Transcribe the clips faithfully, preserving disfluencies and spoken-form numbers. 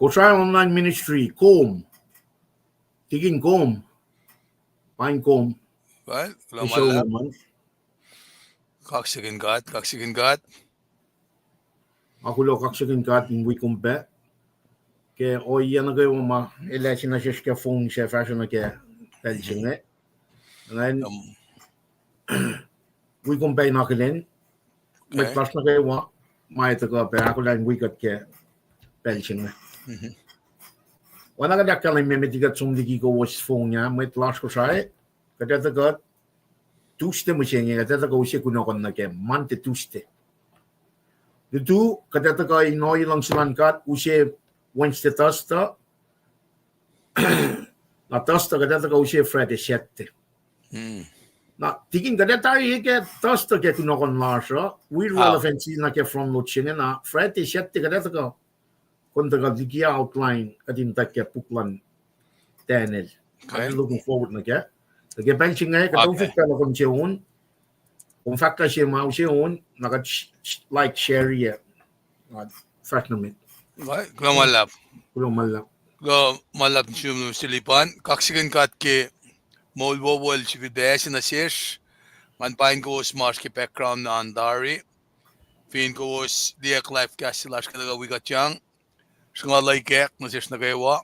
Kosrae Online Ministry, kom. Tikin kom. Paing kom. Well, kuloh ma luhlahp. Kaksakihn God, kaksakihn God. Nga kuloh, kaksakihn God in wi kom pac ke ohiyac nuh kwewa ma el ase nuh sesr ke fong sac fahsruh nuh ke pacl se inge. Ngan wi kom pac in akihlen mwet lasr nuh kwewa ma ac tuhkuh pac ahkolah in wi kuht ke pacl se inge. Oacna kuht ahkkahlwemye met liki kuht som liki kowos fong ah, mwet lasr Kosrae, kuht ac tuhkuh Tuesday mihsenge, kuht ac tuhkuh use kunohkohn nuh ke Monday, Tuesday. Lutu, kuht ac tuhkuh in ohiyac luhngse luhn God use Wednesday, Thursday. Na Thursday kuht ac tuhkuh use Friday, Saturday. Na tikin kuht ac tari ke Thursday ke kunohkohn lasr uh, wi relevance nuh ke front load se inge, na Friday, Saturday kuht ac tuhkuh kom tuhkuh liki outline kuht in tuh ke puk luhn Daniel. I'm looking forward nuh ke, nuh ke pacl se inge, kuht in fihk pacl uh kom se on, kom fahk kuh se ma use on, na kuht like share-i, fahsr nuh met. Kuloh ma luhlahp. Kuloh ma luhlahp nuh sum, Mister Lipan. Kaksakihn God ke moul wowo el sifilpac ase nuh sesr. Ngan paing kowos ma oasr ke background na an tari. Fin kowos liye live cast lasr ke tuhkuh wi kuht yang, sruhnga likack nuh sesr nuh kwewa.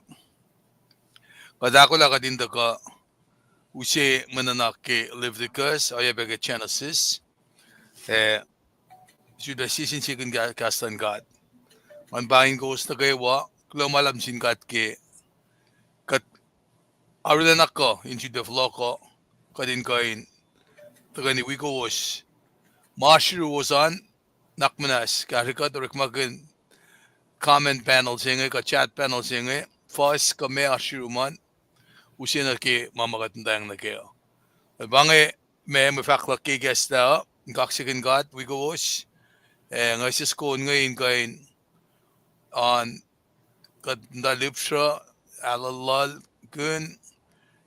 Kuht ahkolah kuht in tuhkuh use mwe nuhnak ke Leviticus, oacyacpac ke Genesis. Eh, sifilpac sie sin sie kihn kahs luhn God. Ngan paing kowos nuh kwewa, kuloh ma luhlahp sin God ke kuht arulacna kuh in sifilpac fohlohk uh, kuht in kuh in tuhkweni wi kowos. Ma oasr yuruwos an, nuhnak muhnahs kahsrwe kuht orekmakihn comment panel se inge kuh chat panel se inge, fuhs kuh meac oasr yurum an, use nuh ke ma ma kuht muhtwacng nuh kac uh. Pa inge ma mwe fahk luhk ke ikacslah uh, in kaksakihn God wi kowos. Eh, nga sisken inge in kuh in an kuht muhta lihpsruh, aluhlal kihn,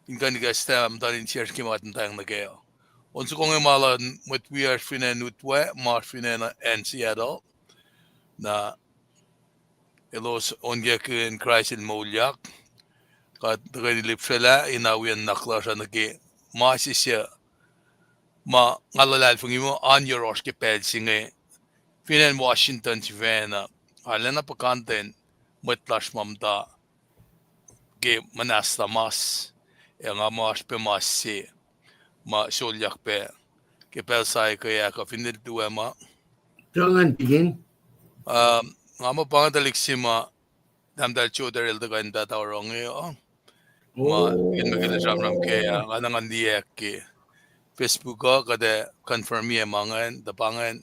in kuh in ikacslah muhta in share ke ma kuht muhtwacng nuh kac uh. On soko inge ma luhn mwet wiyacsr fin acn Utwe, ma oasr fin acn Seattle. Na elos onkakihn Kraist el moulyak. Kuht tuhkweni lihpsrwelah in awi nuhnak lasr uh nuh ke ma sisye ma nga luhlahlfongi muh an yohrohsr ke pacl se inge fin acn Washington sifacna, arulacna puhkantwen mwet lasr ma muhta ke muhnahslah mas, ac nga muh oasr pac mas se ma sohloyak pac ke pacl sahyac kuh fin el tuwe ma. Nga muh pa inge tuhlihk se ma tahmtahel Joder el tuhkuh in paht oronge uh. Ma el me ke sramsram ke, ah, nga na ngan liyacack ke Facebook uh, kuht ac confirm-i ma ingacn, tuh pa ingacn,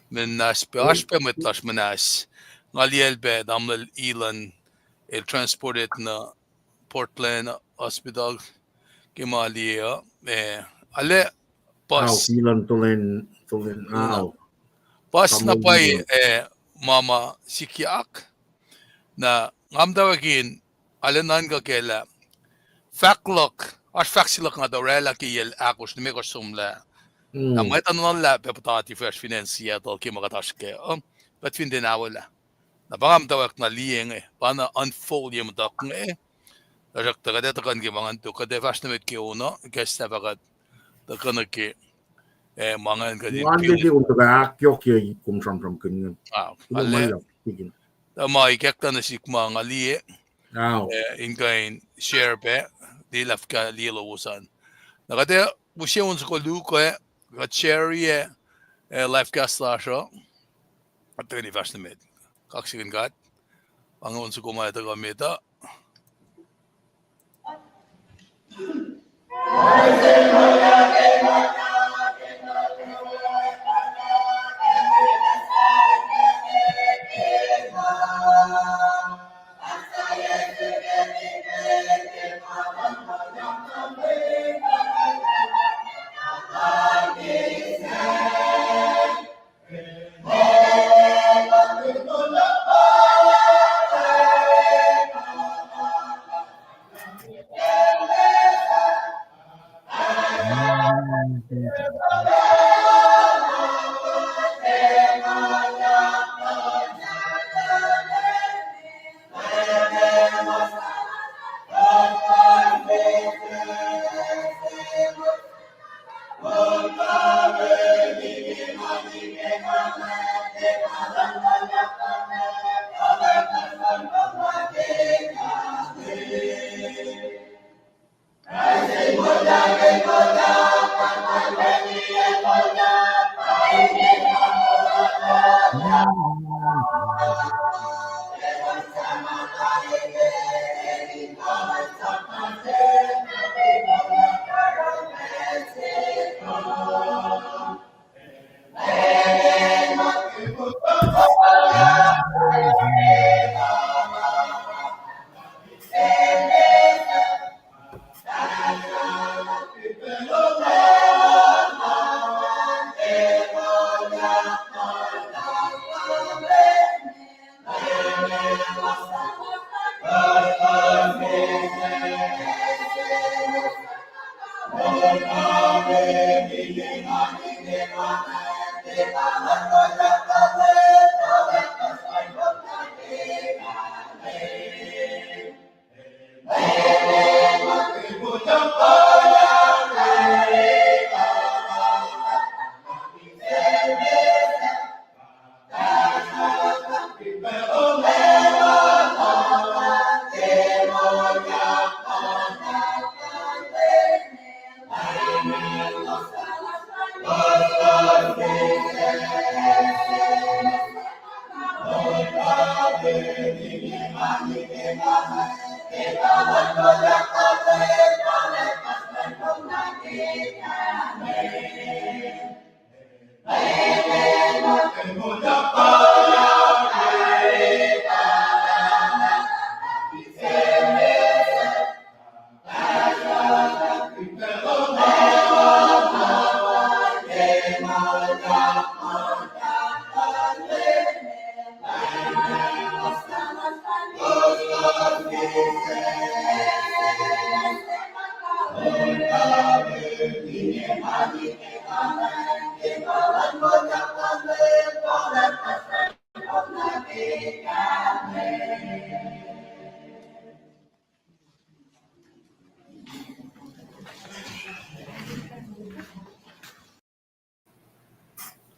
muhnahs pac, oasr pac mwet lasr muhnahs. Nga liyacl pac tamuhlwel Elon, el transported nuh Portland Hospital ke ma liye uh, eh, arlac puhs, puhs na pwacye, eh, ma ma sikyak. Na nga muhtwacwacack in arlac nuhnkuh kac lah fahk luhk, oasr fahk se luhk nga tuh orwaclah ke yac ahkosr limekohsr somlah. Na mwet uh nuhnuhnlah pac puhtati fahsr fin acn Seattle ke ma kuht oasr kac uh, kuht fin tiac awelah. Na pa nga muhtwacwacack na liye inge, pa na unfold ye muhtuhk inge. Tuhsruhktuh kuht ac tuhkuh nuh ke ma ingacn tok, kuht ac fahsr nuh met ke on uh, ikacslah fah kuht tuhkuh nuh ke, eh, ma ingacn kuht in, ah, tuh ma ikacklah nuh sihk ma nga liye, eh, in kuh in share pac, liye lah fuhkah liye lowos an. Na kuht ac use on soko luo, kuht share-i, eh, live cast lasr uh. Kuht tuhkweni fahsr nuh met. Kaksakihn God. Pa inge on soko ma tuhkuh met uh.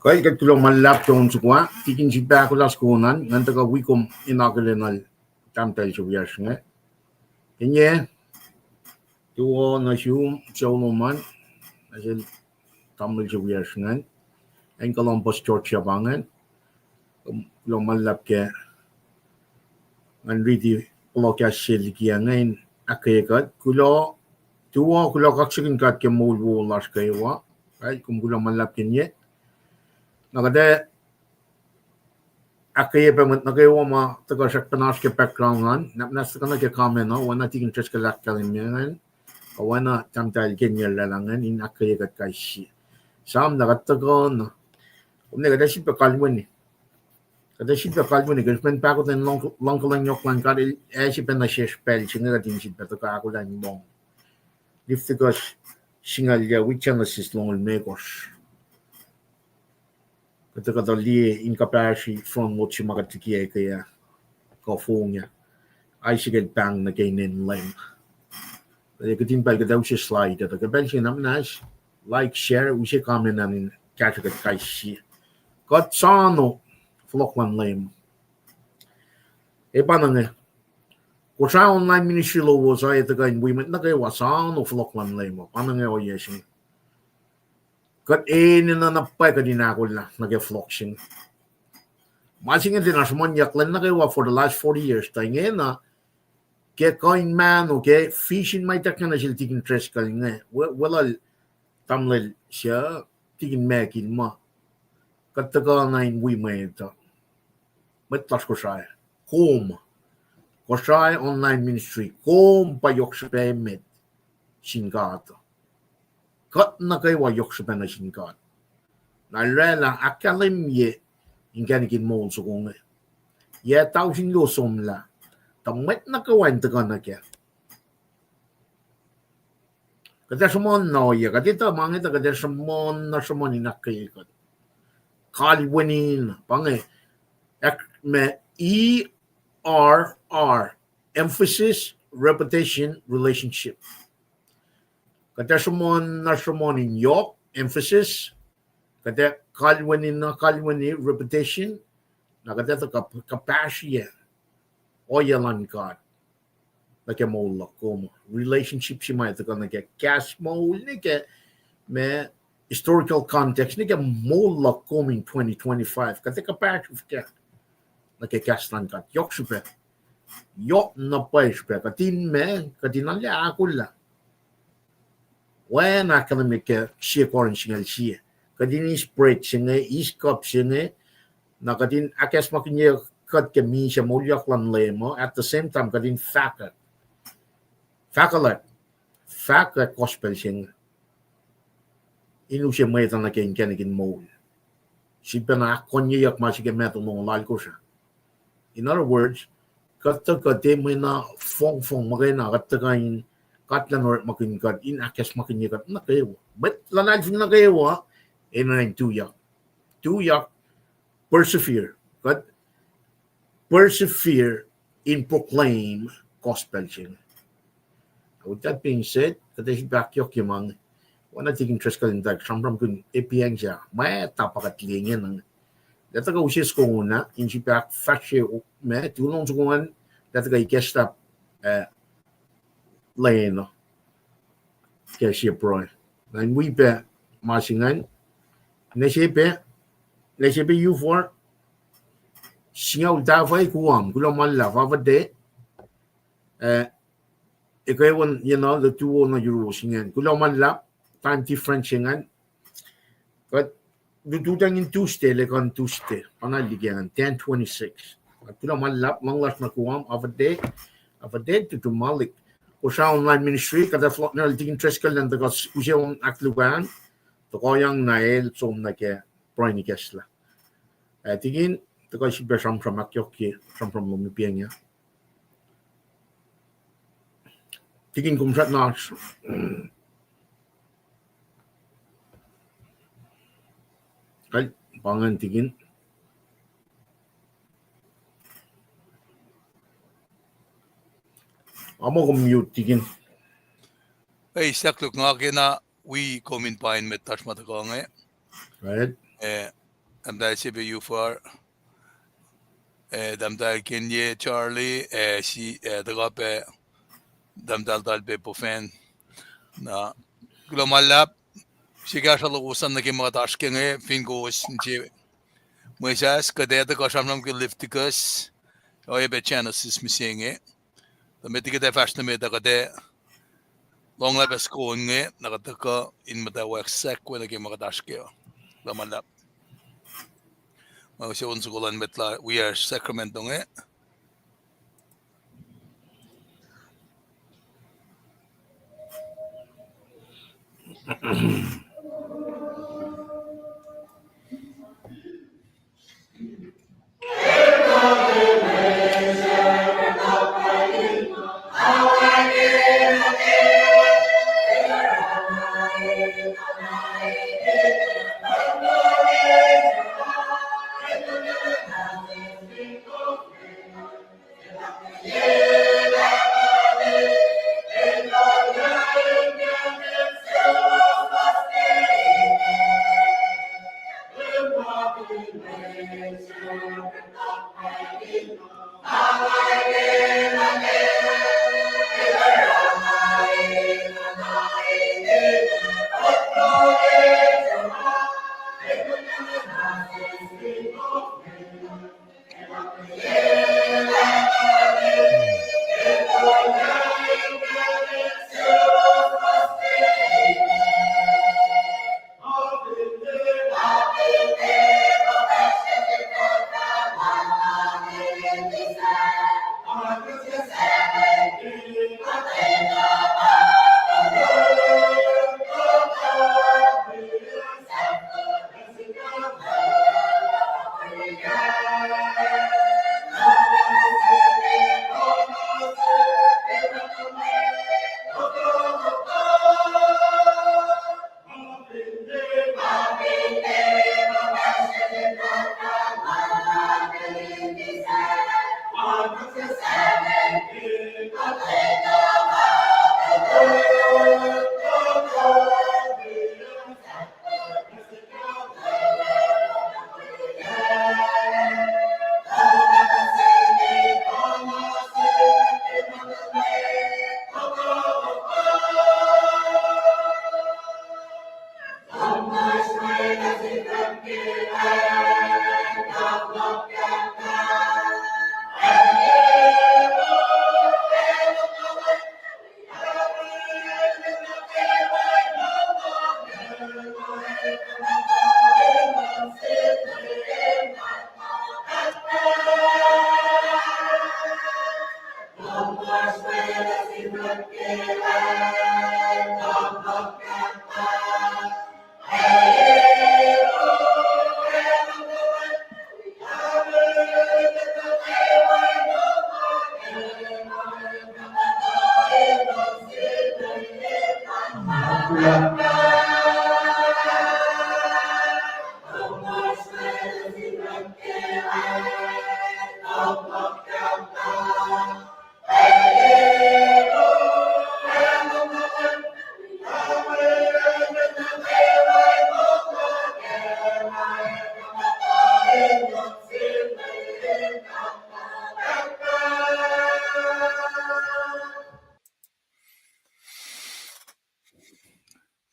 Kuh kuht kuloh ma luhlahp ke on soko ah, tikin sipahkolas konan, ngan tuhkuh wi kom in akihlen nuh sel tahmtahel se wiyacsr inge. Finne, tuo nuh sum, Solomon, nuh sel tamuhlwel se wiyacsr ingacn, acn Columbus, Georgia pa ingacn. Kuloh ma luhlahp ke ngan riti fohlohkahs se liki inge in ahkkweye kuht. Kuloh, tuo, kuloh kaksakihn God ke moul wo lasr kwewa. Right, kom kuloh ma luhlahp ke inge. Na kuht ac ahkkweye pac mwet nuh kwewa ma tuhkuh srackpacna oasr ke background an, nahtuhsr tuhkuh nuh ke comment uh, oacna tikin Driscoll ahkkahlwemye ingacn, oacna tahmtahel Kenyel lwelah ingacn, in ahkkweye kuht kais sie. Sam na kuht tuhkuh na, kom ne kuht ac sifilpac kalweni. Kuht ac sifilpac kalweni, ke srihpen pahkotwen luhng, luhngkuhlwacng yohk luhn God el ac sifilpac nuh sesr pacl se inge kuht in sifilpac tuhkuh ahkolah in lohng. Leviticus singucul yac wi Genesis longoul limekohsr. Kuht tuhkuh tuh liye in kuhpahsri front load se ma kuht likiyac ke ah, kuh fong ah. Isaac el pahng nuh ke inen Leum. Kuht in pacl kuht ac use slide uh, ke pacl se na muhnahs, like, share, use comment an in kahsruh kuht kais sie. Kuht soano fohlohk luhn Leum. E pa inge, Kosrae online ministry lowos uh, e tuhkuh in wi mwet nuh kwewa soano fohlohk luhn Leum uh, pa inge ohiyac se inge. Kuht enenuh na pwacye kuht in ahkolah nuh ke fohlohk se inge. Ma se inge tiacna sruhmuhnyuck lwen nuh kwewa for the last forty years, tuh ingena ke kuh in mahno, ke vision ma ituckyang nuh sel tikin Driscoll inge, we-, weluhl tamuhlwel se, tikin Mekil ma, kuht tuhkuh na in wi mwet uh, mwet lasr Kosrae, kom, Kosrae online ministry, kom pa yohk srihpac emet sin God. Kuht nuh kwewa yohk srihpac nuh sin God. Na el oraclah ahkkahlwemye inkacnek in moul soko inge. Yac tausin luo somlah, tuh mwet nuh kwewa in tuhkuh nuh kac. Kuht ac sruhmuhn na ohiyac, kuht etuh ma inge tuh kuht ac sruhmuhn na sruhmuhn in ahkkweye kuht. Kalweni na, pa inge, ac ma E R R, emphasis, repetition, relationship. Kuht ac sruhmuhn na sruhmuhn in yohk, emphasis, kuht ac kalweni na kalweni, repetition, na kuht ac tuh kuh-, kuhpahsrye ohiyac luhn God nuh ke moul luhk kom. Relationship se ma tuhkuh nuh ke kahs moul nuh ke ma historical context nuh ke moul luhk kom in twenty twenty-five. Kuht ac kuhpahsrye nuh ke kahs luhn God. Yohk srihpac. Yohk na pwacye srihpac. Kuht in ma, kuht in arlac ahkolah. Oacna ahkkahlwemye ke sie Corinth singucul sie. Kuht in eis bread se inge, eis cup se inge, Na kuht in ahkacsmakihnye kuht ke misac moulyak luhn Leum uh, at the same time kuht in fahkwack, fahkwelihk, fahkwack gospel se inge in use mwet uh nuh ke inkacnek in moul. Sifilpacna ahkkoneyuck ma se ke Matthew longoul alkosr ah. In other words, kuht tuhkuh tiac mwena fongfong muhkwena, kuht tuhkuh in, God El orekmakihn kuht in ahkacsmakihnye kuht nuh kwewa. Mwet luhlahlfongi nuh kwewa, enenuh in tuyak. Tuyak, persevere. Kuht persevere in proclaim gospel se inge. With that being said, kuht ac sifilpac ahkyohkye ma inge. Oacna Tikin Driscoll in tuh sramsramkihn epiyacng sa, ma tuh pa kuht liye ingena. Lah tuhkuh use soko ingena in sifilpac ahkfahsrye ma, tuh lohng soko ingacn, lah tuhkuh ikacslah, eh, lwen uh ke sie pruhe. Na in wi pac ma se ingacn, nuh se pac, nuh se pac U four, singucul tahfuh Guam, kuloh ma luhlahp, Father's Day, eh, ekwe won, you know, lutu wo nuh yuruwos ingacn. Kuloh ma luhlahp, time difference se ingacn. Kuht lututacng in Tuesday, lekuhn Tuesday, pa na liki ingacn, ten twenty-six. Kuloh ma luhlahp, luhng lasr nuh Guam, Father's Day, Father's Day, tutu malik. Kosrae Online Ministry, kuht ac fohlohk nuh sel Tikin Driscoll in tuhkuh use on ahkluo an, tohkohyang na el som nuh ke pruhe in ikacslah. Eh, Tikin, tuhkuh sifilpac sramsram ahkyohkye, sramsram lom epiyacng ah. Tikin, kom srackna oasr? Kal, pa ingacn Tikin. Amo kom mute, Tikin. Ei, sahk luk, nga kena wi kom in pain met oasr ma tuhkuh inge. Right. Eh, tahmtahel se pac U four, eh, tahmtahel Kenye Charlie, eh, si, eh, tuhkuh pac tahmtahel Talpe Pofen. Na, kuloh ma luhlahp, se kahsruh lowos an nuh ke ma kuht oasr ke inge, fin kowos inse mwesahs, kuht ac tuhkuh sramsram ke Leviticus, oacyacpac Genesis mihsenge. Tuh met liki kuht ac fahsr nuh met uh, kuht ac lohng lah pac soko inge, na kuht tuhkuh in muhtwacwacack sahk we nuh ke ma kuht oasr ke uh. Kuloh ma luhlahp. Ma use on soko luhn mwet la wi ah Sacramento inge.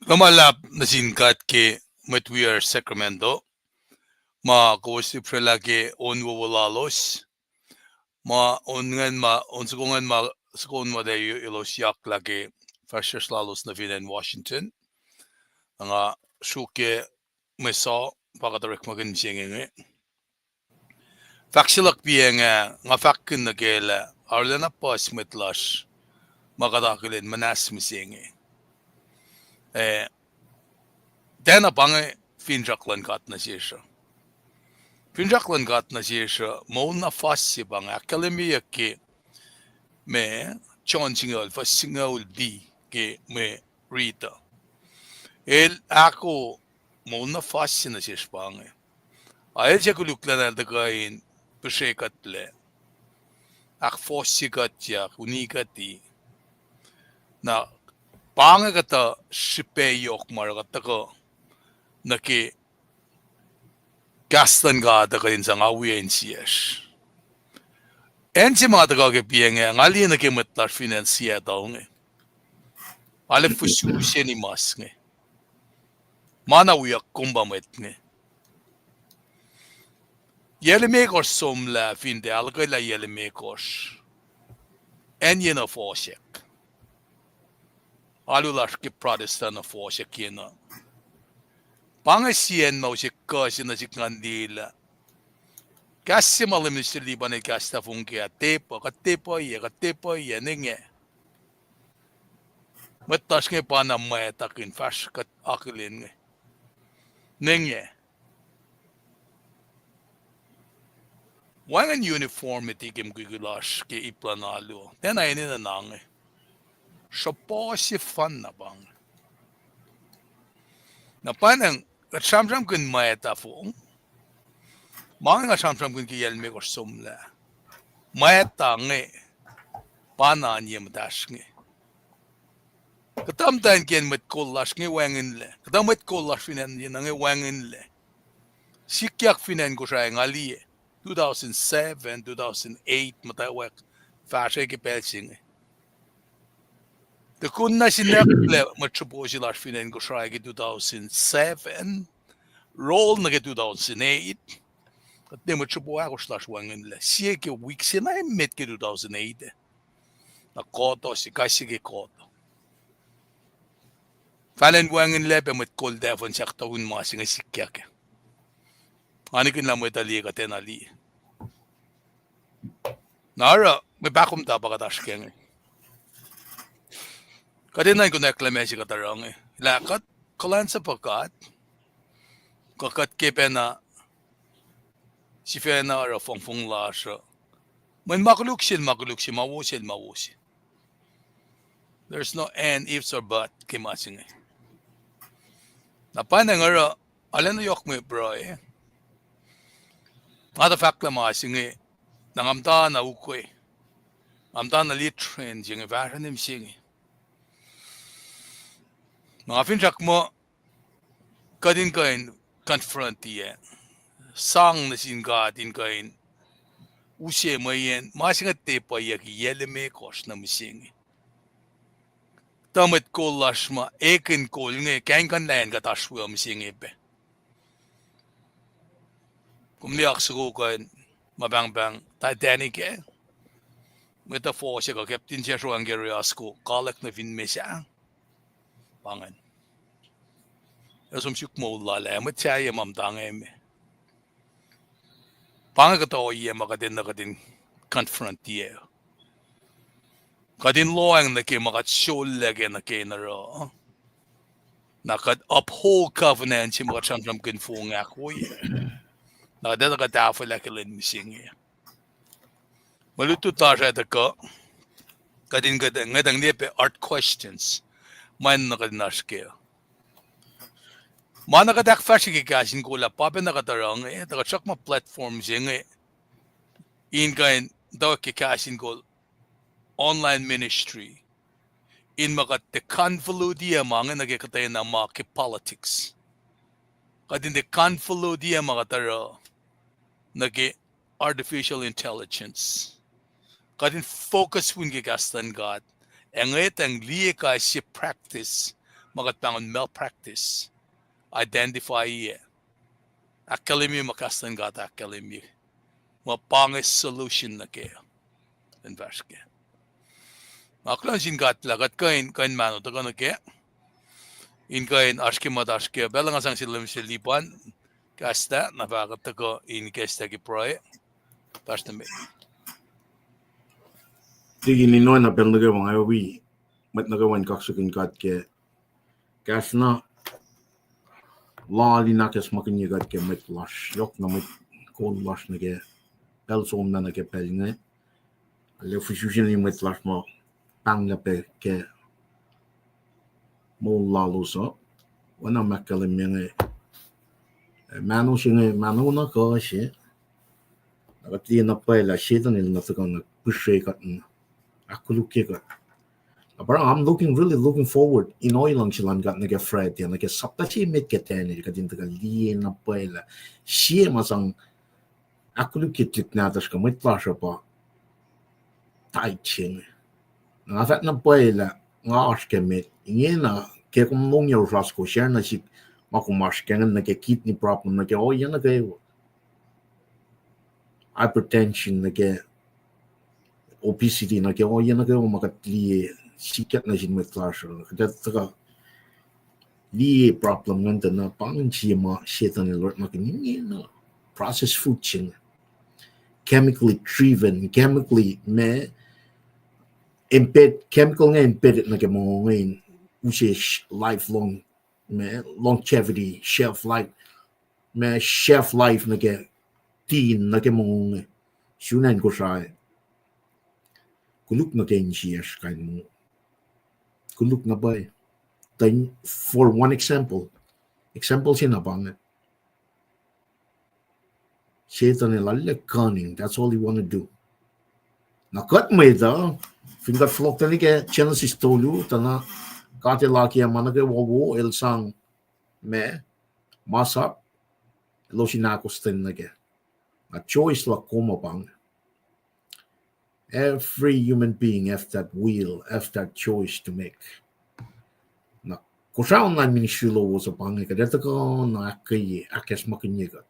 Kuloh ma luhlahp nuh sin God ke mwet wiyacsr Sacramento, ma kowos lihpsrelah ke on wowo lalos, ma on ingacn ma, on soko ingacn ma, soko on ma elos yaklah ke fahsryucsr lalos nuh fin acn Washington. Nga sruokyac mwe suc pa kuht orekmakihn mihsenge inge. Fahk se luhk piac nga, nga fahkkihn nuh ke lah arulacna puhs mwet lasr ma kuht akihlen muhnahs mihsenge. Eh, tiacna pa inge finsrak luhn God nuh sesr uh. Finsrak luhn God nuh sesr uh, moul na fuhs se pa inge, ahkkahlwemyeyuck ke ma John singucul, fuhs singucul B ke mwe riti uh. El ahko moul na fuhs se nuh sesr pa inge. A el se koluklacna el tuhkuh in pihsre kuhtlac, ahkfohsye kuhtyak, uni kuhti. Na pa inge kuhtuh srihpac yohk ma oruh kuht tuhkuh nuh ke kahs luhn God uh kuht in sang awi insiyacsr. Acn se ma tuhkuh ke piac inge, nga liye nuh ke mwet lasr fin acn Seattle inge, arlac fusu seni mas inge. Ma na wiyuck kom pa mwet inge. Yac limekohsr somlah fin tiac ahluhkwelah yac limekohsr, acn yen uh fohsack. Alu lasr ke Protestant uh fohsack yen uh. Pa inge sie acn ma use kuh se nuh sihk ngan liyelah. Kahs se ma Minister Lipan el kahs tahfongke ah, tepuh, kuht tepuh yac, kuht tepuh yac, nenge. Mwet lasr inge pa na mwactakihn fahsr kuht akihlen inge. Nenge. Wacngihn uniformity ke mukwikwi lasr ke ip luhn alu. Tiacna enenuh na inge. Sruhpuh sefanna pa inge. Na pwacnwacng, kuht sramsramkihn mwacta fong. Ma inge nga sramsramkihn ke yac limekohsr somlah. Mwacta inge, pa na an ye muhtahsr inge. Kuhtuh muhtwacn kiyacn mwet kol lasr inge wacngihnlac. Kuhtuh mwet kol lasr fin acn yen inge wacngihnlac. Sikyak fin acn Kosrae nga liye, two thousand seven, two thousand eight, muhtwacwacack fahsruh ke pacl se inge. Tukun na sinucklac mwet sruhpuh se lasr fin acn Kosrae ke two thousand seven, roll nuh ke two thousand eight, kuht liye mwet sruhpuh ahkosr lasr wacngihnlac. Sie ke wik se na emet ke two thousand eight, na kohto se, kais se ke kohto. Fahlen wacngihnlac pac mwet kol tahfuh in sahk tokun ma se inge sikyak. Nga nihkihn lah mwet uh liye kuhtwena liye. Na oruh mwe pahkomuhta pa kuht oasr ke inge. Kuht enenuh in konwacack lah ma se kuht oruh inge, lah kuht kuhlwacnsapuh God, kuh kuht ke pacna sifacna oruh fongfong lasr uh. Mweyen ma koluk sel ma koluk se, ma wo sel ma wo se. There's no and, ifs or but ke ma se inge. Na pwacnwacng oruh, arulacna yohk mwe pruhe. Nga tuh fahk lah ma se inge, na nga muhta na ukwe, nga muhta na liye trend se inge fahsruh mihsenge. Na nga finsrak muh kuht in kuh in confront-i ac sang nuh sin God in kuh in use mweyen ma se inge tiac pwacye ke yac limekohsr nuh mihsenge. Tuh mwet kol lasr ma ekihn kol inge, kaingkuhnlah acn kuht oasr we uh mihsenge pac. Kom liye oak soko kuh in ma pahngpahng Titanic ah, mwet uh fohsack kuh captain se sruang ke oak soko, kalwack nuh fin mesa. Pa ingacn. El som suk moul lal ah, mwet sahyac ma muhta inge me. Pa inge kuhtuh ohiyac ma kuht enenuh kuht in confront-iyac. Kuht in lohacng nuh ke ma kuht sollac ke nuh ke in oruh. Na kuht uphold covenant se ma kuht sramsramkihn fong ahkwoye. Na kuht etuh kuht tahfwelah ke lwen mihsenge. Mwe lutlut lasr ah tuhkuh, kuht in kuht ngwetacng liye pac hard questions. Ma enenuh kuht in oasr kac. Ma na kuht ahkfahsrye ke kahs in kol ah, pa pacna kuht oruh inge, tuh kuht srack ma platform se inge in kuh in tuh ke kahs in kol online ministry. In ma kuht tiac convolute-iyac ma inge nuh ke kuhtwena ma ke politics. Kuht in tiac convolute-iyac ma kuht oruh nuh ke artificial intelligence. Kuht in focus win ke kahs luhn God. Ac ngwetacng liye kais sie practice ma kuht pahngon malpractice. Identify-iyac. Ahkkahlwemye ma kahs luhn God ahkkahlwemye. Ma pa inge solution nuh ke. In fahsr kac. Nga kuloh nuh sin God lah kuht kuh in, kuh in mahno tuhkuh nuh kac. In kuh in oasr ke ma oasr kac. Pacl nga sang sel Leum sel Lipan, kahs lah, na fahk tuhkuh in kahs lah ke pruhe. Fahsr nuh met. Tikin in oacna pacl nuh kwewa nga wi mwet nuh kwewa in kaksakihn God ke kahs na lal in ahkacsmakihnye kuht ke mwet lasr, yohk na mwet kol lasr nuh ke pacl somlah nuh ke pacl inge. Arlac fihsrwacsr in mwet lasr ma pahnglah pac ke moul lalos uh. Oacna ma ahkkahlwemye inge, mahno se inge, mahno na kuh se. Na kuht liye na pwacye lah Setan el na tuhkuh na pihsre kuht na ahkkolukye kuht. Na pa I'm looking, really looking forward in ohiyac luhngse luhn God nuh ke Friday, nuh ke sapta se met ke Daniel, kuht in tuhkuh liye na pwacye lah sie ma sang ahkkolukye tuhlihk nahtuhsr kuh mwet lasr uh pa tithe se inge. Na nga fahk na pwacye lah nga oasr ke met ingena, ke kom lohng yohrohsr ko share nuh sihk ma kom oasr ke inge, nuh ke kidney problem, nuh ke ohiyac nuh kwewa, hypertension, nuh ke obesity, nuh ke ohiyac nuh kwewa ma kuht liye sikyak nuh sin mwet lasr uh. Kuht tuhkuh liye problem ingacn tuh na pa ingacn sie ma Setan el orekmakihn ingena, processed food se inge, chemically driven, chemically ma embed, chemical inge embedded nuh ke mongo inge in use lifelong, ma longevity, shelf life, ma shelf life nuh ke tin nuh ke mongo inge. Sun acn Kosrae, koluk nuh ke insiyacsr kain mongo. Koluk na pwacye. Then, for one example, example se na pa inge, Setan el arlac cunning, that's all he wanna do. Na kuht mwet uh, fin kuht fohlohk tuh nuh ke Genesis tolu, tuh na God el akiyac ma nuh kwewa wo, el sang ma, masap, elos in ahkostwen nuh kac. Na choice luhk kom uh pa inge. Every human being have that will, have that choice to make. Na Kosrae online ministry lowos uh pa inge, kuht etuh kuh na ahkkweye, ahkacsmakihnye kuht,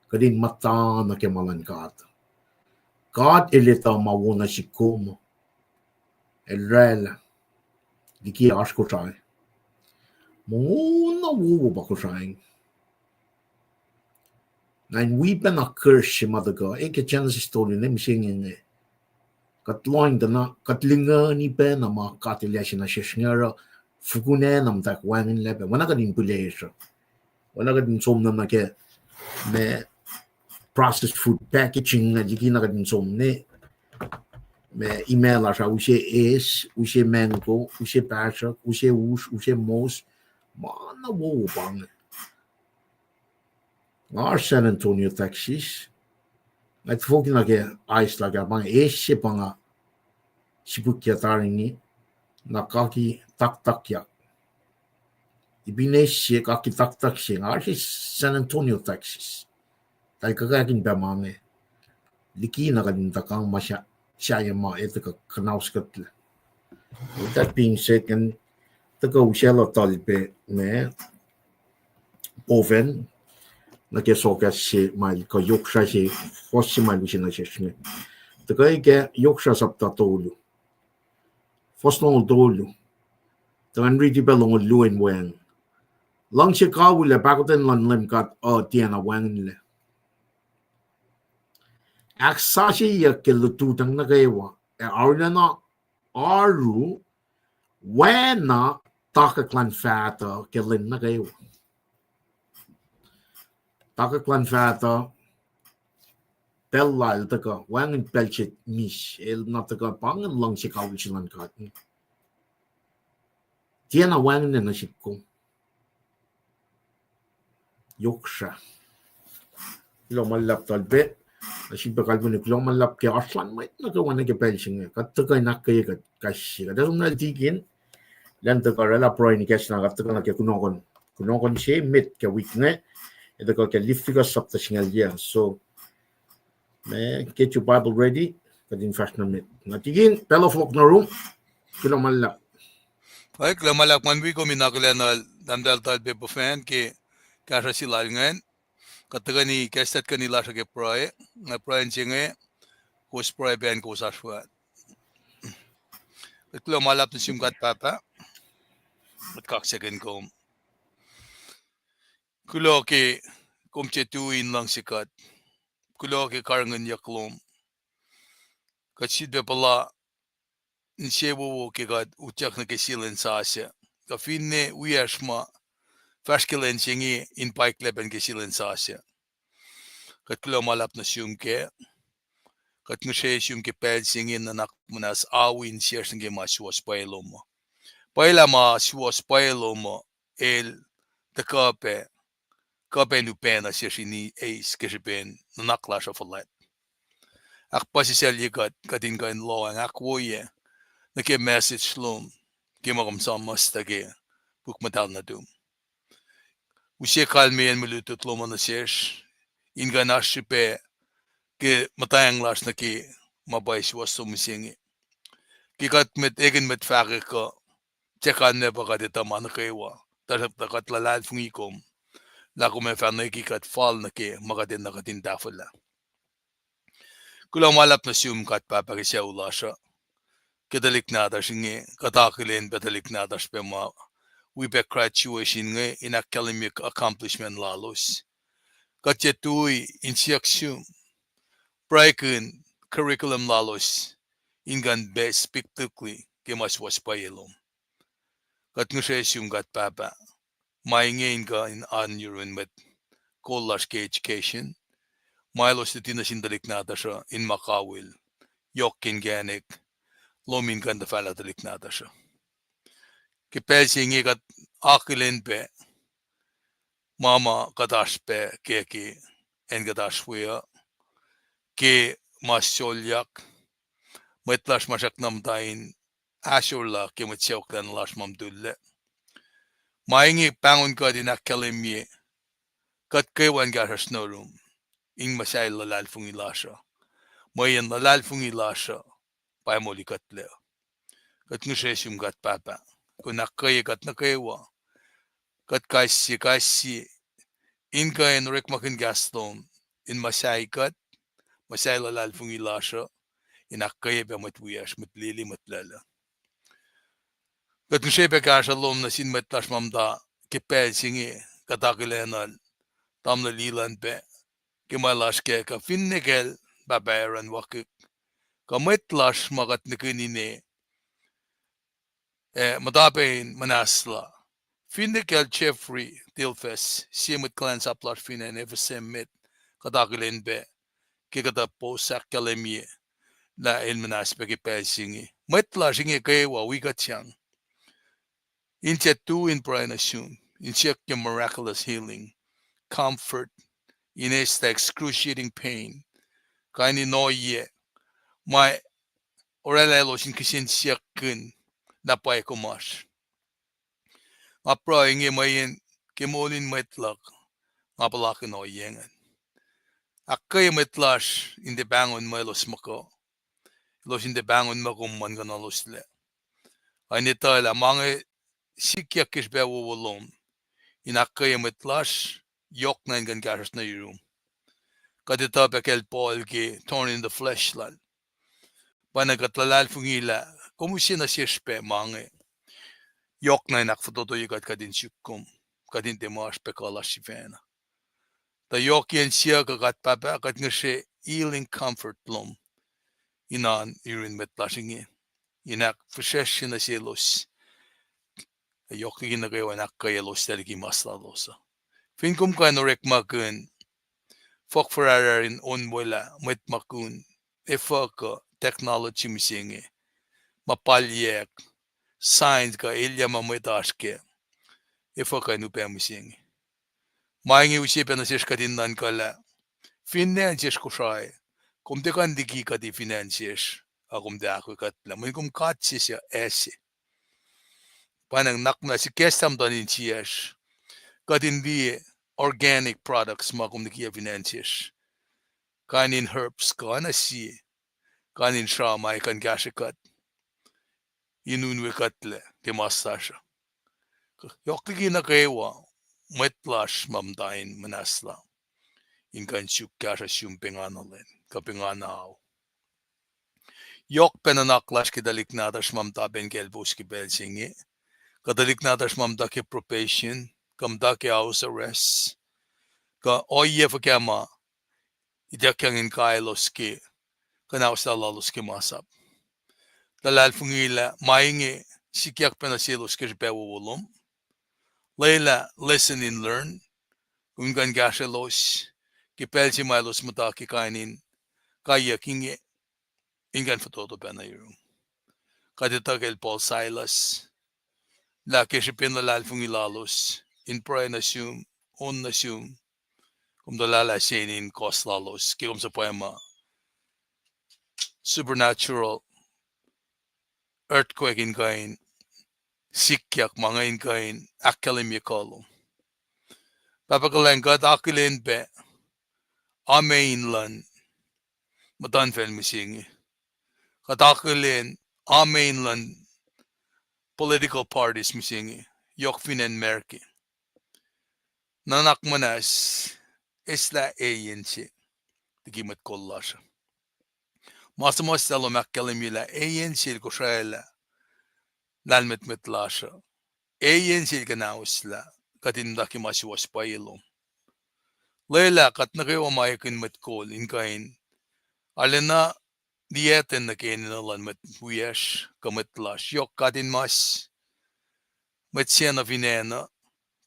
kuht in muhta nuh ke ma luhn God. God el etuh ma wo nuh sihk kom, el oraclah liki oasr Kosrae. Mongo na wowo pa Kosrae. Na in wi pacna curse se ma tuhkuh, e ke Genesis tolu, ne mihsenge inge, kuht lohng tuh na kuht lingani pacna ma God el ase nuh sesr inge, oruh fukun acn muhtwacwacack wacngihnlac pac, oacna kuht in pihlesruh, oacna kuht in som nuh nuh ke ma processed food packaging inge, liki na kuht in som ne ma email lasr uh, use eis, use mango, use pahsruhk, use us, use mos, ma na wowo pa inge. Nga oasr San Antonio, Texas. Nga tuhfoki nuh ke ice luhk ah, pa inge eis se pa nga sipukya tari inge, na kaki taktakyak. Ipin eis se, kaki taktak se, nga oasr San Antonio, Texas. Tahl kuhkakihn pac ma inge. Liki na kuht in tuhkuh ma sahyac ma etuh kuh kuhnaus kuhtlac. With that being said, ngan tuhkuh usaclah tuhl pac ma Boven nuh ke sokwack se ma el kuh yohk srah se, fuhs se ma el use nuh sesr inge. Tuhkuh ke Yohk Srah sapta tolu, fuhs longoul tolu. Tuh ngan riti pac longoul luo in wacngihn. Luhngse kawihl ac pahkotwen luhn Leum God uh tiacna wacngihnlac. Ahksasucyeyuck ke lututacng nuh kwewa. Ac arulacna oaru, oacna, takwack luhn Fatuh ke lwen nuh kwewa. Takwack luhn Fatuh, pacl lal tuhkuh, wacngihn pacl se miss, el na tuhkuh pa ingacn luhngse kawihl se luhn God. Tiacna wacngihn nuh sihk kom. Yohk srah. Kuloh ma luhlahp tuhlac pac. Na sifilpac kalweni kuloh ma luhlahp ke oasr lun mwet nuh kwewa nuh ke pacl se inge. Kuht tuhkuh in ahkkweye kuht kais sie. Kuht ac som nuh sel tikin. Lwen tuhkuh oraclah pruhe in ikacslah kuht tuhkuh nuh ke kunohkohn. Kunohkohn se met ke wik inge. Ac tuhkuh ke Leviticus sapta singucul yac. So, ma, get your Bible ready. Kuht in fahsr nuh met. Na tikin, pacl uh fohlohk nuh yurum. Kuloh ma luhlahp. Kuloh ma luhlahp, ngan wi kom in akihlen tahmtahel tuhlac pac Pufan ke kahsruh se lal ingacn. Kuht tuhkweni kahsruh tuhkweni lasr uh ke pruhe, nga pruhe in se inge, kowos pruhe pac in kowos oasr we. Kuht kuloh ma luhlahp nuh sum God Pahpah, kuht kaksakihn kom. Kuloh ke kom tiac tui in luhngse kuht. Kuloh ke karihngihnyuck lom. Kuht sifilpac puhla insewowo ke kuht utyak nuh ke sie lwen sasuc. Kuh finne wiyacsr ma fahsr ke lwen se inge in paiklah pacn ke sie lwen sasuc. Kuht kuloh ma luhlahp nuh sum kac. Kuht ngihsre sum ke pacl se inge nuhnak muhnahs awi insiyacsr nuh ke ma suwohs pwacye lom uh. Pwacye lah ma suwohs pwacye lom uh, el tuhkuh pac, kuh pac in upacna sesr in eis ke srihpen nuhnak lasr uh fuhlwact. Ahkpuhsisaclye kuht, kuht in kuh in lohacng ahkwoye nuh ke message lom, ke ma kom sang muhta ke puk muhtahl nuhtum. Use kalmeyacn mwe lutlut lom uh nuh sesr, in kuh in oasr srihpac ke muhtwacng lasr nuh ke ma pwacye suwohs lom mihsenge. Ke kuht mwet ekihn mwet fahkwack uh, tiac kalmac pa kuht etuh ma nuh kwewa, tuhsruhktuh kuht luhlahlfongi kom, lah kom ac fah nweki kuht fal nuh ke ma kuht enenuh kuht in tahfwelah. Kuloh ma luhlahp nuh sum God Pahpah ke sucu lasr uh, ke tuhlihk nahtuhsr inge, kuht akihlen pac tuhlihk nahtuhsr pac ma wi pac graduation inge in ahkkahlwemye accomplishment lalos. Kuht tiac tui in siyuck sum, pruhekihn curriculum lalos in kuh in pac speak locally ke ma suwohs pwacye lom. Kuht ngihsre sum God Pahpah, ma inge in kuh in oan yurun mwet kol lasr ke education, ma elos luti nuh sin tuhlihk nahtuhsr uh in ma kawihl, yohk ke inkacnek lom in kuh in tuhfahlah tuhlihk nahtuhsr uh. Ke pacl se inge kuht akihlen pac ma ma kuht oasr pac ke, ke acn kuht oasr we uh, ke ma solyak, mwet lasr ma srackna muhta in ahsorlah ke mwet sacohklacna lasr ma mutullac. Ma inge pahngon kuht in ahkkahlwemye kuht kwewa in kahsruhsr nuh yurum in muhsahi luhlahlfongi lasr uh. Mweyen luhlahlfongi lasr uh pa moli kuhtlac. Kuht ngihsre sum God Pahpah, kom in ahkkweye kuht nuh kwewa, kuht kais sie, kais sie, in kuh in orekmakihn kahs lom in muhsahi kuht, muhsahi luhlahlfongi lasr uh, in ahkkweye pac mwet wiyacsr, mwet lili, mwet lacluh. Kuht ngihsre pac kahsruh lom nuh sin mwet lasr ma muhta ke pacl se inge, kuht akihlenuhl, tamuhlwel Elon pac, ke ma lasr kac, kuh finne kacl Pahpah Aaron Wakik, kuh mwet lasr ma kuht nihkihn ine, ac muhta pac in muhnahslah. Finne kacl Jeffrey Dilfas, sie mwet kuhlwacnsap lasr fin acn F S M met, kuht akihlen pac, ke kuhtuh post ahkkahlwemye lah el muhnahs pac ke pacl se inge. Mwet lasr inge kwewa wi kuht sang in tiac tui in pruhe nuh sum in siyuck ke miraculous healing, comfort, in eis excruciating pain, kain in ohiyac ma oraclah elos in kihsen siyuckkihn na pwacye kom oasr. Nga pruhe inge mweyen ke moul in mwet luhk, nga puhlakihn ohiyac ingacn. Ahkkweye mwet lasr in tiac pahngon muh elos muh kuh, elos in tiac pahngon muh kom muhlkuhnloslac. Ac in etuh lah ma inge sikyak ke srihpac wowo lom in ahkkweye mwet lasr, yohkna in kuh in kahsruhsr nuh yurum. Kuht etuh pac kacl Paul ke thorn in the flesh lal. Pacna kuht luhlahlfongi lah kom use nuh sesr pac ma inge, yohkna in ahkfototoye kuht, kuht in suk kom, kuht in tiac muh oasr pac kuh lasr sifacna. Tuh yohk in siyuck uh God Pahpah, kuht ngihsre healing comfort lom in oan yurin mwet lasr inge, in ahkfihsracsrye nuh selos, yohk liki nuh kwewa in ahkkweyaclos liki mas lalos uh. Fin kom kuh in orekmakihn fohk fuhrahrrahr in onwelah mwet ma kun, efuh kuh technology mihsenge, ma palyack, science kuh elyah ma mwet oasr kac, efuh kuh in upac mihsenge. Ma inge use pac nuh sesr kuht in nuhnkuhlah, finne acn sesr Kosrae, kom tiac kuh in liki kuht fin acn sesr, a kom tiac ahkoekuhtlac. Mweyen kom God se suc acse. Pwacnwacng nuhnak muhnahs ikacslah muhtuhn insiyacsr, kuht in liye organic products ma kom likiyac fin acn sesr. Kain in herbs kuh na sie, kain in sra ma kuh in kahsrwe kuht in unwekuhtlac ke mas lasr uh. Yohk liki nuh kwewa mwet lasr ma muhta in muhnahslah in kuh in suk kahsruh sum pengana lwen kuh pengana ao. Yohk pac nuhnak lasr ke tuhlihk nahtuhsr ma muhta pac in kaclpous ke pacl se inge, kuh tuhlihk nahtuhsr ma muhta ke probation, kuh muhta ke house arrest, kuh ohiyac fuhkah ma ituckyang in kaelos ke kuhnahoslah lalos ke masap. Luhlahlfongi lah ma inge sikyak pac nuh selos ke srihpac wowo lom. Lwelah lesson in learn, kom in kuh in kahsrwelos ke pacl se ma elos muhta ke kain in kaiyuck inge, in kuh in fototo pac nuh yurum. Kuht etuh kacl Paul Silas lah ke srihpen luhlahlfongi lalos in pruhe nuh sum, on nuh sum, kom tuhlalah se in kohs lalos ke kom suhpwacma supernatural earthquake in kuh in sikyak ma inge in kuh in ahkkahlwemye kuh lom. Pahpah kuhlwacng, kuht akihlen pac amen luhn muhtuhnfacl mihsenge. Kuht akihlen amen luhn political parties mihsenge, yohk fin acn America. Nuhnak muhnahs, eslah eyan se liki mwet kol lasr uh. Ma suhmuhslah lom ahkkahlwemye lah eyan sel kosraelah lahlmwetmwet lasr uh. Eyan sel kuhnahoslah kuht in muhta ke ma suwohs pwacye lom. Lwelah kuht nuh kwewa ma ekihn mwet kol in kuh in arulacna liyacten nuh ke enenuh luhn mwet wiyacsr kuh mwet lasr, yohk katinmas, mwet sacna fin acn uh,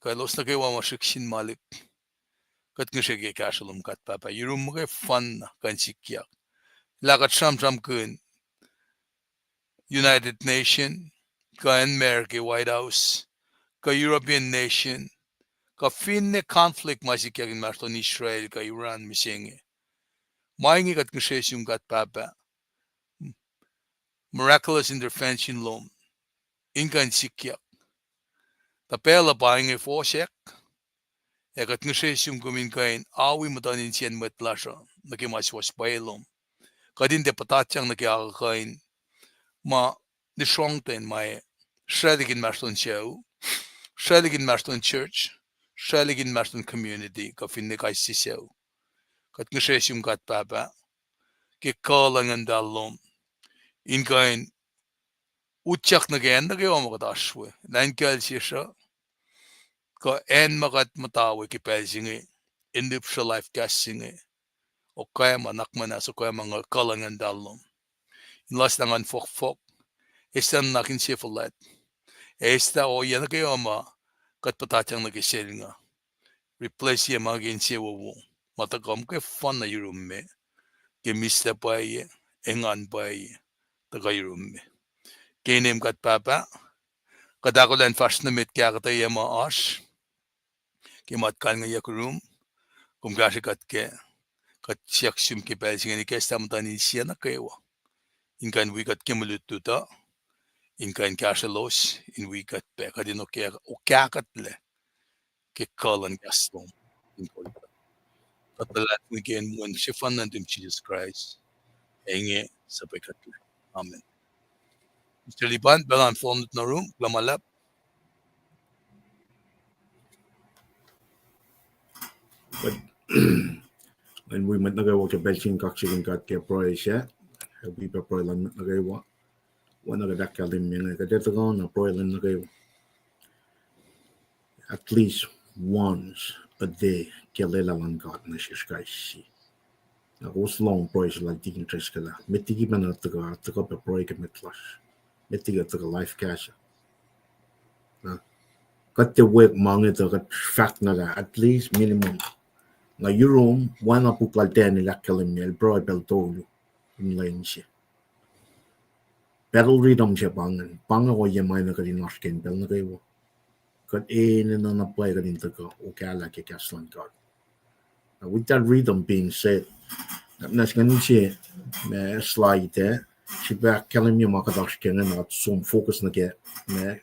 kuh elos nuh kwewa ma srihk sin malik. Kuht ngihsre ke kahsruh lom God Pahpah, yurum muhkwena kuh in sikyak. Lah kuht sramsramkihn United Nation, kuh acn America White House, kuh European nation, kuh finne conflict ma sikyak inmahsrlon Israel kuh Iran mihsenge. Ma inge kuht ngihsre sum God Pahpah, miraculous intervention lom in kuh in sikyak. Tuh pacl uh pa inge fohsack, ac kuht ngihsre sum kom in kuh in awi muhtuhn insiyacn mwet lasr uh nuh ke ma suwohs pwacye lom. Kuht in tiac puhtatyang nuh ke akuhkuhin ma nisrohngten ma sraclihk inmahsrlon sucu, sraclihk inmahsrlon church, sraclihk inmahsrlon community, kuh finne kais sie sucu. Kuht ngihsre sum God Pahpah ke kuh luhn Nguhn Muhtahl lom in kuh in utyak nuh ke acn nuh kwewa ma kuht oasr we, lah in kucl sesr uh, kuh acn ma kuht muhta we ke pacl se inge, in lihpsruh live cast se inge, okama nuhnak muhnahs, okama kuh luhn Nguhn Muhtahl lom in laslah nguhn fohkfohk, eslah nuhnak insefuhlwact, ac eslah ohiyac nuh kwewa ma kuht puhtatyang nuh ke selnguh. Replace ma ke insewowo ma tuhkuh muhkwena nuh yurum me, ke mihslac pwacye, engan pwacye, tuhkuh yurum me. Ke inem God Pahpah, kuht ahkolah in fahsr nuh met ke ahkuhtweyac ma oasr ke ma kalnguyuck yurum. Kom kahsrwe kuht kac, kuht siyuck sum ke pacl se inge in ikacslah muhtuhn insiyacn nuh kwewa in kuh in wi kuht ke mwe lutlut uh, in kuh in kahsrwelos in wi kuht pac, kuht in okah-, okahkuhtlac ke kuh luhn kahs lom in kol kuht. Kuht luhlahlfongi ke inen mwe sefanna nuhtum Jisus Kraist, ac inge suhpwekuhtlac. Amen. Mister Liban, pacl an fohlohk nuh yurum, kuloh ma luhlahp. Kuht, kuht wi mwet nuh kwewa ke pacl se in kaksakihn God ke pruhe sac, ac wi pac pruhe luhn mwet nuh kwewa. Oacna kuht ahkkahlwemye inge, kuht ac tuhkuh na pruhe lwen nuh kwewa at least once a day ke lwelah luhn God nuh sesr kais sie. Na kowos lohng pruhe se lal Deacon Driscoll ah. Met liki pacna tuhkuh, tuhkuh pac pruhe ke mwet lasr. Met liki tuhkuh live cast. Na kuht tiac wek ma inge tuh kuht fahk na lah at least minimum. Na yurum, oacna puk lal Daniel ahkkahlwemye, el pruhe pacl tolu in lwen se. Battle rhythm se pa ingacn, pa inge ohiyac ma na kuht in oasr ke pacl nuh kwewa. Kuht enenuh na pwacye kuht in tuhkuh okahlah ke kahs luhn God. Now, with that rhythm being said, na s- ngan use ma slide ah, srihpac ahkkahlwemye ma kuht oasr ke inge, na kuht som focus nuh ke ma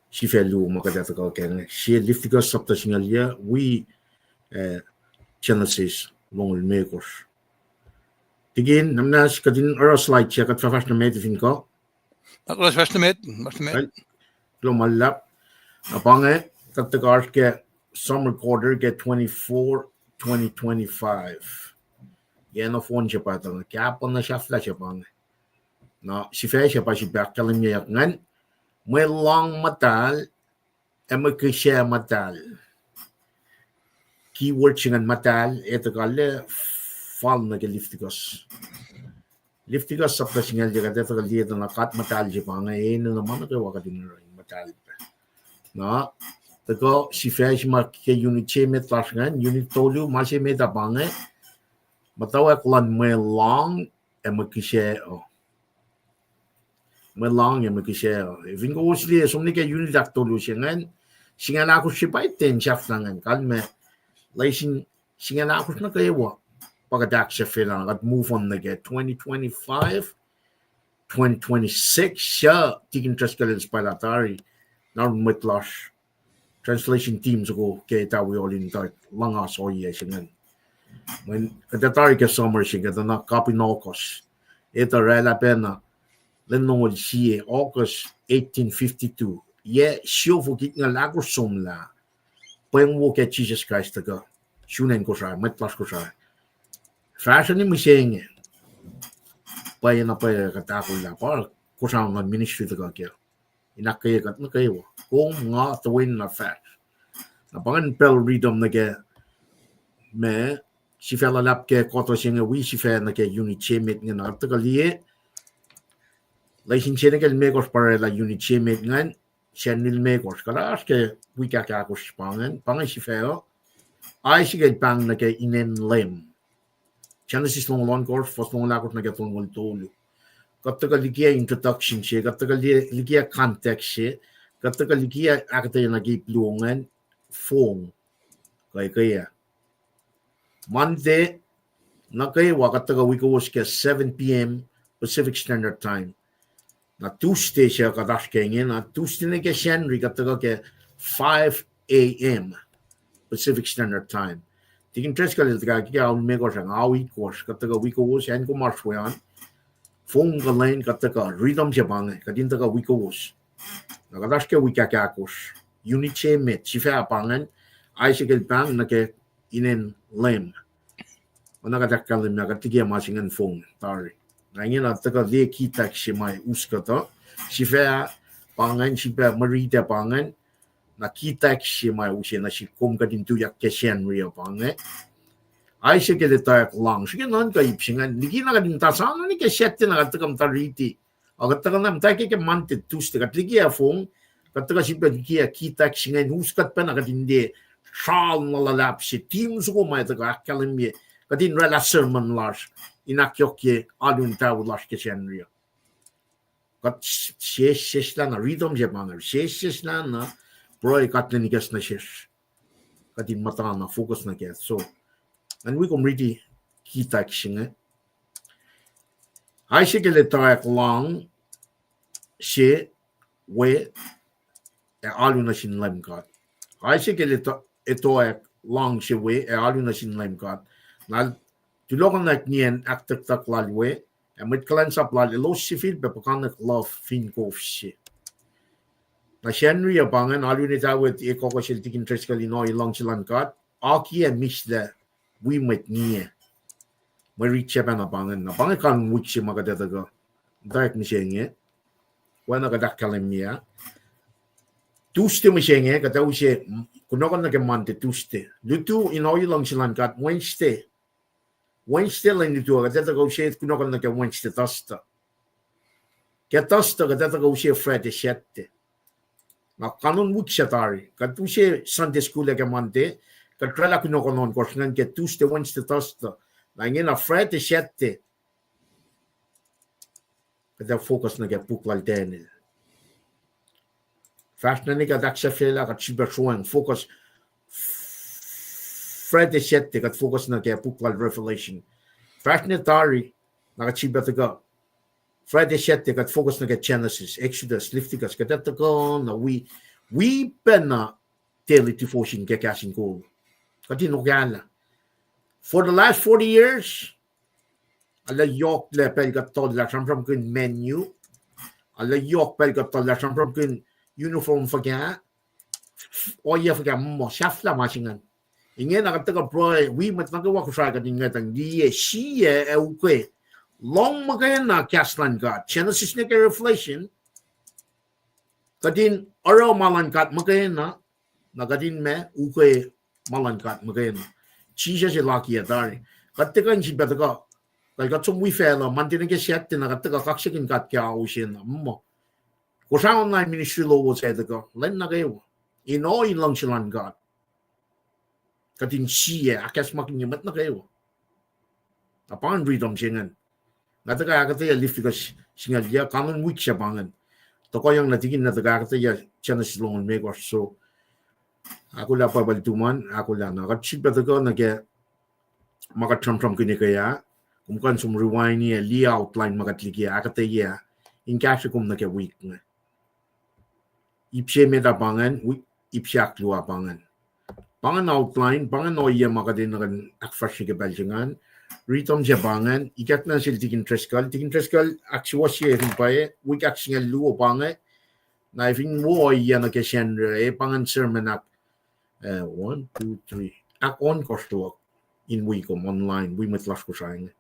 sifac luo ma kuht ac tuhkuh ke inge. Sie Leviticus sapta singucul yac, wi, eh, Genesis longoul limekohsr. Tikin, na muhnahs kuht in oruh slide se, kuht fah fahsr nuh met fin kuh. Kuloh ma luhlahp. Na pa inge, kuht tuhkuh oasr ke summer quarter ke twenty-four, twenty twenty-five. Yac nohfohn se pa tuh inge, kapwack na sahflah se pa inge. Na sifac se pa srihpac ahkkahlwemyeyuck ingacn, mwe lohng muhtahl ac mwe kihsac muhtahl. Keyword se ingacn muhtahl, etuh kal fal nuh ke Leviticus. Leviticus sapta singucul yac, kuht etuh kal etuh na God muhtahl se pa inge, enenuh ma nuh kwewa kuht in oruh in muhtahl pac. Na tuhkuh sifac se ma ke unit se met lasr ingacn, unit tolu, ma se met ah pa inge, muhtwacwacack luhn mwe lohng ac mwe kihsac uh. Mwe lohng ac mwe kihsac uh. Fin kowos liye, som nuh ke unit ahktolu se ingacn, singucul ahkosr se pa ten sahflah ingacn, kalmac, lesin singucul ahkosr nuh kwewa pa kuht ahksahfyelah, kuht move on nuh ke twenty twenty-five, twenty twenty-six, suc Deacon Driscoll el suhpwaclah tari, na oruh mwet lasr translation team soko ke etawi olin tuh luhngas ohiyac se ingacn. Mweyen kuht ac tari ke summer se, kuht ac na kapin August. Etuh oraclah pacna lwen longoul sie, August eighteen fifty-two. Yac siofok itngucul ahkosr somlah, pweng wo ke Jisus Kraist tuhkuh sun acn Kosrae, mwet lasr Kosrae. Fahsruh na mihsenge, pwacyena pwacye kuht ahkolah pa Kosrae luhn ministry tuhkuh kac. In ahkkweye kuht nuh kwewa, kom, nga, Dwayne, na fahsr. Na pa ingacn pacl rhythm nuh ke ma sifac luhlahp ke kuhtuh se inge, wi sifac nuh ke unit se met ingacn, na tuhkuh liye, lesin se nuh ke limekohsr pa oraclah unit se met ingacn, Sacnri limekohsr, kuht oasr ke wik ahkahkosr pa ingacn, pa inge sifac uh, Isaac el pahng nuh ke inen Leum. Genesis longoul ohnkohsr, fuhs longoul ahkosr nuh ke tolngoul tolu. Kuht tuhkuh liki introduction se, kuht tuhkuh li-, liki context se, kuht tuhkuh liki ahkuhtweyac nuh ke ip luo ingacn, fong, kuh ke ah Monday nuh kwewa kuht tuhkuh wi kowos ke seven p.m. Pacific Standard Time. Na Tuesday se kuht oasr ke inge, na Tuesday nuh ke Sacnri kuht tuhkuh ke five a.m. Pacific Standard Time. Tikin Driscoll el tuhkuh ke ao limekohsr, ao itkohsr, kuht tuhkuh wi kowos, acn kom oasr we an. Fong kuh lwen kuht tuhkuh, rhythm se pa inge, kuht in tuhkuh wi kowos. Na kuht oasr ke wik ahkahkosr. Unit se met, sifac pa ingacn, Isaac el pahng nuh ke inen Leum. Oacna kuht ahkkahlwemye, kuht liki ma se ingacn fong tari. Na ingena tuhkuh liye key text se ma us kuhtuh. Sifac pa ingacn, sifac mwe riti pa ingacn. Na key text se ma use nuh sihk kom kuht in tuyak ke Sacnri uh pa inge, Isaac el etwacack lohng. Srihke nuhnkuh ip se ingacn, likina kuht in muhta sana nuh ke Saturday na kuht tuhkuh muhta riti. Ac kuht tuhkuh na muhta ke, ke Monday, Tuesday, kuht liki ah fong, kuht tuhkuh sifilpac liki ah key text se ingacn, us kuht pacna kuht in liye sral na luhlahp se, team soko ma tuhkuh ahkkahlwemye, kuht in oraclah sermon lasr, in ahkyohkye alu in tawi lasr ke Sacnri uh. Kuht sesseslah na, rhythm se pa inge, sesseslah na, pruhe kuht lwen ikacs nuh sesr. Kuht in muhta na focus nuh kac. So, an wi kom riti key text se inge. Isaac el etwacack lohng se we ac alu nuh sin Leum God. Isaac el eto-, etwacack lohng se we ac alu nuh sin Leum God. Na tulohkohnak nien ahktucktuck lal we, ac mwet kuhlwacnsap lal elos sifilpac puhkantwen luf fin kof se. Na Sacnri uh pa ingacn, alu in etawi ekuh sel Tikin Driscoll in ohiyac luhngse luhn God, akiyac mihslac wi mwet ngiyac. Mwe rit se pacna pa ingacn, na pa inge kalon wik se ma kuht ac tuhkuh. Muhtwacwacack mihsenge, oacna kuht ahkkahlwemye ah, Tuesday mihsenge kuht ac use, kunohkohn nuh ke Monday, Tuesday. Lutu in ohiyac luhngse luhn God, Wednesday. Wednesday lwen lutu uh, kuht etuh kuh use kunohkohn nuh ke Wednesday, Thursday. Ke Thursday, kuht etuh kuh use Friday, Saturday. Na kanon wik se tari, kuht use Sunday school ac ke Monday, kuht oraclah kunohkohn ohnkohsr ingacn ke Tuesday, Wednesday, Thursday. Na ingena Friday, Saturday, kuht ac focus nuh ke puk lal Daniel. Fahsr nuh in kuht ahksahfyelah, kuht sifilpac sroang focus Friday, Saturday, kuht focus nuh ke puk lal Revelation. Fahsr nuh tari, na kuht sifilpac tuhkuh Friday, Saturday, kuht focus nuh ke Genesis, Exodus, Leviticus, kuht ac tuhkuh na wi, wi pacna daily devotion ke kahs in kol. Kuht in okahlah. For the last forty years, arlac yohk lah pacl kuht tuhlac sramsramkihn menu. Arlac yohk pacl kuht tuhlac sramsramkihn uniform fuhkah, ohiyac fuhkah, muh sahflah ma se ingacn. Ingena kuht tuhkuh pruhe, wi mwet nuh kwewa Kosrae kuht in ngwetacng liye, sie ac ukwe. Lohng muhkwena kahs luhn God, Genesis nuh ke Revelation. Kuht in oruh ma luhn God muhkwena, na kuht in ma ukwe ma luhn God muhkwena. Jisus el akiyac tari. Kuht tuhkuh in sifilpac tuhkuh, kuh kuht som wi facluh Monday nuh ke Saturday, na kuht tuhkuh kaksakihn God ke ao se na muh Kosrae online ministry lowos ac tuhkuh lwen nuh kwewa in ohiyac luhngse luhn God. Kuht in sie ahkacsmakihnye mwet nuh kwewa. Na pa ingacn rhythm se ingacn. Nga tuhkuh ahkuhtweyac Leviticus singucul yac, kanon wik se pa ingacn. Tohkohyang nuh tikin na tuhkuh ahkuhtweyac Genesis longoul limekohsr, so ahkolah Bible tuhmom an, ahkolah na kuht sifilpac tuhkuh nuh ke ma kuht sramsramkihn ke ah. Kom kuh in som rewind-i ac liye outline ma kuht liki ah, ahkuhtweyac, in kahsre kom nuh ke wik inge. Ip se met ah pa ingacn, wi-, ip se ahkluo ah pa ingacn. Pa ingacn outline, pa ingacn ohiyac ma kuht enenuh in ahkfahsrye ke pacl se ingacn. Rhythm se pa ingacn, ikackna sel Tikin Driscoll. Tikin Driscoll, ahksuwohsye fin pwacye, wik ahksingucul luo pa inge. Na fin wo ohiyac nuh ke Sacnri, pa ingacn sermon ahk, eh, one, two, three, ahkohnkohsr luhk in wi kom online, wi mwet lasr Kosrae inge.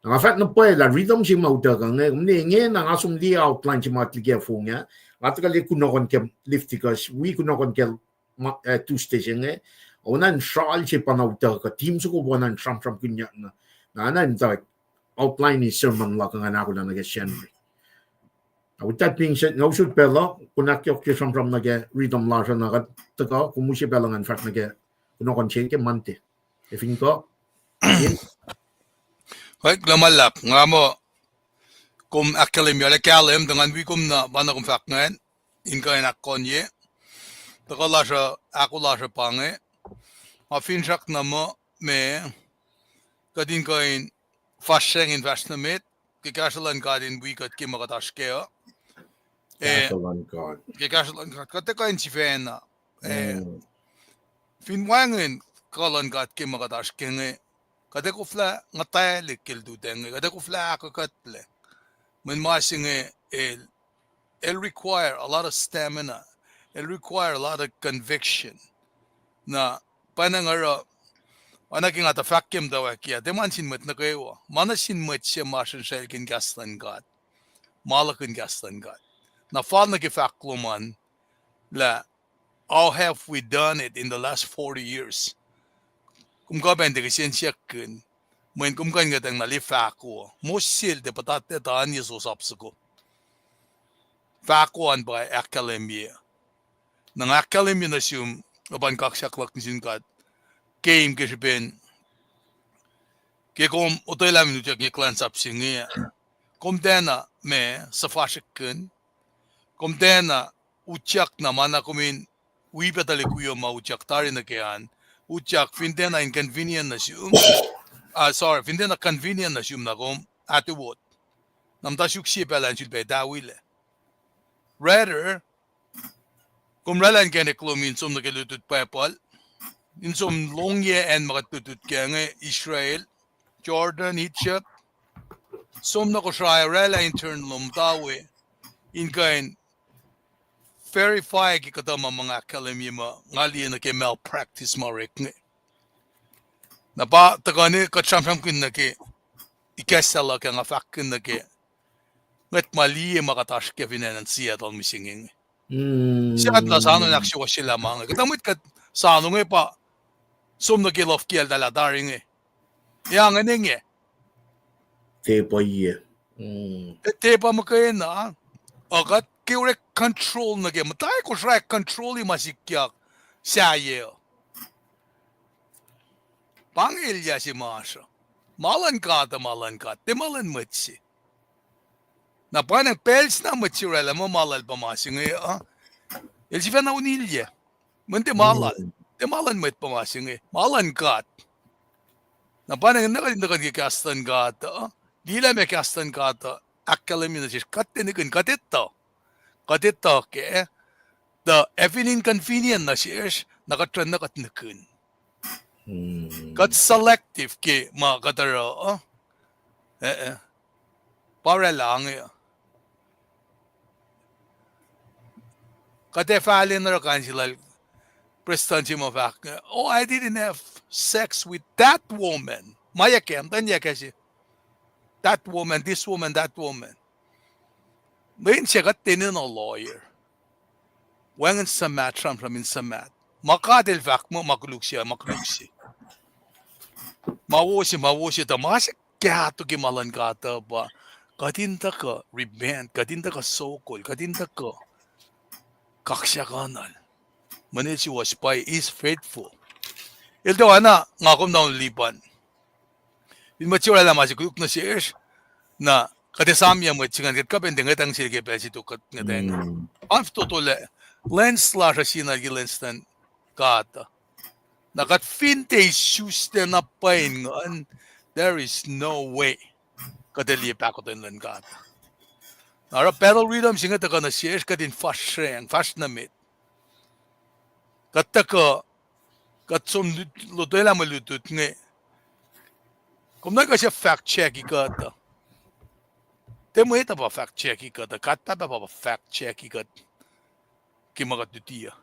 Na nga fahk na pwacye lah rhythm se ma utuckuh inge, kom ne inge na nga som liye outline se ma kuht liki ah fong ah, nga tuhkuh liye kunohkohn ke Leviticus, wi kunohkohn ke ma, eh, Tuesday se inge, oacna in sral se pa na utuckuh, team soko pa na in sramsramkihnyuck na, na, na in tuh outline in sermon luhk ingacn ahkolah nuh ke Sacnri. With that being said, nga usot pacl uh, kom ahkyohkye sramsram nuh ke rhythm lasr uh na kuht tuhkuh, kom use pacl uh ngan fahsr nuh ke kunohkohn se ke Monday. Ac fin kuh, Kuht luhman luhlahp, nga muh kom ahkkahlwemye, arlac kahlwem tuh ngan wi kom na ma na kom fahk ingacn, in kuh in ahkkahlwemye. Tuhkuh lasr uh, ahko lasr uh pa inge. Nga finsrak na muh, me, kuht in kuh in fahsracng in fahsr nuh met ke kahsruh luhn God in wi kuht ke ma kuht oasr kac uh. Eh, Kahsruh luhn God. Ke kahsruh luhn God, kuht ac kuh in sifacna, eh, Mm. fin wacngihn kuh luhn God ke ma kuht oasr kac inge, kuht ac koflah nguhtwaclihk ke lututacng inge, kuht ac koflah ahkuhkuhtlac. Mweyen ma se inge el, el require a lot of stamina. El require a lot of conviction. Na, pacna nga oruh, oacna ke nga tuh fahk ke muhtwacwacack ah, tiac ma nuh sin mwet nuh kwewa, ma nuh sin mwet se ma srihsrelkihn kahs luhn God, ma luhkihn kahs luhn God. Na fal nuh ke fahk lom an lah, how have we done it in the last forty years? Kom kuh pacna tiac kihsen siyuck kihn, mweyen kom kuh in ngwetacng na liye fahko uh. Mosel tiac puhtatlac tuh oan ye sosap soko. Fahko an pa ahkkahlwemye. Na nga ahkkahlwemye nuh sum, luhpan kaksak luhk nuh sin God, keim ke srihpen ke kom otwelah in utyak ke kuhlwacnsap se inge, kom tiacna ma suhfasrihkkihn, kom tiacna utyak na ma na kom in wi pac tuhlihk wiyom ma utyak tari nuh ke an, utyak fin tiacna inconvenient nuh sum, ah, sorry, fin tiacna convenient nuh sum na kom atuwot. Na muhta suk sie pacl an sulpac tawilac. Rather, kom oraclah inkacnek lom in som nuh ke lutlut Bible, in som longyac acn ma kuht lutlut kac inge, Israel, Jordan, Egypt, som nuh Kosrae, oraclah intern lom muhta we, in kuh in verify ke kuhtuh ma ma nga ahkkahlwemye muh nga liye nuh ke malpractice ma orek inge. Na pa tuhkuh ne kuht sramsramkihn nuh ke ikacslah luhk ah, nga fahkkihn nuh ke ngwet ma liye ma kuht oasr kac fin acn Seattle mihsenge inge. Mm. Seattle lah soano in ahksuwohsyelah ma inge. Kuhtuh mwet kuht soano inge pa som nuh ke luhf kiyacl tari inge. Ac ingacn inge. Tepuh ye. Mm. Tepuh muhkwena, uh, kuht ke orek control nuh ke, muhta Kosrae control-i ma sikyak sahyac uh. Pa inge elyah se ma oasr uh. Ma luhn God uh, ma luhn God, tiac ma luhn mwet se. Na pa inge pacl se na mwet se orwaclah muh ma lal pa ma se inge uh, el sifacna unilyac. Mweyen tiac ma lal, tiac ma luhn mwet pa ma se inge, ma luhn God. Na pa inge na kuht in tuhkuh nuh ke kahs luhn God uh, liye lah meac kahs luhn God uh ahkkahlwemye nuh sesr, kuht tiac nihkihn, kuht etuh. Kuht etuh kac, tuh ac fin inconvenient nuh sesr, na kuht srackna kuht nihkihn. Kuht selective ke ma kuht oruh uh. Pa orwaclah inge uh. Kuht ac fahlen oruh kain se lal prestuhn se ma fahk, "Oh, I didn't have sex with that woman." Ma yac kac, muhtwacn yac kac se. That woman, this woman, that woman. Lwen se kuht tiac enenuh lawyer. Wacngihn suhmaht, sramsram in suhmaht. Ma God El fahk muh ma koluk se, ma koluk se. Ma wo se, ma wo se, tuh ma se kahto ke ma luhn God uh pa kuht in tuhkuh repent, kuht in tuhkuh sokol, kuht in tuhkuh kaksakuhnuhl. Mweyen El suwohs pwacye, He is faithful. El tuh oacna nga kom na lipan. Fin mwet se orwaclah ma se koluk nuh sesr, na kuht ac esamyac mwet se ingacn, kuht kuh pac in tiac ngwetacng sel ke pacl se tok kuht ngwetacng. An fototolac, lens lasr uh sie na ke lens luhn God uh. Na kuht fin tiac isuslac na pwacye in nguhn, there is no way kuht ac liye pahkotwen luhn God. Na oruh battle rhythm se inge tuhkuh nuh sesr, kuht in fahsracng, fahsr nuh met. Kuht tuhkuh, kuht som lut-, lotwelah mwe lutlut inge. Kom nuh ke suc fact check-i kuht uh. Tiac mwet uh pa fact check-i kuht uh, God Pahpah pa fact check-i kuht ke ma kuht luti uh.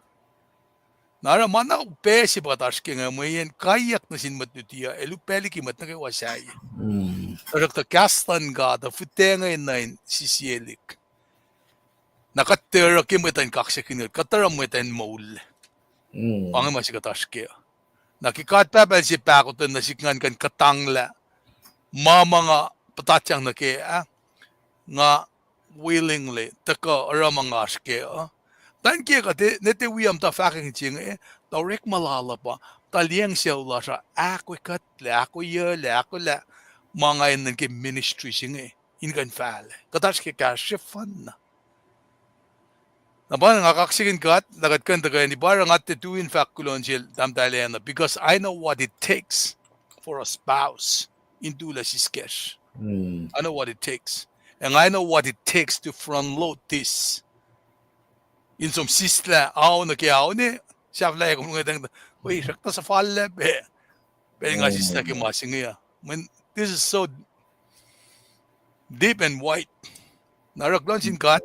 Na oruh ma na upac se pa kuht oasr ke inge, mweyen kaiyuck nuh sin mwet luti uh, el upac liki mwet nuh kwewa sahyac. Tuhsruhktuh kahs luhn God uh fihtac inge nuh in sisielihk. Na kuht tiac oruh ke mwet uh in kaksakihn, kuht oruh mwet uh in moul. Pa inge ma se kuht oasr kac. Na ke God Pahpah El se pahkotwen nuh sihk, ngan kuh in kuhtanglah ma ma nga puhtatyang nuh kac ah, nga willingly tuhkuh oruh ma nga oasr kac uh. Muhtwacn kiyuhk uh, ne tiac wi uh muhta fahkwacng se inge, tuh orekma lal uh pa, tuh liyacacng sucu lasr uh ahkoekuhtlac, ahkoeyuclac, ahkolah ma nga enenuh ke ministry se inge in kuh in fahlac. Kuht oasr ke kahsruh srihfacna. Na pa nga kaksakihn God lah kuht kuh in tuhkweni, pa oruh nga tiac tui in fahk kuloh nuh sel tahmtahel Anna, because I know what it takes for a spouse in tulac siskacsr. I know what it takes. And I know what it takes to front load this. In som sislah ao nuh ke ao ne, sahflahiyac kom ngwetacng, wi, srackna suhfallac pac. Pacl nga sislah ke ma se inge uh. Mweyen this is so deep and wide. Na oruh kuloh nuh sin God.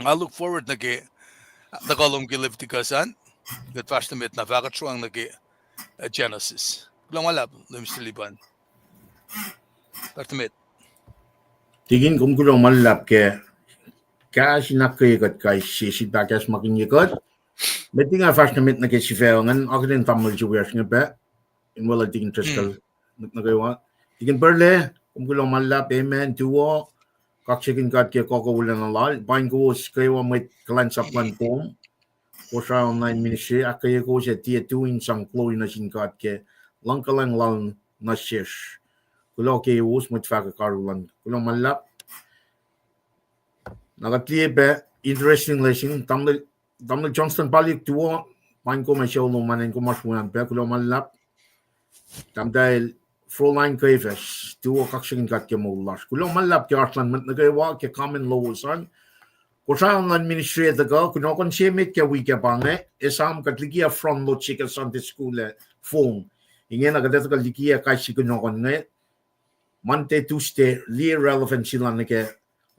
I look forward nuh ke, tuhkuh lom ke Leviticus an, kuht fahsr nuh met na fahkwack sruang nuh ke, uh, Genesis. Kuloh ma luhlahp, Mister Lipan. Fahsr nuh met. Tikin, kom kuloh ma luhlahp ke kahs in ahkkweye kuht kais sie, sifilpac kahs ma kihnye kuht. Met liki nga fahsr nuh met nuh ke sifac ingacn, akihlen tamuhlwel se wiyacsr inge pac, in weluhl Tikin Driscoll, met nuh kwewa. Tikin Purley, kom kuloh ma luhlahp, amen, tuwo, kaksakihn God ke kuh wolacna lal, paing kowos kwewa mwet kuhlwacnsap luhn kom, Kosrae Online Ministry, ahkkweye kowos ac tiac tui in sang kuloh nuh sin God ke luhngkuhlwacng lal nuh sesr. Kuloh kowos mwet fahkwack karulan. Kuloh ma luhlahp. Na kuht liye pac interesting lesson, tamuhlwel, tamuhlwel Johnston Palik tuwo, paing kom ac sucu lom an, kom oasr wian pac, kuloh ma luhlahp. Tahmtahel Froline Kefas tuwo, kaksakihn God ke moul lasr. Kuloh ma luhlahp ke oasr luhn mwet nuh kwewa ke comment lowos an. Kosrae Online Ministry ac tuhkuh kunohkohn se met ke wik ah pa inge, esam kuht likiyac front load se ke Sunday School ac fong. Ingena kuht ac tuhkuh likiyac kais sie kunohkohn inge Monday, Tuesday, liye relevancy lal nuh ke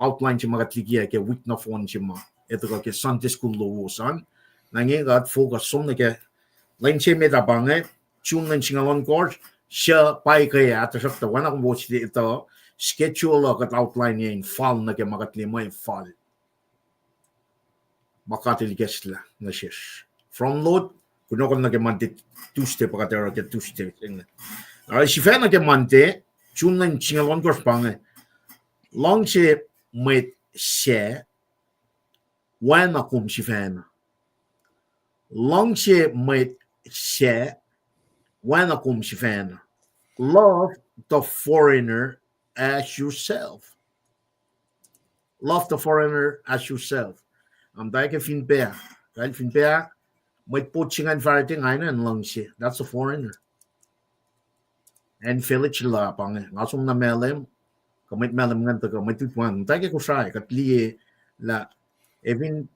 outline se ma kuht likiyac ke wik nohfohn se ma ac tuhkuh ke Sunday School lowos an. Na inge kuht focus som nuh ke lwen se met ah pa inge, June lwen singucul ohnkohsr, suc pa ke ah, tuhsruhktuh oacna kom wo site etuh, schedule uh kuht outline in fal nuh ke ma kuht liye muh fal. Ma kuht ikacslah nuh sesr. Front load, kunohkohn nuh ke Monday, Tuesday, pa kuht oruh ke Tuesday inge. Oruh sifacna ke Monday, June lwen singucul ohnkohsr pa inge. Luhngse mwet sac, oacna kom sifacna. Luhngse mwet sac, oacna kom sifacna. Love the foreigner as yourself. Love the foreigner as yourself. Am tae ke fin pac, kal fin pac, mwet pot se ingacn fahsrwelihk ingena in luhngse. That's a foreigner. Acn village la pa inge, nga som na Malem, kuh mwet Malem ingacn tuhkuh, mwet utwan, muhta ke Kosrae, kuht liye lah, efin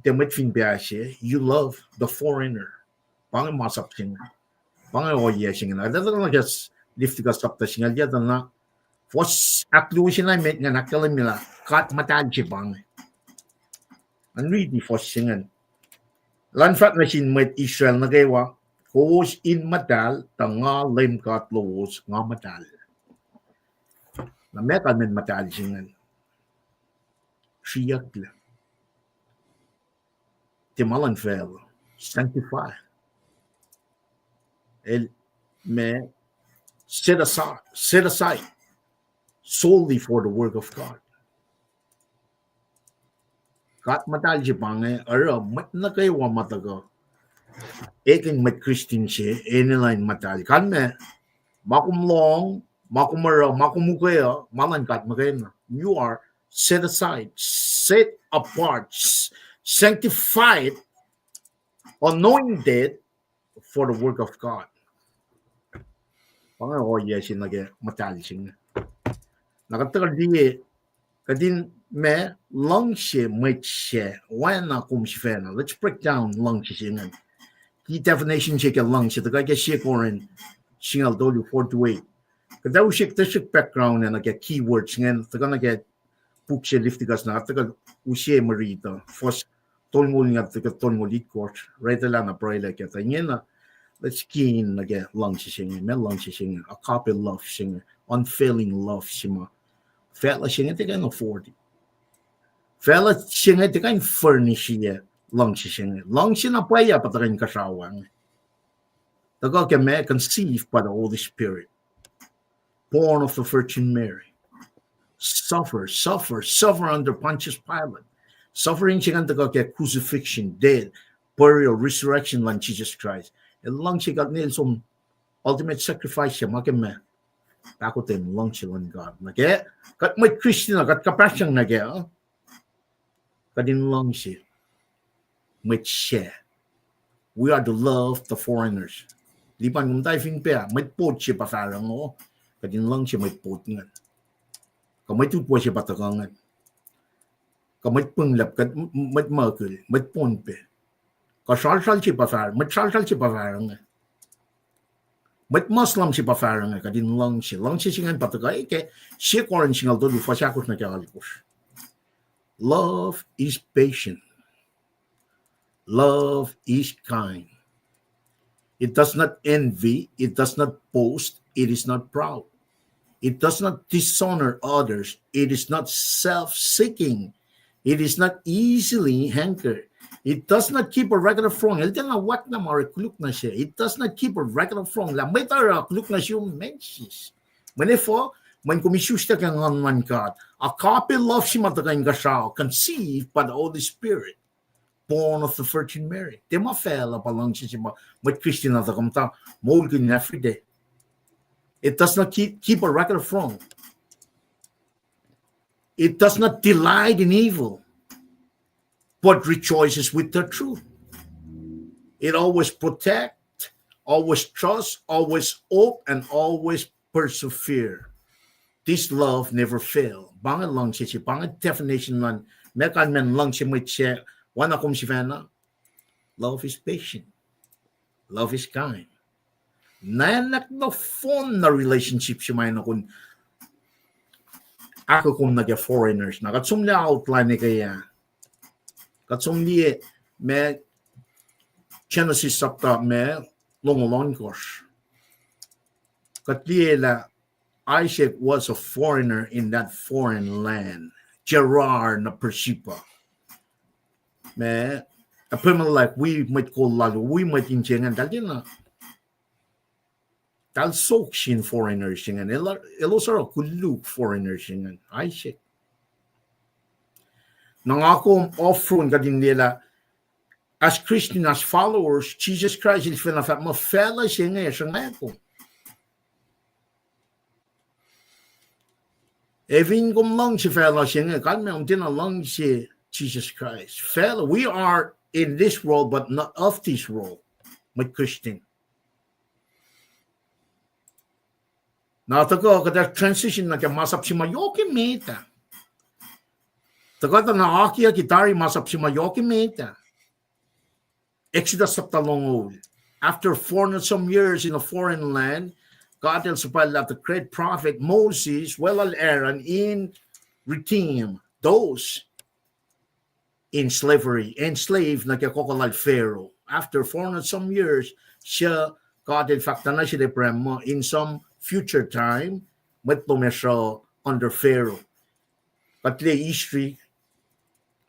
tiac mwet fin pac se, you love the foreigner. Pa inge masap se inge. Pa inge ohiyac se inge. Kuht etuh na ke Leviticus chapter singucul yac tuh na, fuhs ahkluo se na met ingacn ahkkahlwemye lah God muhtahl se pa inge. An riti fuhs se ingacn. Elan fahk nuh sin mwet Israel nuh kwewa, kowos in muhtahl, tuh nga Leum God lowos, nga muhtahl. Na meac kalmacn muhtahl se ingacn? Sriyucklac. Tiac ma luhn facluh. Sanctify. El ma set aside, set aside solely for the work of God. God muhtahl se pa inge, oruh mwet nuh kwewa ma tuhkuh ekihn mwet Christian se, enenuh in muhtahl. Kalmac, ma kom lohng, ma kom oruh, ma kom ukwe uh, ma luhn God muhkwena. You are set aside, set apart, sanctified, anointed for the work of God. Pa inge ohiyac se nuh ke muhtahl se inge. Na kuht tuhkuh liye, kuht in ma luhngse mwet sac, oacna kom sifacna. Let's break down luhngse se ingacn. Key definition se ke luhngse, tuhkuh ke Sie Korin singucul tolu, four to eight. Kuht ac use, tuhsruhk background ac nuh ke keywords ingacn, tuhkuh nuh ke puk se Leviticus na, tuhkuh use mwe riti, fuhs tolngoul ingacn tuhkuh tolngoul itkohsr, retelah na pruhelah kac tuh ingena, let's key in nuh ke luhngse se inge, ma luhngse se inge, agape love se inge, unfailing love se ma facluh se inge tiac kuh in afford. Facluh se inge tiac kuh in furnish-ye luhngse se inge. Luhngse na pwacye pa tuhkuh inkuhsrao inge. Tuhkuh ke ma conceived by the Holy Spirit. Born of the Virgin Mary. Suffer, suffer, suffer under Pontius Pilate. Suffering se ingacn tuhkuh ke crucifixion, death, burial, resurrection luhn Jisus Kraist. El luhngse God, el som ultimate sacrifice se ma ke ma pahkotwen luhngse luhn God. Nuh ke kuht mwet Christian uh, kuht kuhpahsryang nuh kac, kuht in luhngse mwet sac. We are to love the foreigners. Lipan, kom muhta fin pac, mwet pot se pa fahsruh inge, kuht in luhngse mwet pot ingacn. Kuh mwet utwe se pa tuhkuh ingacn. Kuh mwet pweng luhlahp, kuh mwet muhkul, mwet Pohnpei. Kuh sralsral se pa fahsruh, mwet sralsral se pa fahsruh inge. Mwet Muslim se pa fahsruh inge, kuht in luhngse. Luhngse se ingacn pa tuhkuh ke Sie Korin singucul tolu, fuhs ahkosr nuh ke alkosr. Love is patient. Love is kind. It does not envy. It does not boast. It is not proud. It does not dishonor others. It is not self-seeking. It is not easily angered. It does not keep a record of wrong. El tiacna wacngihn ma oruh koluk nuh se. It does not keep a record of wrong. Lah mwet oruh koluk nuh sum, mensis. Mweyen efuh? Mweyen kom isuslac ke nguhn luhn God. Agape love se ma tuhkuh inkuhsrao, conceived by the Holy Spirit, born of the Virgin Mary. Tiac ma facluh pa luhngse se ma mwet Christian uh tuhkuh muhta moulkihn every day. It does not keep, keep a record of wrong. It does not delight in evil, but rejoices with the truth. It always protect, always trust, always hope, and always persevere. This love never fail. Pa inge luhngse se, pa inge definition luhn, ma kalmacn luhngse mwet sac, oacna kom sifacna. Love is patient. Love is kind. Nwacklah nohfohn na relationship se ma nuhkwewa ahkkweye kom nuh ke foreigners. Na kuht som liye outline ke ah. Kuht som liye ma Genesis chapter ma longoul ohnkohsr. Kuht liye lah Isaac was a foreigner in that foreign land. Gerar na Beersheba. Ma Abimelech, wi mwet kol lal, wi mwet inse ingacn, eltahl tiacna Eltahl suk sin foreigners se ingacn. Elos oruh koluk foreigners se ingacn. Isaac. Na nga kom ofrun kuht in liye lah, as Christian, as followers, Jisus Kraist el sifacna fahk muh facluh se inge sruhnga kom. Ac fin kom luhngse facluh se inge, kalmac kom tiacna luhngse Jisus Kraist. Facluh, we are in this world, but not of this world. Mwet Christian. Na tuhkuh kuht ac transition nuh ke masap se ma yohk emet ah. Tuhkuh tuh na akiaki tari masap se ma yohk emet ah. Exodus chapter longoul. After four hundred some years in a foreign land, God el suhpwacllah the great prophet Moses, weluhl Aaron, in redeem those in slavery, enslaved nuh ke koko lal Pharaoh. After four hundred some years, suc God el fahk tuh nuh sel Abraham muh in some future time, mwet lom ac sruh under Pharaoh. Kuht liye history,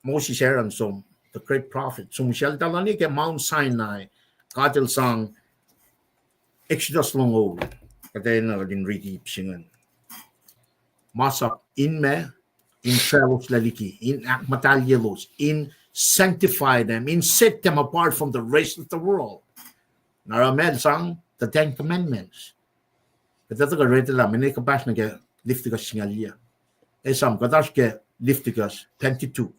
Moses, Aaron som, the great prophet, som sel talan ke Mount Sinai, God el sang Exodus longoul, kuht enenuh in riti ip se ingacn. Masap in ma, in faclos liki, in ahkmuhtahlyelos, in sanctify them, in set them apart from the rest of the world. Na oruh ma el sang the Ten Commandments. Kuht etuh kuh read lah mene kuhpahsr nuh ke Leviticus singucul yac. Esam kuht oasr ke Leviticus, Pentateuch,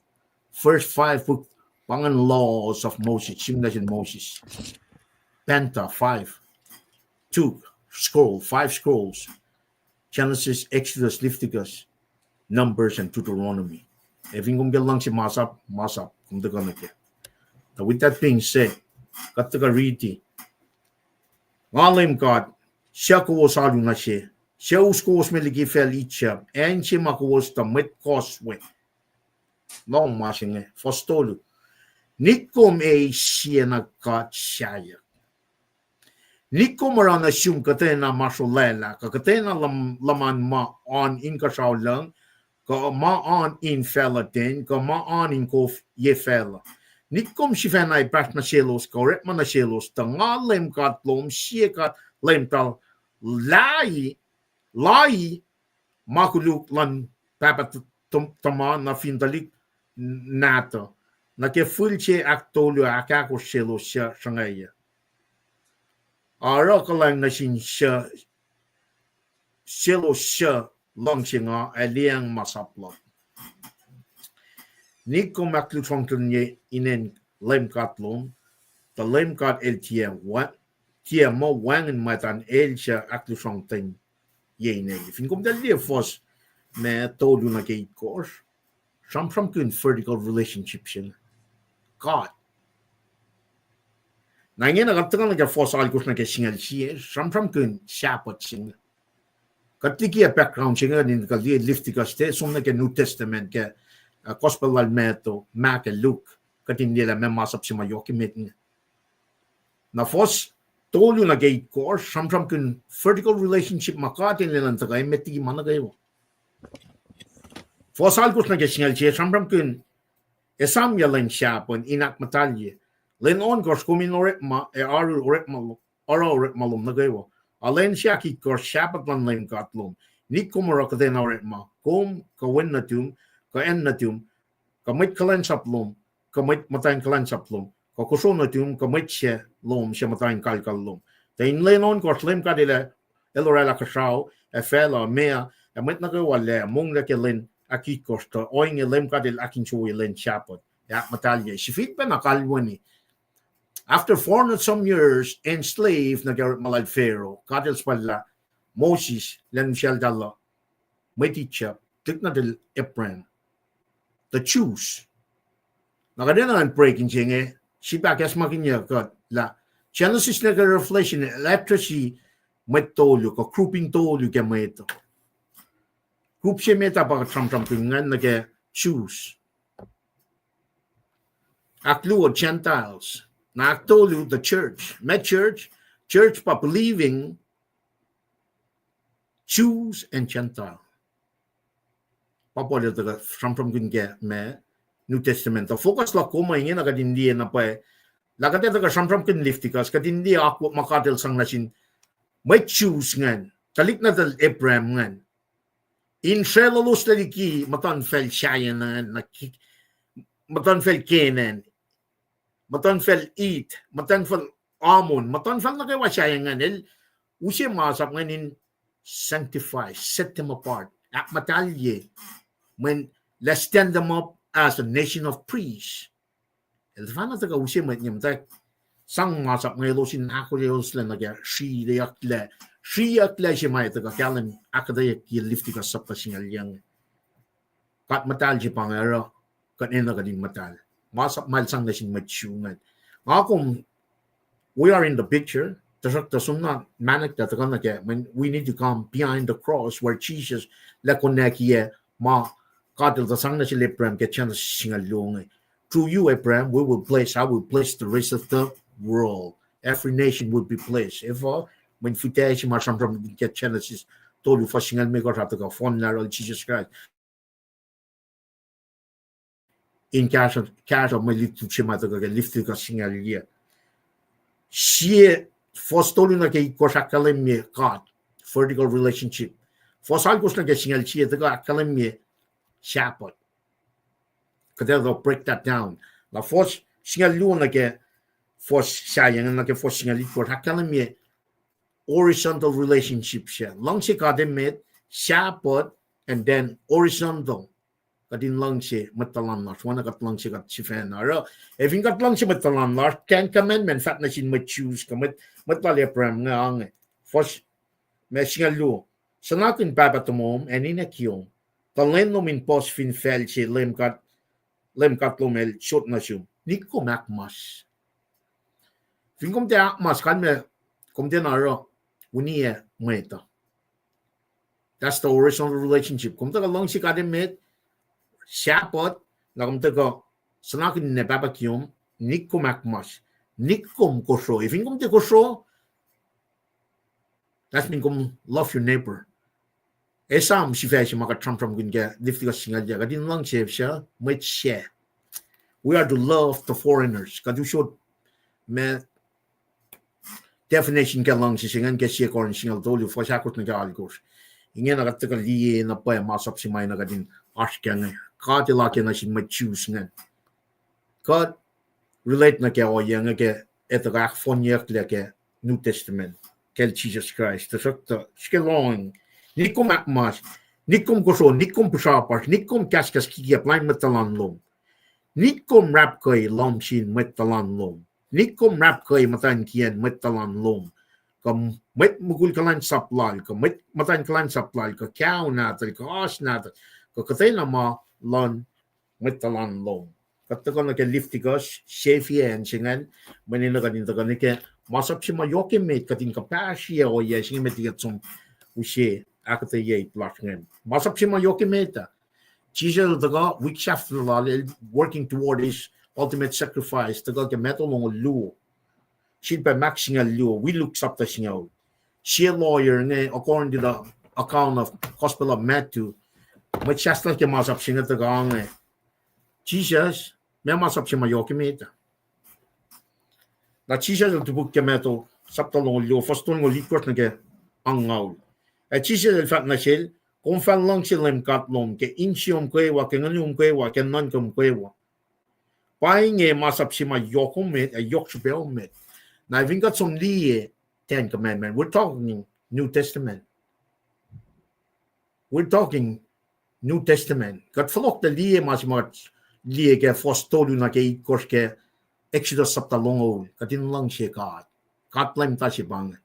first five book, pa ingacn laws of Moses, sihmlac sin Moses. Penta, five. Two scroll, five scrolls. Genesis, Exodus, Leviticus, Numbers, and Deuteronomy. Ac fin kom ke luhngse masap, masap, kom tuhkuh nuh ke. Now, with that being said, kuht tuhkuh riti. Nga Leum God, suc kowos alu nuh se, suc us kowos me liki facl Egypt, acn se ma kowos tuh mwet kohs we. Lohng ma se inge, fuhs tolu. Nikkom eis siena god sahyac. Nikkom oruh nuh sum kuhtwena ma srolwaclah, kuh kuhtwena luhman ma oan inkuhsrao lucng, kuh ma oan in facluh ten, kuh ma oan in kof ye facluh. Nikkom sifacna epahsr nuh selos, kuh orekma nuh selos, tuh nga Leum God lom, sie God Leumtal, lahi, lahi ma koluk luhn pahpah tuhma nuh fin tuhlihk nahtuh, nuh ke fihl se ahktolu ac ahkahkosr selos suc sruhngwacyuc. Oruh kuhlwacng nuh sin selos suc luhngse nga ac liyacacng masap luhk. Nikkom ahklusrongtwenye inen Leum God lom, tuh Leum God el tiac, tiac muh wacngihn mwet an el suc ahklusrongtwen ye inel. Fin kom tuh liye fuhs ma tolu nuh ke itkohsr, sramsramkihn vertical relationship se inge. God. Na ingena kuht tuhkuh nuh ke fuhs alkosr nuh ke singucul sie, sramsramkihn Sabbath se inge. Kuht likiyac background se inge in kuh liye Leviticus te, som nuh ke New Testament ke Gospel lal Matthew, Mark, ac Luke, kuht in liye lah ma masap se ma yohk emet inge. Na fuhs tolu nuh ke itkohsr, sramsramkihn vertical relationship ma God enenuh in tuhkuh met liki ma nuh kwewa. Fuhs alkosr nuh ke singucul sie, sramsramkihn esamyac lwen Sabbath in ahkmuhtahlye. Lwen ohnkohsr kom in orekma ac oaru orekma, oruh orekma lom nuh kwewa. A lwen se ahkitkohsr Sabbath luhn Leum God lom. Nikkom oruh kuhtwena orekma, kom, kuh wen nuhtum, kuh acn nuhtum, kuh mwet kuhlwacnsap lom, kuh mwet muhtwacn kuhlwacnsap lom, kuh kosro nuhtum, kuh mwet se lom suc muhta in kalkal lom. Tuh in lwen ohnkohsr Leum God el, el oraclah kuhsrao, ac facluh, meoa, ac mwet nuh kwewa lac, monglac ke lwen ahkitkohsr, tuh ohinge Leum God el ahkinsewowoye lwen Sabbath ac ahkmuhtahlye. Sifilpacna kalweni. After four hundred some years enslaved nuh ke orekma lal Pharaoh, God el suhpwacllah Moses, elan usacltahl mwet Egypt, tuhlihk nuhtin Abraham, the Jews. Na kuht enenuh in break in se inge, sip ahkacsmakihnye kuht lah Genesis nuh ke Revelation el addressi mwet tolu, kuh grouping tolu ke mwet uh. Group se met ah pa kuht sramsramkihn ingacn nuh ke Jews. Ahkluo, Gentiles. Na ahktolu, the church. Ma church, church pa believing Jews and Gentile. Pa Paul el tuhkuh sramsramkihn ke ma New Testament uh. Focus luhk kom ingena kuht in liye na pwacye. Lah kuht ac tuhkuh sramsramkihn Leviticus, kuht in liye akwuck ma God el sang nuh sin mwet Jews ingacn, tuhlihk nuhtin Abraham ingacn, in srwaclolos liki muhtuhnfacl sahyac ingacn, na ki-, muhtuhnfacl Canaan, muhtuhnfacl Heth, muhtuhnfacl Ammon, muhtuhnfacl nuh kwewa sahyac ingacn, el use masap ingacn in sanctify, set them apart, ahkmuhtahlye, mweyen lah stand them up as a nation of priests. El tuhfahna tuhkuh use mwet inge muhtwacwacack sang masap inge elos in ahkoeyaclos lac nuh ke sriyucklac, sriyucklac se ma tuhkuh kahlwem ahkuhtweyucki Leviticus sapta singucul yuc inge. Kuht muhtahl se pa inge oruh kuht enenuh kuht in muhtahl. Masap ma el sang nuh sin mwet Jew ingacn. Nga kom, we are in the picture. Tuhsruhktuh som na mahnak lah tuhkuh nuh ke, when we need to come behind the cross where Jesus lah konwacack ma God el tuh sang nuh sel Abraham ke Genesis singucul luo inge. Through you, Abraham, we will bless, I will bless the rest of the world. Every nation will be blessed. Efuh, mweyen fihtac se ma sramsram ke Genesis tolu fuhs singucul limekohsr ah tuhkuh fohn lah oruh Jesus Christ in kahsruh, kahsruh mwe lutlut se ma tuhkuh ke Leviticus singucul yuc. Sie, fuhs tolu nuh ke itkohsr ahkkahlwemye God, vertical relationship. Fuhs alkosr nuh ke singucul sie tuhkuh ahkkahlwemye Sabbath. Kuht ac break that down. Na fuhs singucul luo nuh ke fuhs sahyac inge, nuh ke fuhs singucul itkohsr ahkkahlwemye horizontal relationship se. Luhngse God emet, Sabbath, and then horizontal. Kuht in luhngse mwet tuhlan lasr, oacna kuht luhngse kuht sifacna. Oruh, ac fin kuht luhngse mwet tuhlan lasr, Ten Commandment fahk nuh sin mwet Jews, kuh mwet, mwet lal Abraham inge, ange. Fuhs, ma singucul luo. Suhnakihn pahpah tomom ac ninac kiyom, tuh lwen lom in puhs fin facl se Leum God, Leum God lom el sot nuh sum. Nik kom ahkmas. Fin kom tiac ahkmas, kalmac kom tiacna oruh uniyac mwet uh. That's the horizontal relationship. Kom tuhkuh luhngse God emet, Sabbath, na kom tuhkuh suhnakihn ninac pahpah kiyom, nik kom ahkmas. Nik kom kosro. Fin kom tiac kosro, that means kom love your neighbor. Esam sifac se ma kuht sramsramkihn ke Leviticus singucul yuc, kuht in luhngse mwet sac. We are to love the foreigners. Kuht usot ma definition ke luhngse se ingacn ke Sie Korin singucul tolu, fuhs ahkosr nuh ke alkosr. Ingena kuht tuhkuh liye na pwacye masap se ma na kuht in oasr kac inge. God El oakiyac nuh sin mwet Jews ingacn. Kuht relate nuh ke ohiyac inge ke etuh kuh ahkfohnyucklac ke New Testament, kacl Jesus Christ. Tuhsruhktuh srihke lohng, nik kom ahkmas, nik kom kosro, nik kom pihsrapasr, nik kom kahskahs kikiacp lain mwet tuhlan lom. Nik kom rapkei lohm sin mwet tuhlan lom. Nik kom rapkei muhtwacn kiyacn mwet tuhlan lom. Kuh mwet mukul kuhlwacnsap lal, kuh mwet muhtwacn kuhlwacnsap lal, kuh kao nahtuhl, kuh oasr nahtuhl, kuh kuhtwena ma luhn mwet tuhlan lom. Kuht tuhkuh nuh ke Leviticus, sefie acn se ingacn, mweyen enenuh kuht in tuhkuh nuh ke masap se ma yohk emet, kuht in kuhpahsrye ohiyac se inge met liki kuht som use ahkuhtweyac ip lasr ingacn. Masap se ma yohk emet uh. Jisus el tuhkuh, wik sahflah lal, el working toward his ultimate sacrifice, tuhkuh ke Matthew longoul luo. Sifilpac Mark singucul luo, wi Luke sapta singucul. Sie lawyer inge, according to the account of Gospel of Matthew, mwet sahflah ke masap se inge tuhkuh inge, Jisus, meac masap se ma yohk emet uh? Na Jisus el topuk ke Matthew sapta longoul luo, fuhs tolngoul itkohsr nuh ke angngaul. Ac Jisus el fahk nuh sel, kom fah luhngse Leum God lom ke insiyom kwewa, ke nguhnum kwewa, ke nuhnkom kwewa. Pa inge masap se ma yohk emet ac yohk srihpac emet. Na fin kuht som liye Ten Commandment, we're talking New Testament. We're talking New Testament. Kuht fohlohklac liye ma se ma kuht liye ke fuhs tolu nuh ke itkohsr ke Exodus sapta longoul, kuht in luhngse God. God Leum ta se pa inge.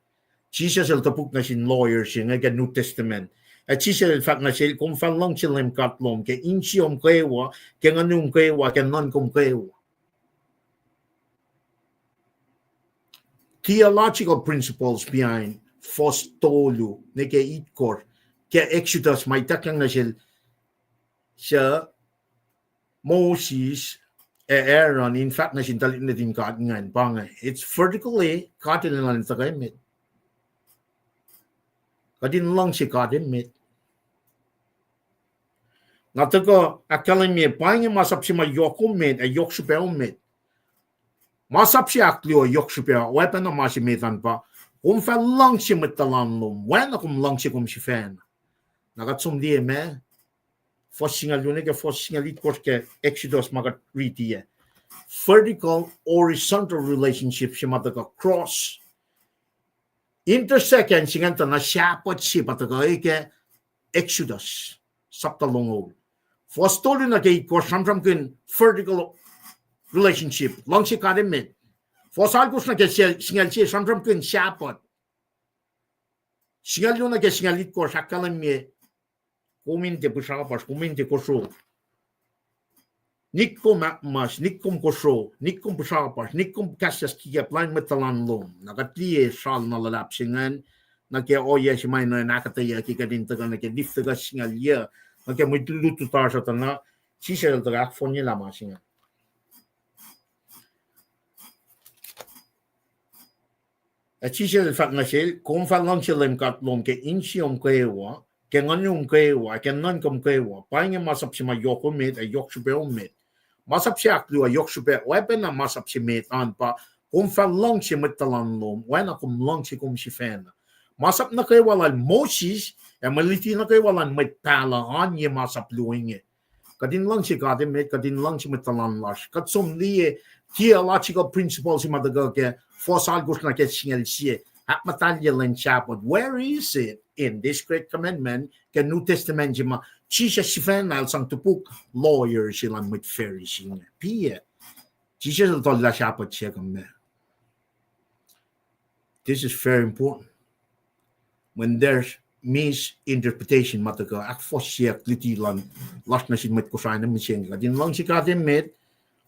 Jisus el topuk nuh sin lawyer se inge ke New Testament. Ac Jisus el fahk nuh sel, kom fah luhngse Leum God lom ke insiyom kwewa, ke nguhnum kwewa, ke nuhnkom kwewa. Theological principles behind fuhs tolu nuh ke itkohsr ke Exodus ma ituckyang nuh sel, suc Moses ac Aaron in fahk nuh sin tuhlihk nuhtin God ingacn pa inge. It's vertically, God El enenuh in tuhkuh emet. Kuht in luhngse God emet. Na tuhkuh ahkkahlwemye pa inge masap se ma yohk emet ac yohk srihpac emet. Masap se ahkluo yohk srihpac, oacpacna ma se met an pa, Kom fah luhngse mwet tuhlan lom oacna kom luhngse kom sifacna. Na kuht som liye ma, fuhs singucul luo nuh ke fuhs singucul itkohsr ke Exodus ma kuht riti ah. Vertical, horizontal relationship se ma tuhkuh cross. Intersect se ingacn tuh na Sabbath se pa tuhkuh ke Exodus, sapta longoul. Fuhs tolu nuh ke itkohsr sramsramkihn vertical relationship, luhngse God emet. Fuhs alkohsr nuh ke singucul sie sramsramkihn Sabbath. Singucul luo nuh ke singucul itkohsr ahkkahlwemye, kom in tiac pihsrapasr, kom in tiac kosro. Nik kom ahkmas, nik kom kosro, nik kom pihsrapasr, nik kom kahskahs kikap lain mwet tuhlan lom. Na kuht liye sral na luhlahp se ingacn, nuh ke ohiyac se ma in ahkuhtweyac ke kuht in tuhkuh nuh ke Levitikus singucul yuc, nuh ke mwe lutlut lasr uh tuh na, Jisus el tuhkuh ahkfohnyelah ma se ingacn. Ac Jisus el fahk nuh sel, kom fah luhngse Leum God lom ke insiyom kwewa, ke nguhnom kwewa, ke nuhnkom kwewa. Pa inge masap se ma yohk emet ac yohk srihpac emet. Masap se ahkluo ac yohk srihpac oacpacna masap se met an pa, kom fah luhngse mwet tuhlan lom oacna kom luhngse kom sifacna. Masap nuh kwewa lal Moses ac mwe luti nuh kwewa lal mwet pahluh oan ye masap luo inge. Kuht in luhngse God emet, kuht in luhngse mwet tuhlan lasr. Kuht som liye theological principle se ma tuhkuh ke fuhs alkohsr nuh ke singucul sie. Ahkmuhtahlye lwen Sabbath. Where is it in this great commandment ke New Testament se ma Jisus sifacna el sang topuk lawyer se lal mwet Pharisee inge? Piac. Jisus el tuhllah Sabbath se kuh meac? This is very important. When there's misinterpretation ma tuhkuh ahkfohsyeyuck luti lun lasr nuh sin mwet Kosrae nuh mihsenge. Kuht in luhngse God emet,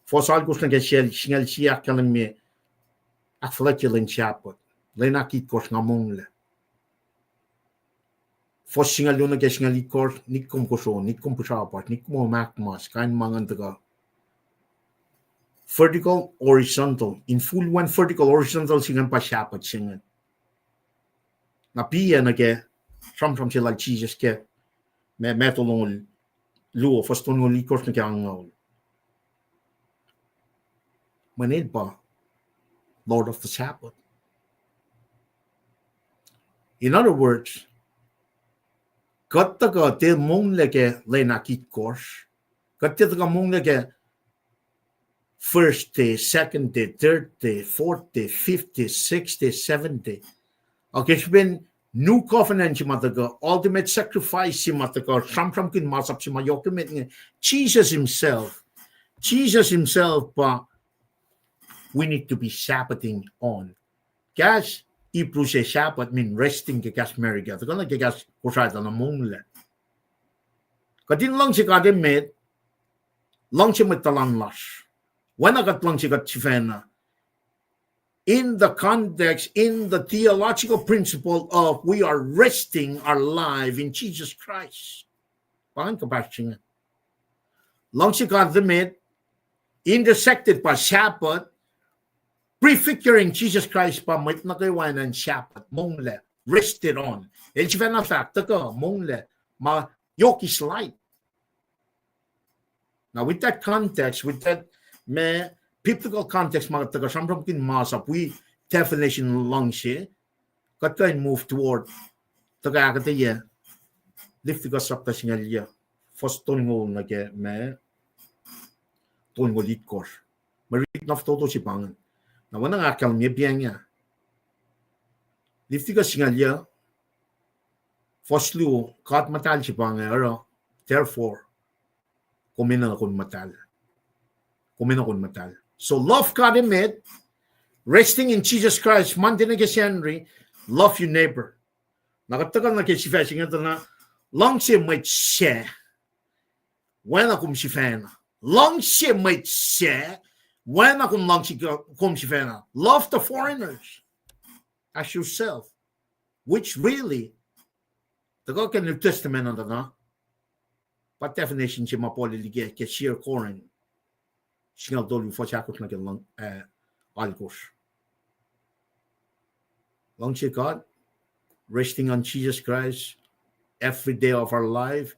fuhs alkohsr nuh ke singucul sie ahkkahlwemye, ahkfuhlwactye lwen Sabbath, lwen ahkitkohsr nga monglac. Fuhs singucul luo nuh ke singucul itkohsr, nik kom kosro, nik kom pihsrapasr, nik kom ahkmas, kain ma ingacn tuhkuh. Vertical, horizontal. In full one, vertical, horizontal se ingacn pa Sabbath se ingacn. Na piac nuh ke sramsram se lal Jisus ke Ma-, Matthew longoul luo, fuhs tolngoul itkohsr nuh ke angngaul. Mweyen el pa Lord of the Sabbath. In other words, kuht tuhkuh tiac monglac ke lwen ahkitkohsr. Kuht tiac tuhkuh monglac ke first day, second day, third day, fourth day, fifth day, sixth day, seventh day. Okay, srihpen New Covenant se ma tuhkuh, ultimate sacrifice se ma tuhkuh, sramsramkihn masap se ma yohk emet inge. Jesus himself, Jesus himself pa we need to be Sabbathing on. Kahs Hebrew se Sabbath mean resting ke kahs America, tuhkuh na ke kahs Kosrae tuh na monglac. Kuht in luhngse God emet, luhngse mwet tuhlan lasr. Oacna kuht luhngse kuht sifacna. In the context, in the theological principle of we are resting our life in Jesus Christ. Pa ingacn kuhpahsr se inge. Luhngse God emet, intersected by Sabbath, prefiguring Jesus Christ pa mwet nuh kwewa in Sabbath, monglac, rested on. El sifacna fahk, tuhkuh, monglac, ma yohk eis light. Now, with that context, with that, ma, biblical context, ma tuhkuh sramsramkihn masap wi definition luhngse, kuht kuh in move toward, tuhkuh ahkuhtweyac Leviticus sapta singucul yuc, fuhs tolngoul nuh ke ma, tolngoul itkohsr. Mwe rit na fototo se pa ingacn. Na oacna nga ahkkahlwemye pa inge, Leviticus singucul yuc, fuhs luo, God muhtahl se pa inge, oruh, therefore, kom enenuh in muhtahl. Kom enenuh in muhtahl. So love God emet, resting in Jesus Christ, Monday nuh ke Sacnri, love your neighbor. Na kuht tuhkuh nuh ke sifac se inge tuh na, luhngse mwet sac oacna kom sifacna. Luhngse mwet sac oacna kom luhngse kom sifacna. Love the foreigners as yourself, which really, tuhkuh ke New Testament an tuh na, pa definition se ma Paul el liki ke sie Corinth singucul tolu, fuhs ahkosr nuh ke, uh, alkosr. Luhngse God, resting on Jesus Christ, every day of our life,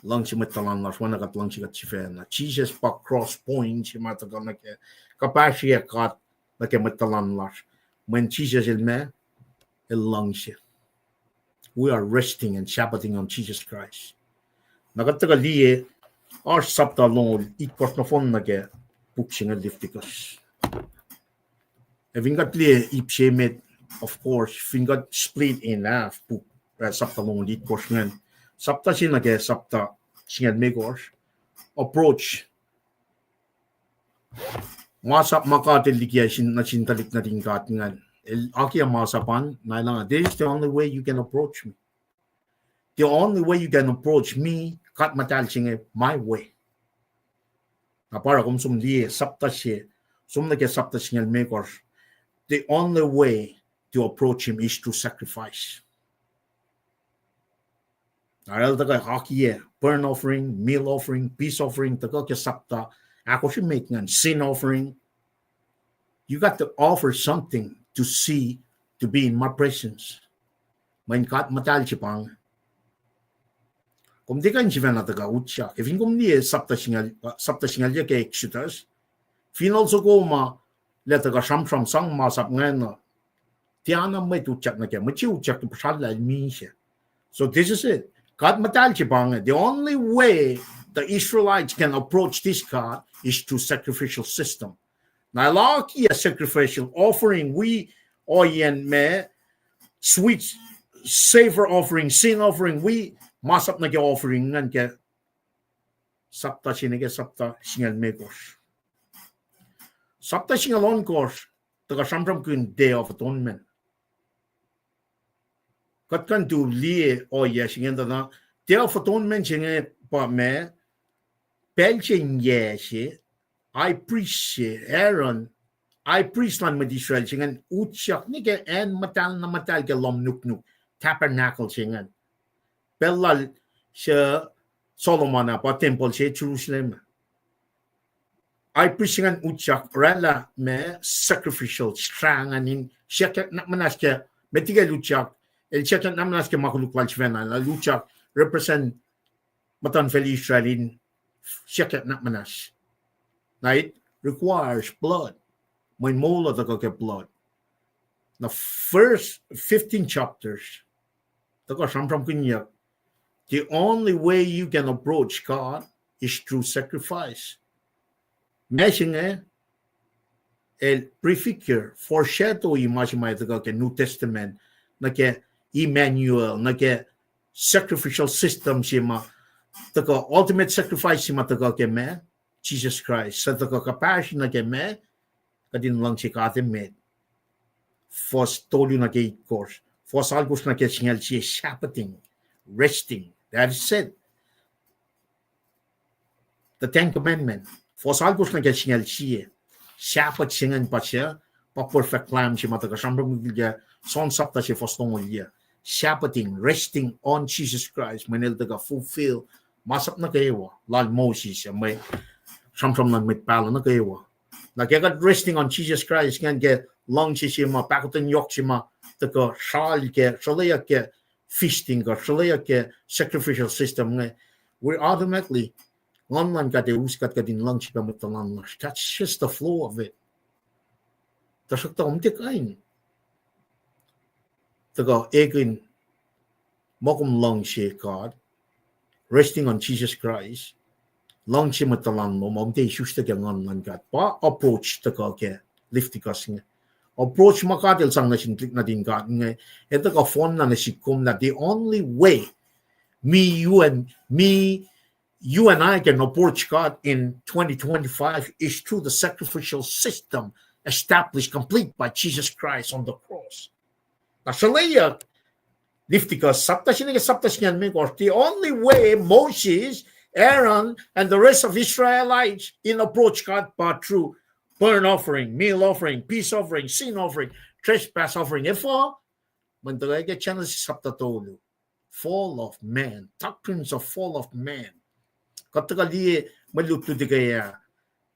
luhngse mwet tuhlan lasr oacna kuht luhngse kuht sifacna. Jesus pa cross point se ma tuhkuh nuh ke kuhpahsryuck God nuh ke mwet tuhlan lasr. Mweyen Jesus el ma, el luhngse. We are resting and Sabbathing on Jesus Christ. Na kuht tuhkuh liye, oasr sapta longoul itkohsr nohfohn nuh ke puk se inge Leviticus. Ac fin kuht liye ip se met, of course, fin kuht split in half puk, uh, sapta longoul itkohsr ingacn, sapta se nuh ke sapta singucul limekohsr, approach masap ma God El likiyac sin, nuh sin tuhlihk nuhtin God ingacn. El akiyac masap an, na el, this is the only way you can approach me. The only way you can approach me, God muhtahl se inge, my way. Na pa oruh kom som liye sapta se, som nuh ke sapta singucul limekohsr. The only way to approach him is through sacrifice. Na el tuhkuh akiyac burnt offering, meal offering, peace offering, tuhkuh ke sapta ahkosr met ingacn, sin offering. You got to offer something to see, to be in my presence. Mweyen God muhtahl se pa inge. Kom tiac kuh in sifacna tuhkuh utyak. Ac fin kom liye sapta singucul, sapta singucul yac ke Exodus, fin el soko ma lah tuhkuh sramsram sang masap ingacn uh, tiacna mwet utyak nuh kac, mwet se utyak ke puhsrallah el misac. So this is it. God muhtahl se pa inge. The only way the Israelites can approach this God is through sacrificial system. Na el akiyac sacrificial offering wi, ohiyacn ma, sweet savor offering, sin offering, wi masap nuh ke offering ingacn ke sapta se nuh ke sapta singucul limekohsr. Sapta singucul ohnkohsr, tuhkuh sramsramkihn Day of Atonement. Kuht kuh in tu liye ohiyac se ingacn tuh na, Day of Atonement se inge pa ma, pacl se inyac se, high priest se, Aaron, high priest luhn mwet Israel se ingacn utyak nuh ke acn muhtahl na muhtahl ke lohm nuknuk, tabernacle se ingacn. Pacl lal se Solomon ah pa tempuhl se Jerusalem. High priest se ingacn utyak oraclah ma sacrificial srah ingacn in siyuck nuhnak muhnahs ke, met liki el utyak, el siyuck nuhnak muhnahs ke ma koluk lal sifacna, el utyak represent muhtuhnfacl Israel in siyuck nuhnak muhnahs. Na it requires blood. Mweyen moul uh tuhkuh ke blood. Na first fifteen chapters, tuhkuh sramsramkihnyuck, the only way you can approach God is through sacrifice. Ma se inge, el prefigure, foreshadow-i ma se ma tuhkuh ke New Testament, nuh ke Emmanuel, nuh ke sacrificial system se ma tuhkuh, ultimate sacrifice se ma tuhkuh ke ma, Jesus Christ, suc tuhkuh kuhpahsr nuh ke ma, kuht in luhngse God emet. Fuhs tolu nuh ke itkohsr, fuhs alkosr nuh ke singucul sie, Sabbathing, resting. That is it. The Ten Commandment. Fuhs alkosr nuh ke singucul sie. Sabbath se ingacn pa se, pa perfect lamb se ma tuhkuh sramsramkihn ke John sapta se fuhs longoul yac. Sabbathing, resting on Jesus Christ, mweyen el tuhkuh fulfill masap nuh kwewa lal Moses, mwe sramsram luhn mwet pahluh nuh kwewa. Na ke kuht resting on Jesus Christ ingacn ke luhngse se ma, pahkotwen yohk se ma tuhkuh sral ke, sruhlweyuck ke feasting kuh sruhlweyuck ke sacrificial system inge, we automatically, Nguhn luhn God ac us kuht kuht in luhngse pac mwet tuhlan lasr. That's just the flow of it. Tuhsruhktuh kom tiac kuh in tuhkuh ekihn muh kom luhngse God, resting on Jesus Christ, luhngse mwet tuhlan lom, kom tiac isuslac ke Nguhn luhn God. Pa approach tuhkuh ke Leviticus inge. Approach ma God El sang nuh sin tuhlihk nuhtin God inge, ac tuhkuh fohnlah nuh sihk kom lah the only way me, you and me, you and I can approach God in twenty twenty-five is through the sacrificial system established complete by Jesus Christ on the cross. Na sruhlweyuck Leviticus sapta se nuh ke sapta singucul limekohsr, the only way Moses, Aaron, and the rest of Israelites in approach God pa through burnt offering, meal offering, peace offering, sin offering, trespass offering. Efuh? Mweyen tuhkuh ke Genesis sapta tolu, fall of man, doctrines of fall of man. Kuht tuhkuh liye mwe lutlut ike ah,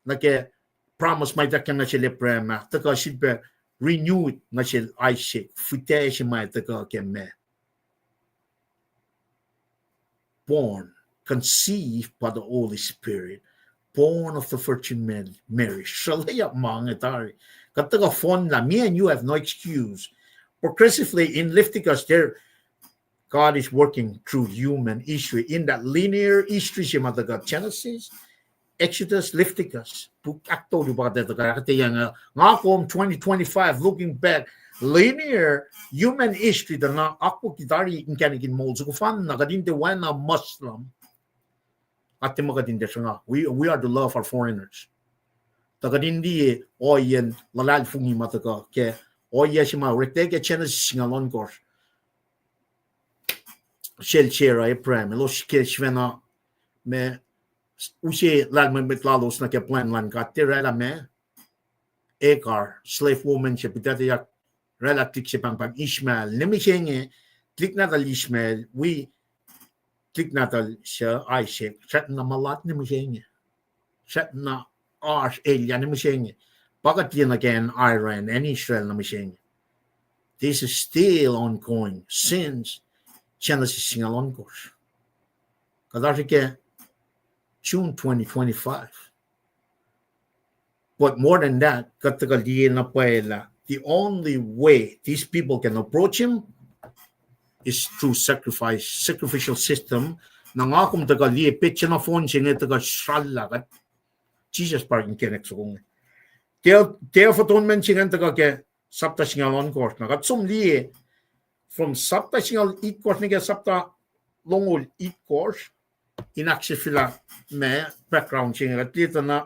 nuh ke promise ma ituckyang nuh sel Abraham ah, tuhkuh sifilpac renewed nuh sel Isaac, fihtac se ma tuhkuh ke ma born, conceived by the Holy Spirit, born of the Virgin Mary. Sruhlweyuck ma inge tari. Kuht tuhkuh fohnlah, me and you have no excuse. progressively in Leviticus, there, God is working through human history in that linear history se ma tuhkuh Genesis, Exodus, Leviticus. Puk ahktolu pa kuht etuh, kuht etuh yang, uh, nga kom twenty twenty-five, looking back, linear human history, tuh na akwuck tari inkacnek in moul soko fanna, kuht in tiac oacna Muslim. Kuht tiac ma kuht in tiac sruhnga. We, we are to love our foreigners. Tuh kuht in liye ohiyacn luhlahlfongi ma tuhkuh ke ohiyac se ma orek ke Genesis singucul ohnkohsr. Sel Sarah, Abraham, elos ke sifacna ma use lahlmwetmwet lalos nuh ke plwacn luhn God, tiac oraclah ma Hagar, slave woman se, pihtuctuyak, oraclah tuhlihk se pahngpahng Ishmael, ne mihsenge, tuhlihk nahtuhl Ishmael, wi tuhlihk nahtuhl se Isaac, srackna mulat ne mihsenge. Srackna oasr elyah ne mihsenge. Pa kuht liye nuh ke acn Iran, acn Israel nuh mihsenge. This is still ongoing since Genesis singucul ohnkohsr. Kuht oasr ke June twenty twenty-five. But more than that, kuht tuhkuh liye na pwacye lah the only way these people can approach him is through sacrifice, sacrificial system. Na nga kom tuhkuh liye petsac nohfohn se inge tuhkuh srallah kuht. Jisus pa inkacnek soko inge. Tiac, tiac fototomen se ingacn tuhkuh ke sapta singucul ohnkohsr. Na kuht som liye from sapta singucul itkohsr nuh ke sapta longoul itkohsr, in ahksefilah ma background se inge, kuht liye tuh na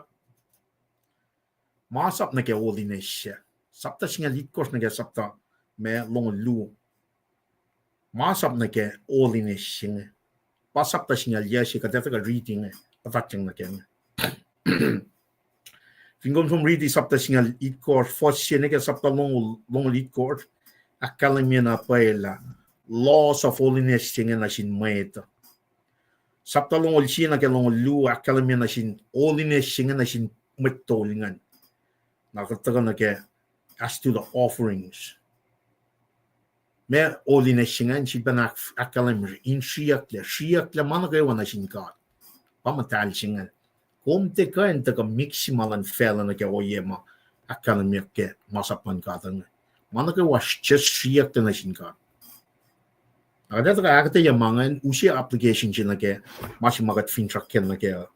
masap nuh ke holiness se. Sapta singucul itkohsr nuh ke sapta ma longoul luo. Masap nuh ke holiness se inge. Pa sapta singucul yac se kuht etuh kuh riti inge, puhtatyang nuh ke inge. Fin kom som riti sapta singucul itkohsr, fuhs se nuh ke sapta longoul, longoul itkohsr, ahkkahlwemye na pwacye lah laws of holiness se inge nuh sin mwet. Sapta longoul sie nuh ke longoul luo ahkkahlwemye nuh sin holiness se inge nuh sin mwet tol ingacn. Na kuht tuhkuh nuh ke as to the offerings. Ma holiness se ingacn sifilpacna ahk-, ahkkahlwemye in sriyucklac, sriyucklac ma nuh kwewa nuh sin God. Pa muhtahl se ingacn. Kom tiac kuh in tuhkuh mix-i ma luhn facluh nuh ke ohiyac ma ahkkahlwemyeyuck ke masap luhn God inge. Ma nuh kwewa just sriyucklac nuh sin God. Ac kuht ac tuhkuh ahkuhtweyac ma ingacn use application se nuh ke ma se ma kuht finsrak ke nuh ke, uh,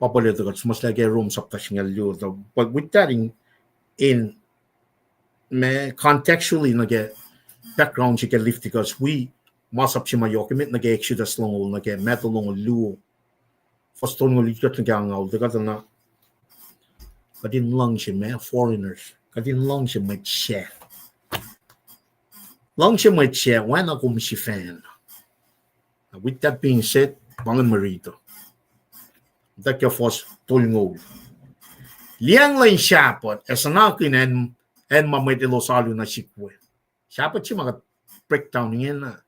pa pwacye tuh kuht suhmuhslah ke Rom sapta singucul luo. But with that in, in ma contextually nuh ke background se ke Leviticus, wi masap se ma yohk emet nuh ke Exodus longoul, nuh ke Matthew longoul luo, fuhs tolngoul itkohsr nuh ke angngaul, tuh kuht na, kuht in luhngse ma foreigners, kuht in luhngse mwet sac. Luhngse mwet sac oacna kom sifacna. With that being said, pa ingacn mwe riti. Tuh ke fuhs tolngoul. Liyacacng lwen Sabbath ac suhnakihn acn, acn ma mwet elos alu nuh sihk we. Sabbath se ma kuht breakdown ingena.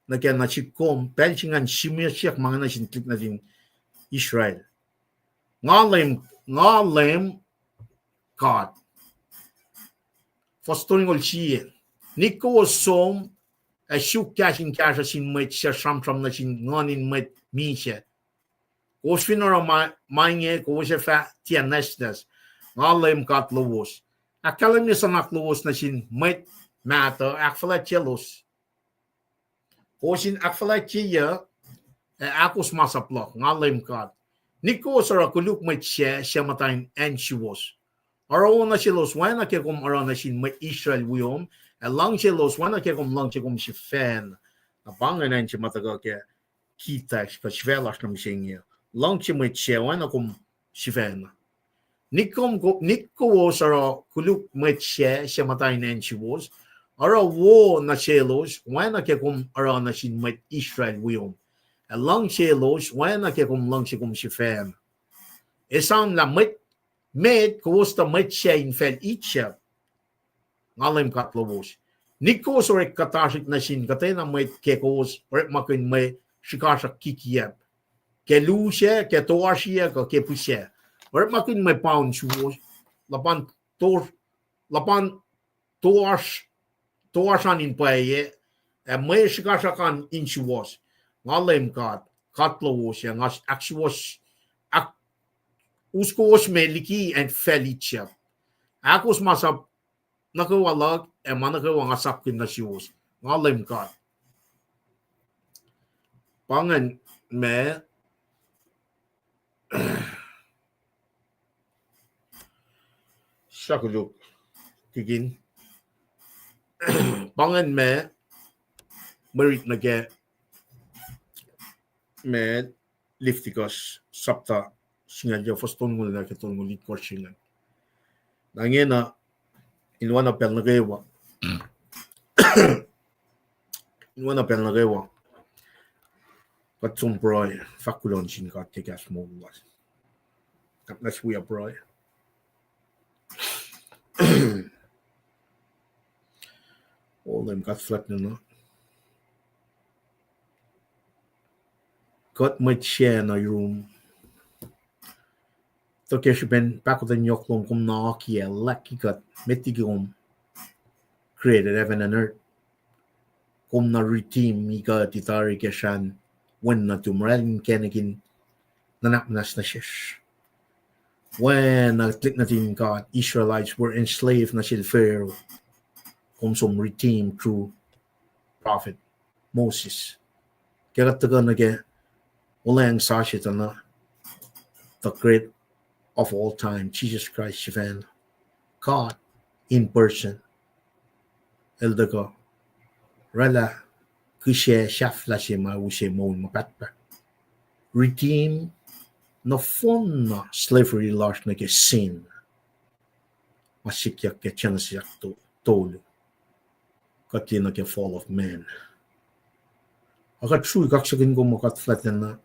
Nuh ke nuh sihk kom, pacl se ingacn simuhsiyuck ma inge nuh sin tuhlihk nuhtin Israel. Nga Leum, nga Leum God. Fuhs tolngoul sie. Nik kowos som ac suk kahs in kahsruh sin mwet suc sramsram nuh sin nguhn in mwet misac. Kowos fin oruh ma, ma inge, kowos ac fah tiac nwacsnwacs. Nga Leum God lowos. Ahkkahlwemye suhnak lowos nuh sin mwet mahtuh, ahkfuhlwactyelos. Kowos in ahkfuhlwactyeyuc, ac ahkos masap luhk, nga Leum God. Nik kowos oruh koluk mwet sac, suc muhta in acn suwos. Oruh wo nuh selos oacna ke kom oruh nuh sin mwet Israel wiom, ac luhngselos oacna ke kom luhngse kom sifacna. Na pa ingacn acn se ma tuhkuh ke kita kuh sifac lasr nuh mihsenge. Luhngse mwet sac oacna kom sifacna. Nik kom ko-, nik kowos oruh koluk mwet sac, suc muhta in acn suwos. Oruh wo nuh selos oacna ke kom oruh nuh sin mwet Israel wiom. Ac luhngselos oacna ke kom luhngse kom sifacna. Esam lah mwet, met kowos tuh mwet sac in facl Egypt. Nga Leum God lowos. Nik kowos orek kuhtasrihk nuh sin kuhtwena mwet ke kowos orekmakihn mwe srihkasrak kikiyacp. Ke lusac, ke toasryac, kuh ke pihsac. Orekmakihn mwe paun suwos, luhpan tor-, luhpan toasr, toasr an in pwacye, ac mwe srihkasrak an in suwos. Nga Leum God, God lowos, ac nga ahksuwohs, ahk-, us kowos me liki acn facl Egypt. Ahkos masap nuh kwewa luhk, ac ma nuh kwewa nga sapkihn nuh suwos. Nga Leum God. Pa ingacn ma Sa koluk, tikin. Pa ingacn ma mwe rit nuh ke ma Leviticus sapta singucul yac, fuhs tolngoul nuh ke tolngoul itkohsr se ingacn. Na ingena, in oacna pacl nuh kwewa, in oacna pacl nuh kwewa, kuht som pruhe, fahk kuloh nuh sin God ke kahs moul lasr. Kuht na wi pruhe. O Leum God fuhlwact nuhna, kuht mwet sacna yurum. Tuh ke srihpen pahkotwen yohk lom, kom na akiyac, luhk kuht met liki kom created heaven and earth. Kom na redeem kuht tari ke srah wen nuhtum, oraclah inkacnek in nuhnak muhnahs nuh sesr. Oacna tuhlihk nuhtin God, Israelites were enslaved nuh sel Pharaoh. Kom som redeem through prophet Moses. Ke kuht tuhkuh nuh ke olweacng sasuc tuh na, the great of all time, Jesus Christ sifacna, God in person. El tuhkuh oraclah kihsac sahflah se ma use moul ma pahtpaht. Redeem nohfohnna slavery lasr nuh ke sin ma sikyak ke Genesis ahkto-, tolu, kuht liye nuh ke fall of man. Ac kuht srui kaksakihn kom, God fuhlwact nuhna,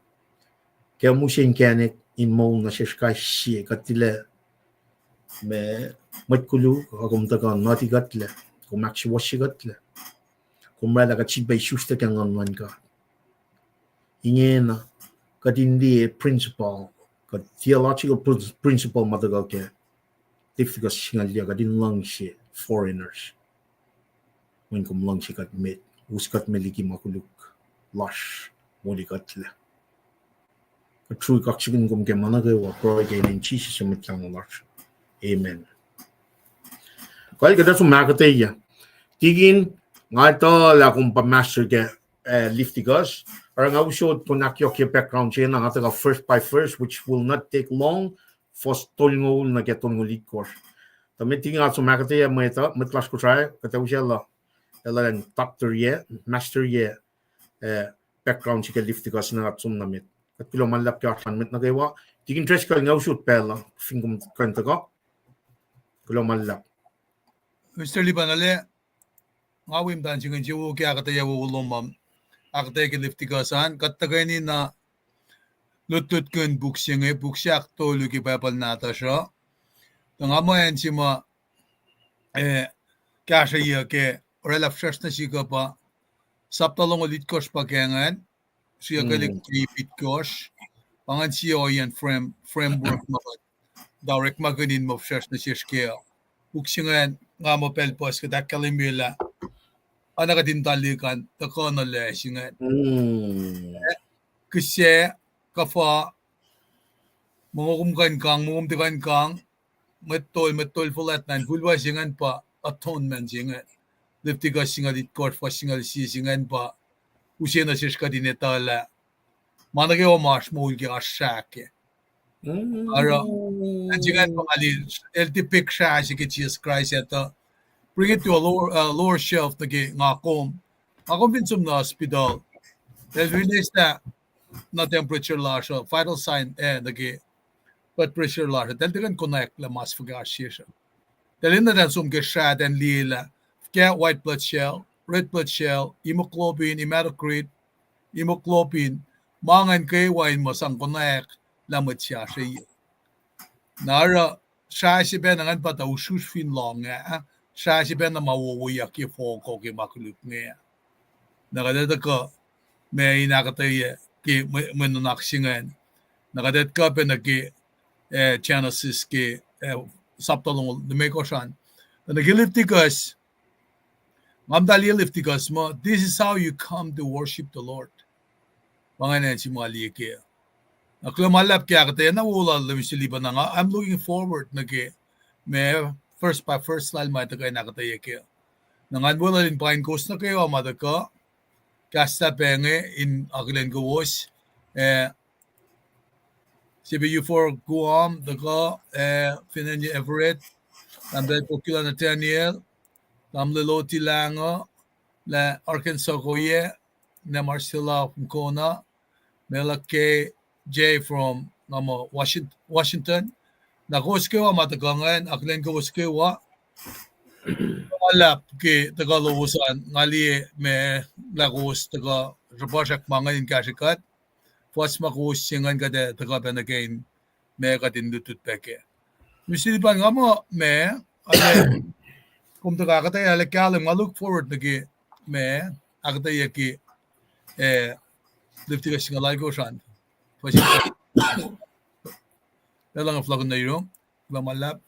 ke kom use inkacnek in moul nuh sesr kais sie, kuht tilac ma mwet koluk, ac kom tuhkuh nuhti kuhtlac, kom ahksuwohsye kuhtlac, kom oraclah kuht sifilpac isuslac ke Nguhn luhn God. Ingena, kuht in liye principle, kuht theological prin-, principle ma tuhkuh ke Leviticus singucul yac, kuht in luhngse foreigners mweyen kom luhngse kuht met, us kuht met liki ma koluk lasr moli kuhtlac. Kuht srui kaksakihn kom ke ma nuh kwewa, pruhe ke inen Jisus Mwet Lahngo lasr. Amen. Kal kuht ac som ahkuhtweyac. Tikin, nga etuh lah kom pa master ke, eh, Leviticus. Oruh nga usot kom ahkyohkye background se na, nga tuhkuh verse by verse, which will not take long. Fuhs tolngoul nuh ke tolngoul itkohsr. Tuh met tikin nga som ahkuhtweyac mwet uh, mwet lasr Kosrae, kuht ac usaclah, elan doctor yac, master yac, eh, background se ke Leviticus na, kuht som na met. Kuht kuloh ma luhlahp ke oasr an met nuh kwewa. Tikin Driscoll, nga usot pacl uh fin kom kuh in tuhkuh. Kuloh ma luhlahp. Mister Libanale, nga wi muhta se ingacn, sie wo ke ahkuhtweyac wowo lom an, ahkuhtweyac ke Leviticus an, kuht tuhkweni na lutlutkihn puk se inge, puk se ahktolu ke Bible nahtuhsr uh. Tuh nga muh acn se ma, eh, kahsrweyuc ke oraclah fihsracsr nuh sihk uh pa, sapta longoul itkohsr pa ke ingacn, siyuckelihk ke ip itkohsr, pa ingacn sie ohiyacn frame-, framework ma kuht orekmakihn in muh fihsracsr nuh sesr kac. Puk se ingacn nga muh pacl puhs kuht ahkkahlwemye lah oacna kuht in tuhlihk an tuhkuh nuh loes ingacn. Kihsac, kuhfa, mongo kom kuh in kang, mongo kom tiac kuh in kang, mwet tol, mwet tol fuhlwact na, infulwa se ingacn pa atonement se ingacn. Leviticus singucul itkohsr, fuhs singucul sie se ingacn pa use nuh sesr kuht in etuh lah ma nuh kwewa ma oasr moul kac oasr srah kac. Oruh, acn se ingacn pa nga liye, el depict srah se ke Jisus Kraist etuh, bring it to a lower, uh, lower shelf nuh ke nga kom. Nga kom fin som nuh hospital, el fin eis na temperature lasr uh, vital sign, eh, nuh ke blood pressure lasr uh, eltahl tiac kuh in konwacack lah mas fuhkah oasr sesr uh. Eltahl enenuh in som ke srah an liye lah fuhkah white blood cell, red blood cell, hemoglobin, hematocrit, hemoglobin, ma ingacn kwewa in muh sang konwacack lah mwet se oasr eye. Na oruh srah se pacna ingacn pa tuh usrusr fin lohng ah, srah se pacna ma wowoyak ke foko ke ma koluk inge. Na kuht etuh kuh ma in ahkuhtweyac ke mwe, mwe nuhnak se ingacn. Na kuht etuh kuh pacna ke, eh, Genesis ke, eh, sapta longoul limekohsr an. Na nuh ke Leviticus, nga muhta liye Leviticus muh, this is how you come to worship the Lord. Pa ingacn acn se ma liye kac. Na kuloh ma luhlahp ke ahkuhtweyac na wo lal Lewi Siliba na nga, I'm looking forward nuh ke ma first by first lal ma tuhkuh in ahkuhtweyac kac. Na ngan weluhl in paing kowos nuh kwewa ma tuhkuh, kahs lah pac inge in akihlen kowos, eh, Sibe Ufor Guam tuhkuh, eh, Finanya Everett, Tamuhlwel Pokila Nathaniel, Tamuhlwel Oti Lango, lah Arkansas koyac, Namar Sila from Kona, Mela K J from, nga muh, Washington, Washington. Na kowos kwewa ma tuhkuh ingacn, akihlen kowos kwewa. Luhlahp ke tuhkuh lowos an, nga liye ma lah kowos tuhkuh sruhpuhsrak ma ingacn in kahsre kuht. Fuhs ma kowos se ingacn kuht ac tuhkuh pac nuh ke in ma kuht in lutlut pac kac. Misi lipan nga muh ma, ale, kom tuhkuh ahkuhtweyac, ale kahlwem, nga look forward nuh ke ma ahkuhtweyac ke, eh, Leviticus singucul alkosr an. Fuhs, elan fohlohkihn nuh yurum, kuloh ma luhlahp.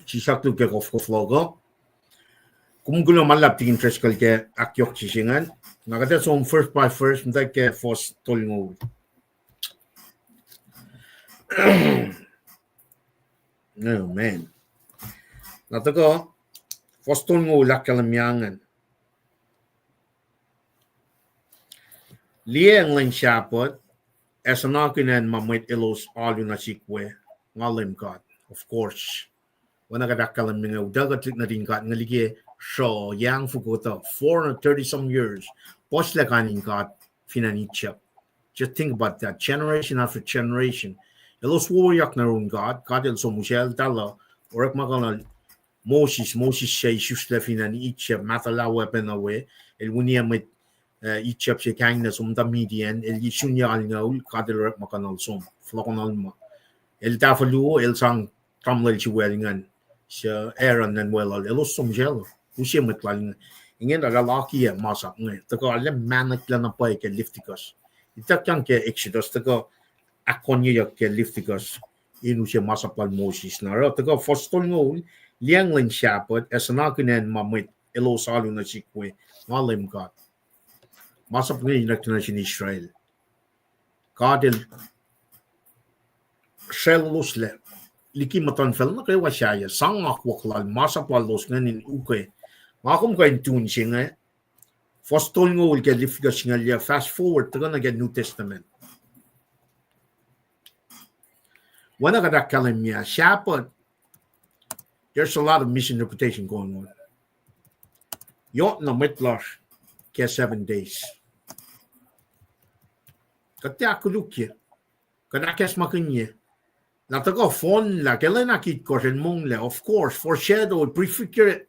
Sisaklu ke kofkof luhk uh. Kom kuloh ma luhlahp Tikin Driscoll ke ahkyohkye se ingacn. Na kuht ac som first by first, muhta ke fuhs tolngoul. Amen. Na tuhkuh, fuhs tolngoul ahkkahlwemye ingacn. Liyacacng lwen Sahpuht, ac suhnakihn acn ma mwet elos alu nuh sihk we, nga Leum God. Of course. Oacna kuht ahkkahlwemye inge, utuckuh tuhlihk nuhtin God inge liki sruh yang fokoko, four hundred thirty some years. Puhslac kain in God fin acn Egypt. Just think about that. Generation after generation. Elos wowoyak nuh yurin God, God el som usacltahl uh, orekmakihnal Moses, Moses se isuslac fin acn Egypt, mahtuhlah weapon uh we, el winiyac mwet, eh, Egypt se kahinglac som muhta Midian, el sun yac alngoul, God el orekmakihnal som, fohlohkohnal ma. El tahfuhluo, el sang tamuhlwel se wiyacl ingacn, se Aaron acn weluhl, elos som usacltahl, use mwet lal inge. Ingena eltahl akiyac masap inge, tuhkuh arlac mahnelah na pwacye ke Leviticus. Ituckyang ke Exodus, tuhkuh ahkkoneyuck ke Leviticus, in use masap lal Moses. Na oruh tuhkuh fuhs tolngoul, liyacacng lwen Sahpuht, ac suhnakihn acn ma mwet elos alu nuh sihk we, nga Leum God. Masap inge inuh ke nuh sin Israel. God el srwacloslah liki muhtuhnfacl nuh kwewa sahyac, sang akwuck lal, masap lalos ingacn in ukwe. Nga kom kuh in tun se inge, fuhs tolngoul ke Leviticus singucul yac, fast forward tuhkuh nuh ke New Testament. Oacna kuht ahkkahlwemye, Sahpuht, there's a lot of misinterpretation going on. Yohk na mwet lasr ke seven days. Kuht tiac ahkkolukye. Kuht ahkacsmakihnye. Na tuhkuh fohnlah ke lwen ahkitkohsr el monglac, of course, foreshadow, prefigure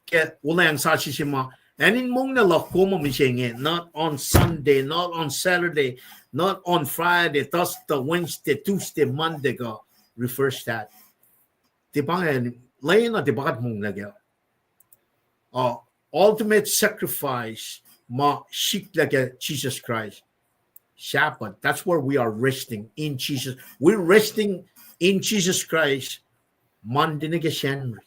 ke Wuhlweacng Sasuc se ma, acn in monglac luhk kom uh mihsenge, not on Sunday, not on Saturday, not on Friday, Thursday, Wednesday, Tuesday, Monday, kuh refers that. Tiac pa inge, lwen uh tiac pa kuht monglac kac. Uh, ultimate sacrifice ma sikyak ke Jesus Christ. Sabbath. That's where we are resting in Jesus. We're resting in Jesus Christ. Monday nuh ke Sacnri.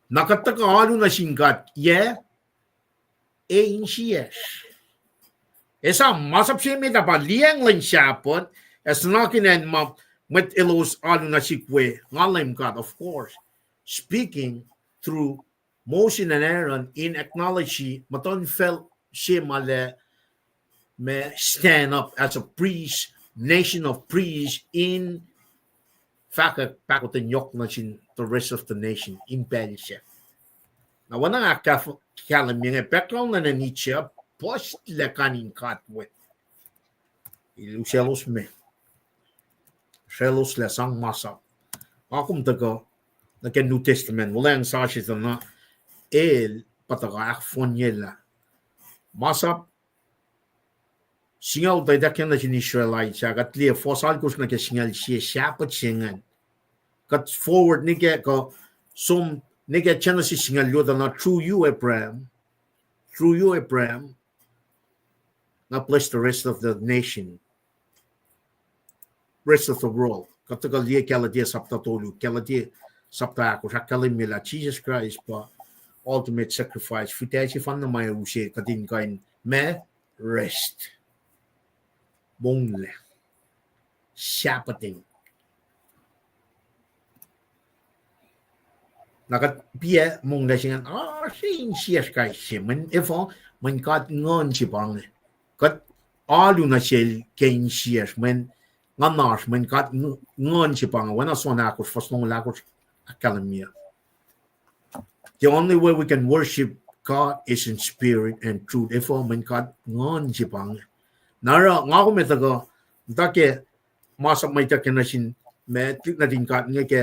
Na kuht tuhkuh alu nuh sin God, yac? E insiyacsr. Esam, masap se met ah pa liyacacng lwen Sabbath, ac suhnakihn acn ma mwet elos alu nuh sihk we, nga Leum God, of course. Speaking through Moses and Aaron in acknowledge muhtuhnfacl se ma lac ma stand up as a priest, nation of priests in fahkwack pahkotwen yohk nuh sin the rest of the nation in pacl sac. Na oacna ahkkahlwemye inge, background luhn acn Egypt, puhslac kain in God we. El usaclos me. Srwacloslac sang masap. Nga kom tuhkuh nuh ke New Testament, Wuhlweacng Sasuc tuh na el pa tuhkuh ahkfohnyelah masap singucul tuh ituckyang nuh sin Israelites ah, kuht liye fuhs alkosr nuh ke singucul sie, Sabbath se ingacn. Kuht forward nuh ke, kuh som nuh ke Genesis singucul luo tuh na through you, Abraham, through you, Abraham, na bless the rest of the nation, rest of the world. Kuht tuhkuh liye Galatia sapta tolu, Galatia sapta ahkosr, ahkkahlwemye lah Jesus Christ pa ultimate sacrifice, fihtac sefanna ma use kuht in kuh in ma rest. monglac. Sabbathing. Na kuht piac monglac se ingacn, ah, se insiyacsr kais sie, mweyen efuh, mweyen God Nguhn se pa inge. Kuht alu nuh sel ke insiyacsr, mweyen nguhnasr, mweyen God Nguhn se pa inge, oacna John ahkosr, fuhs longoul ahkosr, ahkkahlwemye. The only way we can worship God is in spirit and truth. Efuh, mweyen God Nguhn se pa inge. Na oruh, nga kom etuh kuh, muhta ke masap ma ituckyang nuh sin, ma tuhlihk nuhtin God inge ke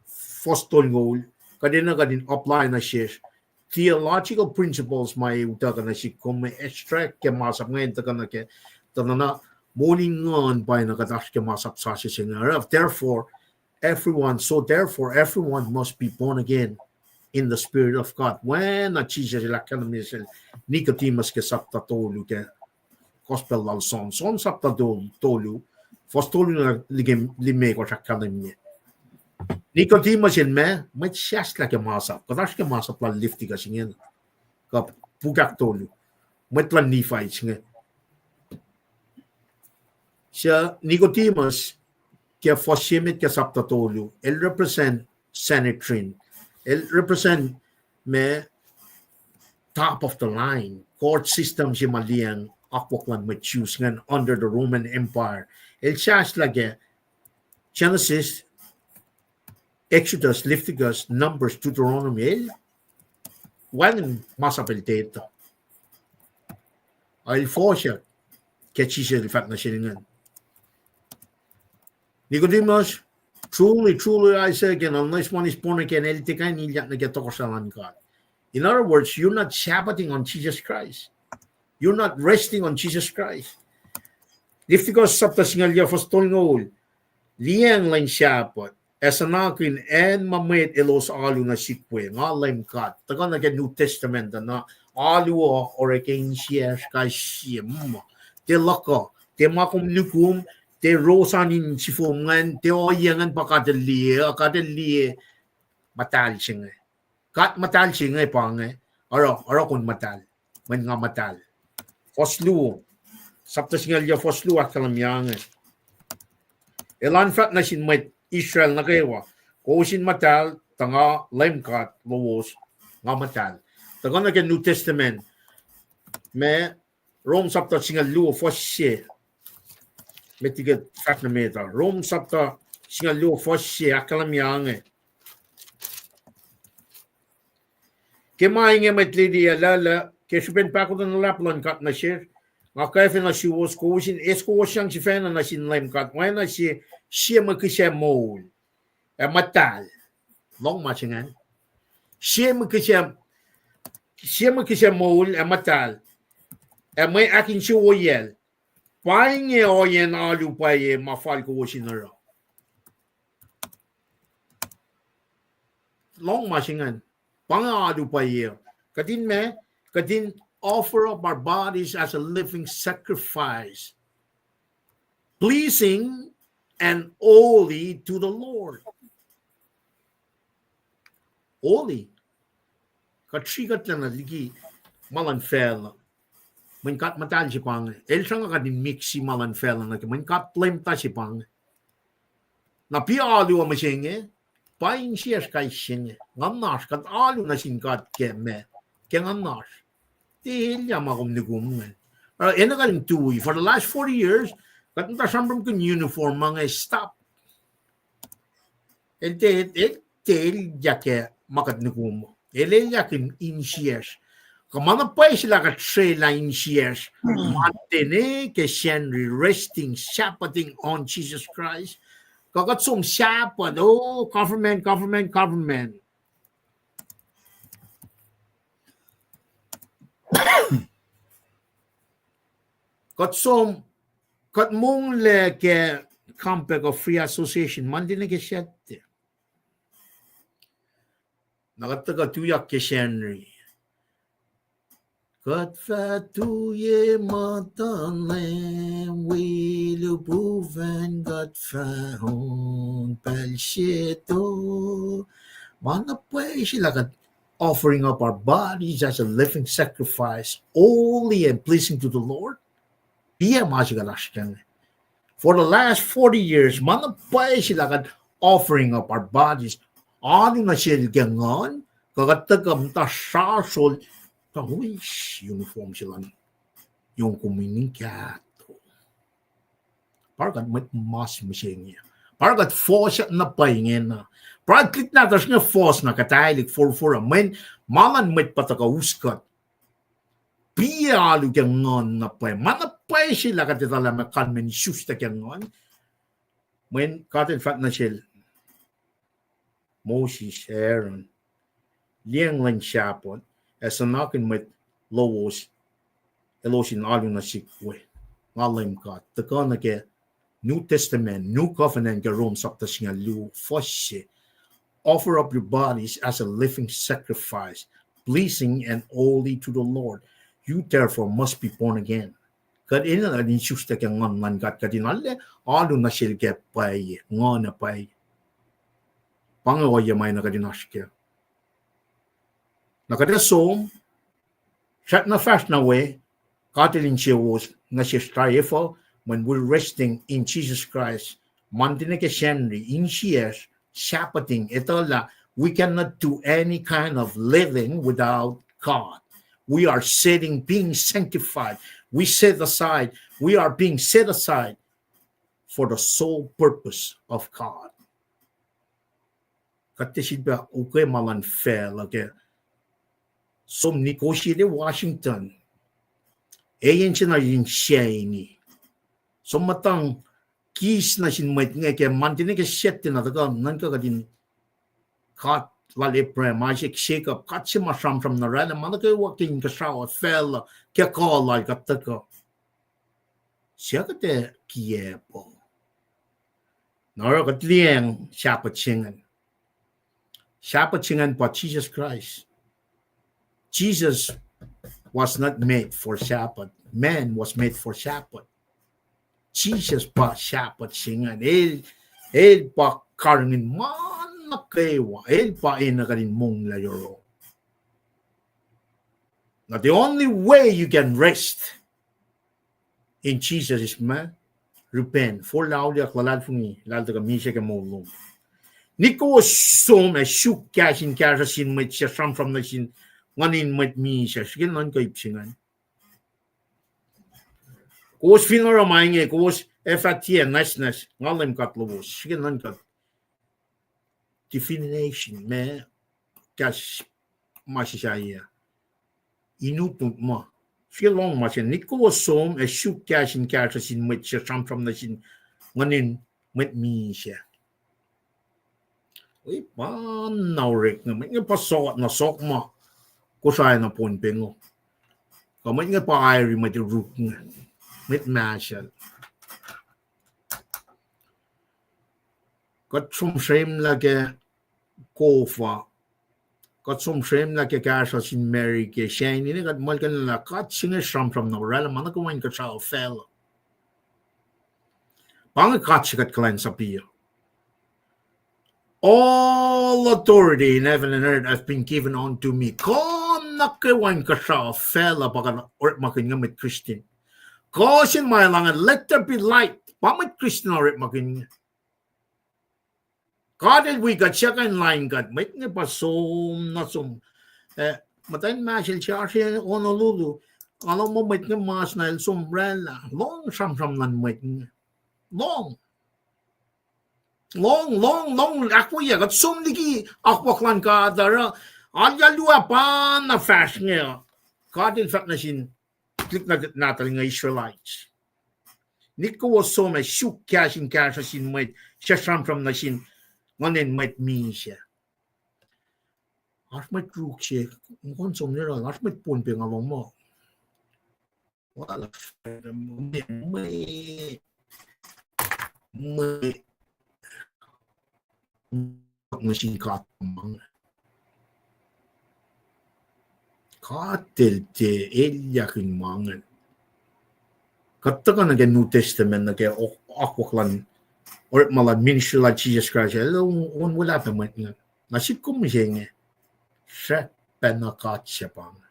fuhs tolngoul, kuht enenuh kuht in apply nuh sesr theological principles ma utuckuh nuh sihk kom, ma extract ke masap inge in tuhkuh nuh ke, tuh na, na moul in nguhn pa na kuht oasr ke masap sasuc se inge. Therefore, everyone, so therefore, everyone must be born again in the Spirit of God. Oacna Jisus el ahkkahlwemye sel Nicodemus ke sapta tolu ke Gospel lal John. John sapta tol-, tolu, fuhs tolu nuh ke limekohsr ahkkahlwemye. Nicodemus el ma, mwet sahslah ke masap. Kuht oasr ke masap lal Leviticus inge, kuh puk ahktolu. Mwet luhn Nephites inge. So Nicodemus, ke fuhs se met ke sapta tolu, el represent Sanhedrin. El represent ma top of the line court system se ma liyacacng akwuck luhn mwet Jews ingacn under the Roman Empire. El sahslah ke Genesis, Exodus, Leviticus, Numbers, Deuteronomy, el wacngihn masap el tiac etuh. El fohsack ke Jisus el fahk nuh sel ingacn, Nicodemus, truly, truly I say again, unless one is born again, el tiac kuh in ilyak nuh ke tohkohsrahi luhn God. In other words, you're not Sabbathing on Jesus Christ. You're not resting on Jesus Christ. Leviticus sapta singucul yac fuhs tolngoul, liyacacng lwen Sabbath, ac suhnakihn acn ma mwet elos alu nuh sihk we, nga Leum God. Tuhkuh nuh ke New Testament uh, na alu uh orek insiyacsr kais sie, mm, tiac luhk uh, tiac ma kom nukum, tiac ros an in sifom ingacn, tiac ohiyac ingacn pa God El liye, God El liye muhtahl se inge. God muhtahl se inge pa inge, oruh, oruh kom muhtahl, mweyen nga muhtahl. Fuhs luo, sapta singucul yac fuhs luo ahkkahlwemye inge. Elan fahk nuh sin mwet Israel nuh kwewa, kowos in muhtahl, tuh nga Leum God lowos, nga muhtahl. Tuhkuh nuh ke New Testament, ma Rom sapta singucul luo fuhs se, met liki fahk nuh met uh. Rom sapta singucul luo fuhs se ahkkahlwemye inge. Ke ma inge mwet Lydia lala, ke srihpen pahkotwen luhlahp luhn God nuh sesr, nga kwacfe nuh suwos, kowos in eis kowos sang sifacna nuh sin Leum God, oacna sie, sie mwe kihsac moul ac muhtahl. Lohng ma se ingacn. Sie mwe kihsac, sie mwe kihsac moul ac muhtahl, ac mwe ahkinsewowoyacl. Pa inge ohiyacn alu pwacye ma fal kowos in oruh. Lohng ma se ingacn. Pa inge alu pwacye. Kuht in ma, kuht in offer up our bodies as a living sacrifice, pleasing and holy to the Lord. Holy. Kuht srihketlac nuh liki ma luhn facluh. Mweyen God muhtahl se pa inge. El sruhnga kuht in miksi ma luhn facluh nuh ke mweyen God Leum ta se pa inge. Na pa alu uh mihsenge, pa insiyacsr kais se inge. Nguhnasr, kuht alu nuh sin God ke ma, ke nguhnasr. Tiac elyah ma kom nukum ingacn. Uh, enenuh kuht in tui, for the last forty years, kuht muhta sramsramkihn uniform ma inge, stop. El tiac, el tiac elyah ke ma kuht nukum. El elyah ke insiyacsr. Kuh ma na pwacye se lah kuht srwaclah insiyacsr. Ma tene ke Sacnri, resting, Sabbathing on Jesus Christ. Kuh kuht som Sabbath, oh, government, government, government. Kuht som, kuht monglac ke Compact of Free Association, ma tene ke Saturday. Na kuht tuhkuh tuyak ke Sacnri. Kuht fah tuye muhtuhn Leum wi lihpufacn, kuht fah on pacl se tok. Ma na pwacye se lah kuht offering up our bodies as a living sacrifice, holy and pleasing to the Lord. Piac ma se kuht oasr kac inge. For the last forty years, ma na pwacye se lah kuht offering up our bodies, alu nuh sel ke nguhn, kuh kuht tuhkuh muhta srasrol, tuh wish uniform se luhn yohk kom in kahto. Pa oruh kuht mwet mas mihsenge. Pa oruh kuht fohs na pwacye ingena. Pa oruh tuhlihk nahtuhsr inge fohs na kuhtaclihk forfor uh, mweyen ma luhn mwet pa tuhkuh us kuht. Piac alu ke nguhn na pwacye. Ma na pwacye se lah kuht etuh lah ma kalmacn isuslac ke nguhn. Mweyen God El fahk nuh sel Moses ac Aaron, liyacacng lwen Sabbath, ac suhnakihn mwet lowos, elos in alu nuh sihk we. Nga Leum God. Tuhkuh nuh ke New Testament, New Covenant ke Rom sapta singucul luo, fuhs se, offer up your bodies as a living sacrifice, pleasing and holy to the Lord. You therefore must be born again. Kuht enenuh in isuslac ke nguhn luhn God, kuht in arlac alu nuh sel ke pwacye, nguhn ac pwacye. Pa inge ohiyac ma enenuh kuht in oasr kac. Na kuht ac som, srackna fahsr na we, God El insewos nuh sesr tari efuh, when we're resting in Jesus Christ, Monday nuh ke Sacnri, insiyacsr, Sabbathing, etuh lah we cannot do any kind of living without God. We are setting, being sanctified. We set aside, we are being set aside for the sole purpose of God. Kuht tiac sifilpac ukwe ma luhn facluh ke som negotiate Washington. Agency na in saini. Som muhtang kis nuh sin mwet inge ke Monday nuh ke Saturday na tuhkuh nuhnkuh kuht in God lal Abraham, Isaac, Jacob, God se ma sramsram na oraclah ma nuh kwewa ke inkuhsrao facluh ke kuh lal kuht tuhkuh. Suc kuht ac kiacp uh? Na oruh kuht liyacacng Sabbath se ingacn. Sabbath se ingacn pa Jisus Kraist. Jesus was not made for Sabbath. Man was made for Sabbath. Jisus pa Sabbath se ingacn. El, el pa karihngihn ma nuh kwewa. El pa enenuh kuht in monglac yohrohl. Now the only way you can rest in Jesus is ma, repent, forlah, auliyak, luhlahlfongi, lahltuhkuh misac ke moul lom. Nihk kowos som ac suk kahs in kahsruh sin mwet suc sramsram nuh sin nguhnin mwet misac. Srihke nuhnkuh ip se ingacn. Kowos fin oruh ma inge, kowos ac fah tiac nwacsnwacs, nga Leum God lowos. Srihke nuhnkuh definition, ma kahs ma sisaiyac. Inutnut ma. Srihke lohng ma se, nihk kowos som ac suk kahs in kahsruh sin mwet suc sramsram nuh sin nguhnin mwet misac. Wi pa na orek inge, mwet inge pa sohk na sohk ma Kosrae na Pohnpei ingo. Kuh mwet inge pa airi mwet Iruk inge, mwet Mahsal. Kuht som sremlah ke kof uh. Kuht som sremlah ke kahsruh sin Mary ke sacnri inge, kuht muhlkuhnlah God se inge sramsram na oraclah ma nuh kwewa inkuhsrao facluh. Pa inge God se kuht kuhlwacnsapuh. All authority in heaven and earth have been given unto me. Kuh nuh kwewa inkuhsrao facluh pa kuht orekmakihn inge mwet Christian. Kuh sin ma el ange, let there be light. Pa mwet Christian orekmakihn inge. God el wi kuht, siyuck in lain kuht, mwet inge pa som na som. Eh, muhtwacn Mahsal se oasr Honolulu, nga lohng muh mwet inge mas na el som oraclah. Lohng sramsram luhn mwet inge. Lohng. Lohng, lohng, lohng, ahkwoye, kuht som liki akwuck luhn God uh, arulacna pa na fahsr inge. God el fahk nuh sin tuhlihk nahtuhl inge Israelites, nihk kowos som ac suk kahs in kahsruh sin mwet suc sramsram nuh sin nguhnin mwet misac. Oasr mwet Ruk se, muhkwena som nuh yohrohl, oasr mwet Pohnpei nga lohng muh, mwe nuh sin God ma inge. God el tiac elyahkihn ma inge. Kuht tuhkuh nuh ke New Testament, nuh ke akwuck luhn, orekma luhn ministry luhn Jisus Kraist, el on welah pac mwet inge. Na sihk kom mihsenge, srackpacna God se pa inge.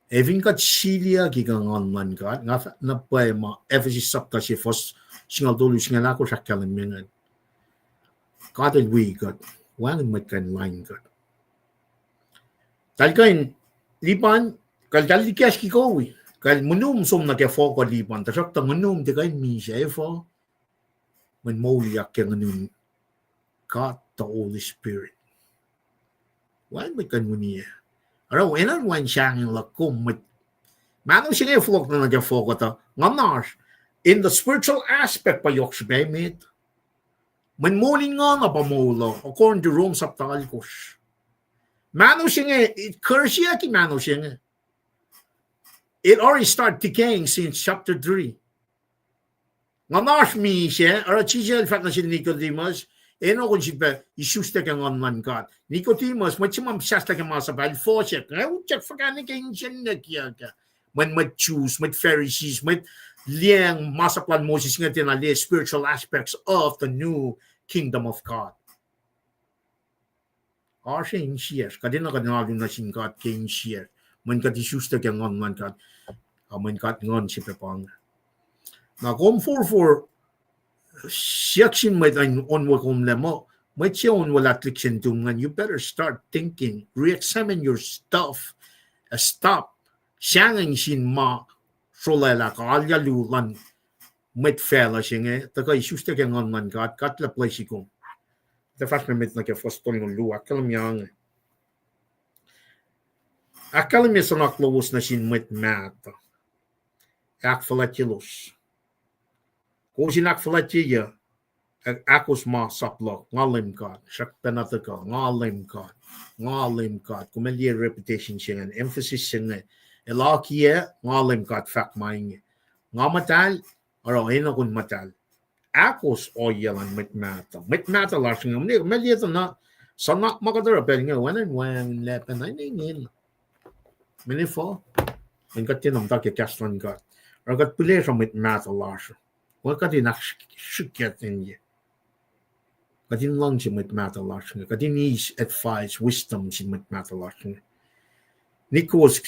Ac fin kuht siliyucki ke Nguhn luhn God, nga fahk na pwacye ma Ephesus sapta se fuhs singucul tolu, singucul ahkosr ahkkahlwemye ingacn. God El wi kuht, wacngihn mwet kuh in lain kuht. Tahl kuh in lipan, kuh tahl likacsr kikowi, kuh monum som nuh ke fohk uh lipan, tuhsruhktuh monum tiac kuh in misac, efuh? Mweyen mouliyak ke nguhnin God the Holy Spirit. Wacngihn mwet kuh in uniyac. Oruh enenuh in sahngweng luhk kom mwet. Mahno se inge fohlohk nuh ke fohk uh tuh nguhnasr, in the spiritual aspect pa yohk srihpac emet. Mweyen moul in nguhn uh pa moul uh, according to Rome sapta alkosr. Mahno se inge, it curse-yucki mahno se inge. It already started decaying since chapter three. Nguhnasr misac, oruh Jisus El fahk nuh sel Nicodemus, enenuh kom sifilpac isuslac ke Nguhn luhn God. Nicodemus, mwet se ma sahslah ke masap ah, el fohsack, nga utyak fuhkah nuh ke insiyacn kiyuhk ah. Mwet, mwet Jews, mwet Pharisees, mwet liyacacng masap lal Moses inge tiacna liye spiritual aspects of the new kingdom of God. Oasr insiyacsr, kuht enenuh kuht in alu nuh sin God ke insiyacsr, mweyen kuht isuslac ke Nguhn luhn God, a mweyen God Nguhn sifilpac pa inge. Na kom forfor siyuck sin mwet an onwe komlac muh, mwet se onwe lah tuhlihk se nuhtum ingacn, you better start thinking, re-examine your stuff, stop sahngweng sin ma srolwaclah kuh alu luhn mwet facluh se inge, tuhkuh isuslac ke Nguhn luhn God, God El bless-i kom. Tuh fahsr nuh met nuh ke fuhs tolngoul luo, ahkkahlwemye inge. Ahkkahlwemye suhnak lowos nuh sin mwet mahtuh, ahkfuhlwactyelos. Kowos in ahkfuhlwactyeyuc, ahkos ma sap luhk, nga Leum God, srackpacna tuhkuh, nga Leum God, nga Leum God. Kom ac liye repetition se ingacn, emphasis se inge. El akiyac, nga Leum God fahk ma inge. Nga muhtahl, oruh enenuh kom muhtahl. Ahkos ohiyac luhn mwet mahtuh. Mwet mahtuh lasr inge, kom liye tuh na, suhnak ma kuht oruh pacl inge, wacngihn wacngihnlac pacna inge. Mweyen efuh? Mweyen kuht tiacna muhta ke kahs luhn God. Oruh kuht pihlesruh mwet mahtuh lasr. Kuh kuht in ahksrihkye, kuht in luhngse mwet mahtuh lasr inge. Kuht in eis advice, wisdom sin mwet mahtuh lasr inge. Nikos,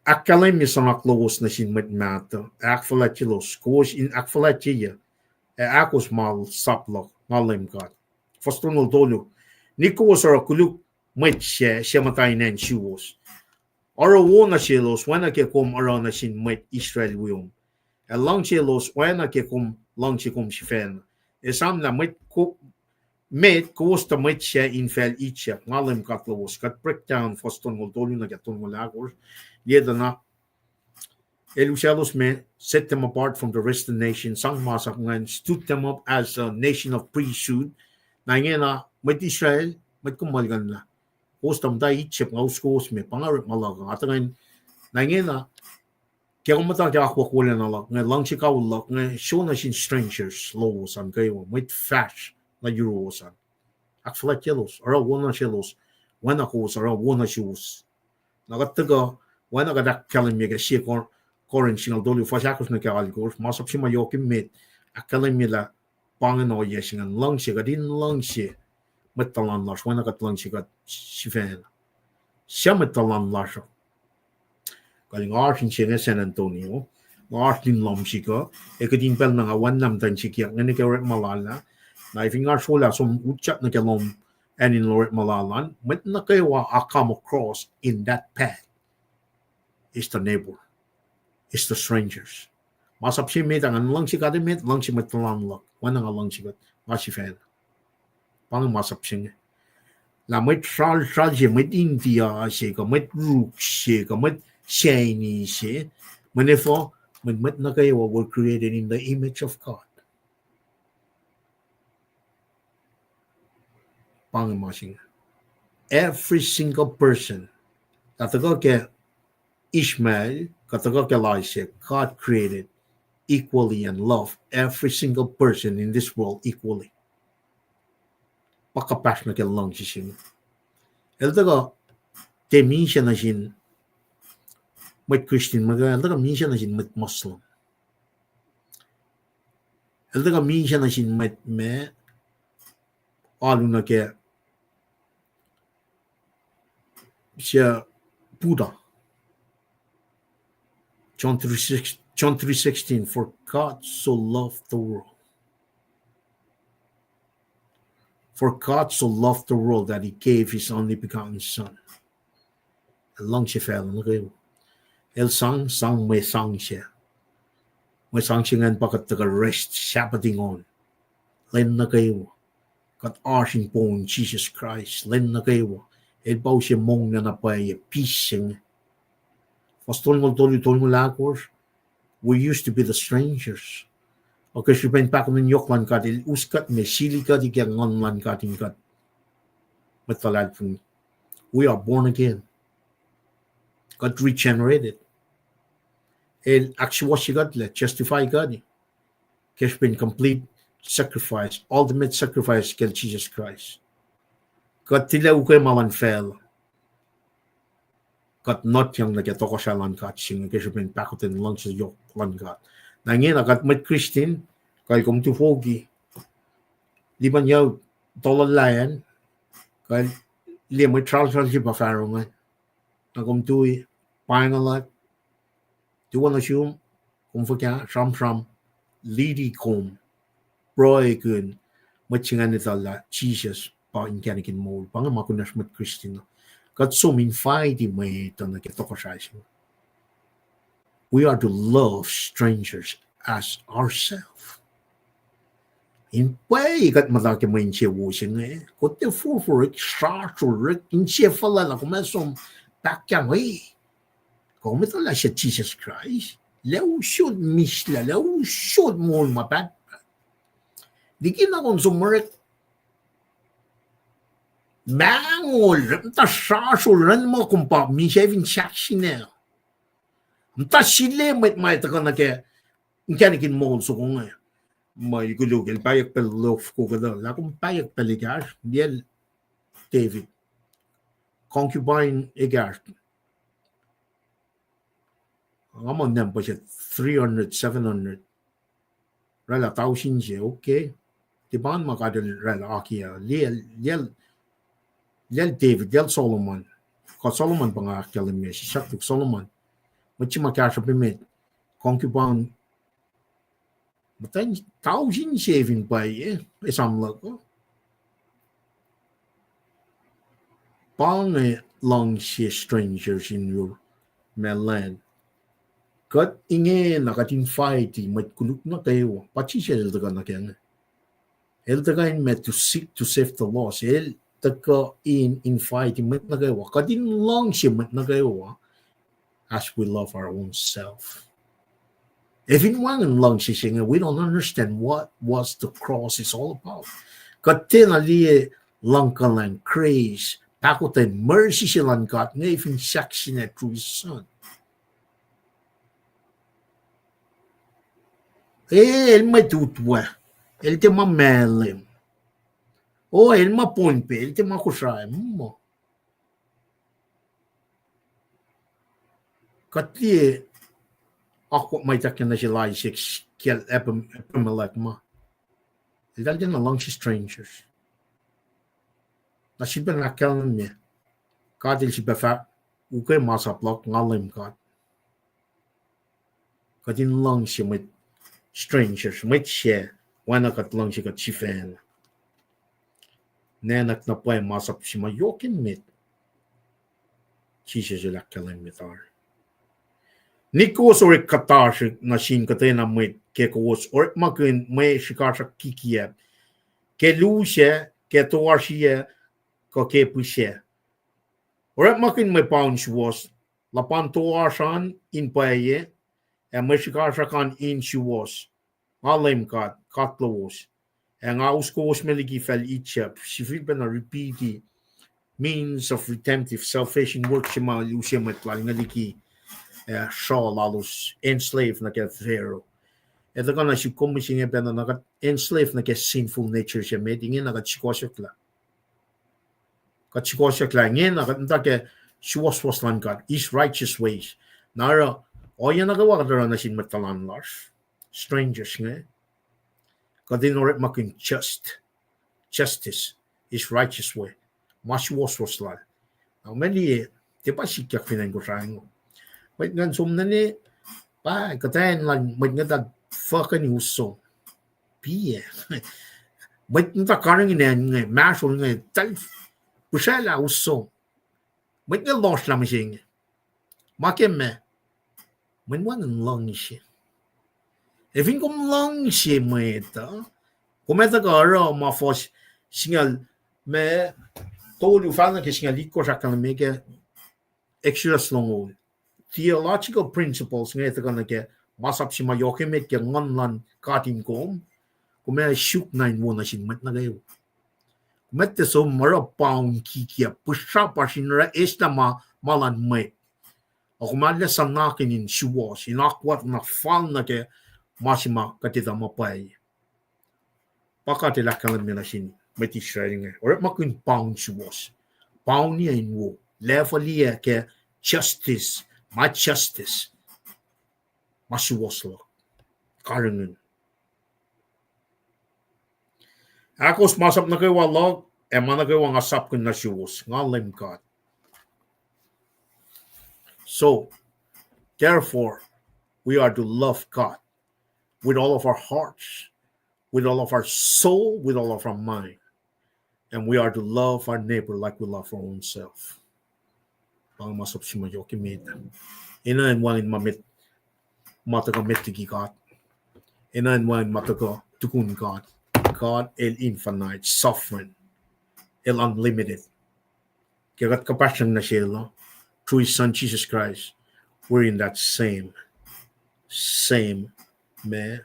ahkkahlwemye suhnak lowos nuh sin mwet mahtuh, ahkfuhlwactyelos, kowos in ahkfuhlwactyeyuc, ac ahkos ma sap luhk, nga Leum God. Fuhs tolngoul tolu, nikos oruh koluk mwet sac, suc muhta in acn suwos. Oruh wo nuh selos, oacna ke kom oruh nuh sin mwet Israel wiom. Ac luhngse elos, oacna ke kom luhngse kom sifacna. Esam lah mwet ko-, met kowos tuh mwet sac in facl Egypt, nga Leum God lowos. Kuht break down fuhs tolngoul tolu nuh ke tolngoul ahkosr. Liye tuh na, El usaclos me, set them apart from the rest of the nation, sang masap ingacn, stood them up as a nation of priesthood. Na ingena, mwet Israel, mwet kom muhlkuhnlah. Kowos tuh muhta Egypt, nga us kowos me, pa nga orekma luhk uh. Atuh ingacn, na ingena, ke kom muhta ke akwuck wolacna luhk inge, luhngse kawihl luhk inge, sona sin strangers lowos an kwewa, mwet fahsr nuh yuruwos an. Ahkfuhlwactyelos, oruh wo nuh selos, oacna kowos oruh wo nuh suwos. Na kuht tuhkuh, oacna kuht ahkkahlwemye ke sie Kor-, Corinth singucul tolu, fuhs ahkosr nuh ke alkosr, masap se ma yohk emet, ahkkahlwemye lah pa ingacn ohiyac se ingacn, luhngse, kuht in luhngse mwet tuhlan lasr, oacna kuht luhngse kuht sifacna. Suc mwet tuhlan lasr uh? Kalmac, nga oasr inse inge San Antonio, nga oasr lun lohm sihk uh, ac kihtin pacl na nga wacngihn muhtuhn sikyak inge nuh ke orekma lal ah, na fin nga srolah som utyak nuh ke lohm acn in orekma lal an, mwet nuh kwewa I come across in that path is the neighbor, is the strangers. Masap se met ah, nga luhngse kuht emet, luhngse mwet tuhlan luhk, oacna nga luhngse kuht, nga sifacna. Pa inge masap se inge. Lah mwet sralsral se, mwet India se, kuh mwet Ruk se, kuh mwet Chinese se, mweyen efuh, mweyen mwet nuh kwewa were created in the image of God. Pa inge ma se inge. Every single person, kuht tuhkuh ke Ishmael, kuht tuhkuh ke Isaac, God created equally and loved every single person in this world equally. Pa kuhpahsr nuh ke luhngse se inge. El tuhkuh tiac misac nuh sin mwet Christian, mwet, el tuhkuh misac nuh sin mwet Muslim. El tuhkuh misac nuh sin mwet ma alu nuh ke, suc Judah. John three six, John three sixteen, "For God so loved the world. For God so loved the world that he gave his only begotten Son." El luhngse facluh nuh kwewa. El sang, sang mwe sang se. Mwe sang se ingacn pa kuht tuhkuh rest Sabbath ingon. Lwen nuh kwewa. Kuht oasr in poun Jisus Kraist lwen nuh kwewa. El pa use monglac na pwacye, peace se inge. Fuhs tolngoul tolu, tolngoul ahkosr, we used to be the strangers. Ac ke srihpen pahkotwen yohk luhn God, el us kuht me sili kuht ke nguhn luhn God in kuht mwet luhlahlfongi. We are born again. Kuht regenerated. El ahksuwohsye kuht lac, justify kuht ke srihpen complete sacrifice, ultimate sacrifice kacl Jisus Kraist. Kuht tilac ukwe ma luhn facluh. Kuht nutyang nuh ke tohkohsrahi luhn God se inge ke srihpen pahkotwen luhngse yohk luhn God. Na ingena kuht mwet Kristin, kuh el kom tufoki, lipan yac tolu lah an, kuh el liye mwet sralsral se pa fahsruh ingacn. Na kom tui, painguhlah, tuwohna sum, kom fuhkah, sramsram, liti kom, pruhekihn mwet se ingacn etuh lah Jisus pa inkacnek in moul. Pa inge ma kunacsr mwet Kristin uh. Kuht som invite mwet uh nuh ke tohkohsrahi se inge. We are to love strangers as ourselves. In pwacye kuht muhta ke mwe insewowo se inge, kuht tiac forfor, srasrol, insefuhlwaclah, kom ac som pahkah mwe. Kom etuh lah se Jisus Kraist, lah usot mislac, lah usot moul ma pahtpaht. Liki na kom som orek, mangol, muhta srasrol, run muh kom pa misac fin sahksina. Muhta sile mwet ma tuhkuh nuh ke inkacnek in moul soko inge. Ma el koluk, el pahyuck pacl lof kokotuh, lah kom pahyuck pacl ekahsr, liye David. Concubine ekahsr. Nga muh nampa se three hundred, seven hundred. Oraclah tausin se, okay. Tipan ma God el oraclah akiyac. Liye, liye, liye David, liye Solomon. Kuh Solomon pa nga ahkkahlwemye, sisaktuk Solomon. Mwet se ma kahsruhp emet, concubine, muhta tausin se fin pwacye, esam luhk uh. Pa inge luhngse strangers in your, ma luhn. Kuht ingena kuht invite mwet koluk nuh kwewa. Pa Jisus el tuhkuh nuh ke inge. El tuhkuh in ma to seek to save the lost. El tuhkuh in invite mwet nuh kwewa. Kuht in luhngse mwet nuh kwewa as we love our own self. Ac fin wacngihn luhngse se inge, we don't understand what was the cross is all about. Kuht tiacna liye luhngkuhlwacng, grace, pahkotwen, mercy se luhn God inge fin sahksina through his Son. E, el mwet utwe, el tiac ma Malem. O, el ma Pohnpei, el tiac ma Kosrae, muh. Kuht liye akwuck ma ituckyang nuh sel Isaac kacl Abim-, Abimelech ma. Eltahl tiacna luhngse strangers. Na sifilpac ahkkahlwemye, God el sifilpac fahk, ukwe masap luhk, nga Leum God. Kuht in luhngse mwet strangers, mwet se, oacna kuht luhngse kuht sifacna. Nacnwack na pwacye masap se ma yohk emet. Jisus el ahkkahlwemye tari. Nik kowos orek kuhtasrihk nuh sin kuhtwena mwet ke kowos orekmakihn mwe srihkasrak kikiacp, ke lusac, ke toasriyac, kuh ke pihsac. Orekmakihn mwe paun suwohs, luhpan toasr an in pwacye, ac mwe srihkasrak an in suwohs. Nga Leum God, God lowos. Ac nga us kowos me liki facl Egypt, sifilpacna repeat means of redemptive salvation work se ma use mwet lal inge liki, ah, sruh lalos enslave nuh ke Pharaoh. Ac tuhkuh na suk kom mihsenge pacna na kuht enslave nuh ke sinful nature se met, ingena kuht sukohsohklah. Kuht sukohsohklah ingena kuht muhta ke suwohswohs luhn God, his righteous ways. Na oruh, ohiyac nuh kwewa kuht oruh nuh sin mwet tuhlan lasr, strangers inge, kuht in orekmakihn just, justice, his righteous way, ma suwohswohs lal. Na kom liye, Tiac pa sikyak fin acn Kosrae ingo. Mwet ngan som nuh ne, pa kuhtwena lal mwet ngan tuh fucking us som. Piac. Mwet ngan tuh karihngihn acn inge, Marshall inge, tal pihsraclah us som. Mwet ngan lohsrlah mihsenge. Ma ke ma, mweyen wacngihn luhngse. Ac fin kom luhngse mwet uh, kom ac tuhkuh oruh ma fuhs singucul, ma tolu fal nuh ke singucul itkohsr ahkkahlwemye ke Exodus longoul. Theological principles inge tuhkuh nuh ke masap se ma yohk emet ke nguhn luhn God in kom, kom ac suk na in wo nuh sin mwet nuh kwewa. Kom ac tiac som oruh paun kikiacp, pihsrapasr in oruh eslah ma, ma luhn mwet. Ac kom arlac suhnakihn in suwohs, in akwuck na fal nuh ke ma se ma kuht etuh ma pwacye. Pa God El ahkkahlwemye nuh sin mwet Israel inge, orekmakihn paun suwohs. Paun uh in wo, level uh ke justice, ma justice, ma suwohs luhk, karihngihn. Ahkos masap nuh kwewa luhk, ac ma nuh kwewa nga sapkihn nuh suwos, nga Leum God. So, therefore, we are to love God with all of our hearts, with all of our soul, with all of our mind. And we are to love our neighbor like we love our own self. Pa inge masap se ma yohk emet. Enenuh in wacngihn ma met, ma tuhkuh met liki God. Enenuh in wacngihn ma tuhkuh tukun God. God El infinite, sovereign. El unlimited. Ke kuht kuhpahsryang nuh sel uh, through his son Jesus Christ, we're in that same, same, ma,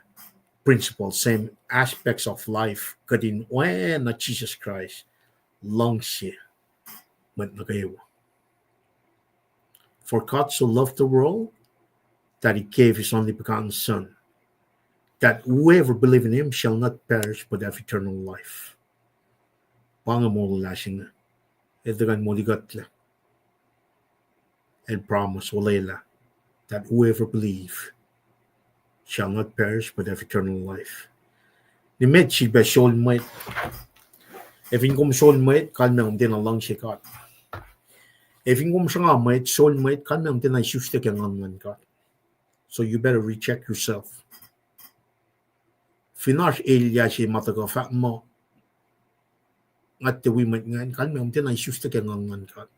principle, same aspects of life. Kuht in oacna Jesus Christ, luhngse mwet nuh kwewa. For God so loved the world that he gave his only begotten Son, that whoever believe in him shall not perish but have eternal life. Pa inge molwelah se inge. El tuhkuh in molikuhtlac. El promise, olwelah, that whoever believe shall not perish but have eternal life. Nimet sifilpac sol mwet. Ac fin kom sol mwet, kalmac kom tiacna luhngse God. Ac fin kom sruhnga mwet, sol mwet, kalmac kom tiacna isuslac ke nguhn luhn God. So you better recheck yourself. Fin oasr elyah se ma tuhkuh fahk muh nga tiac wi mwet ingacn, kalmac kom tiacna isuslac ke nguhn luhn God.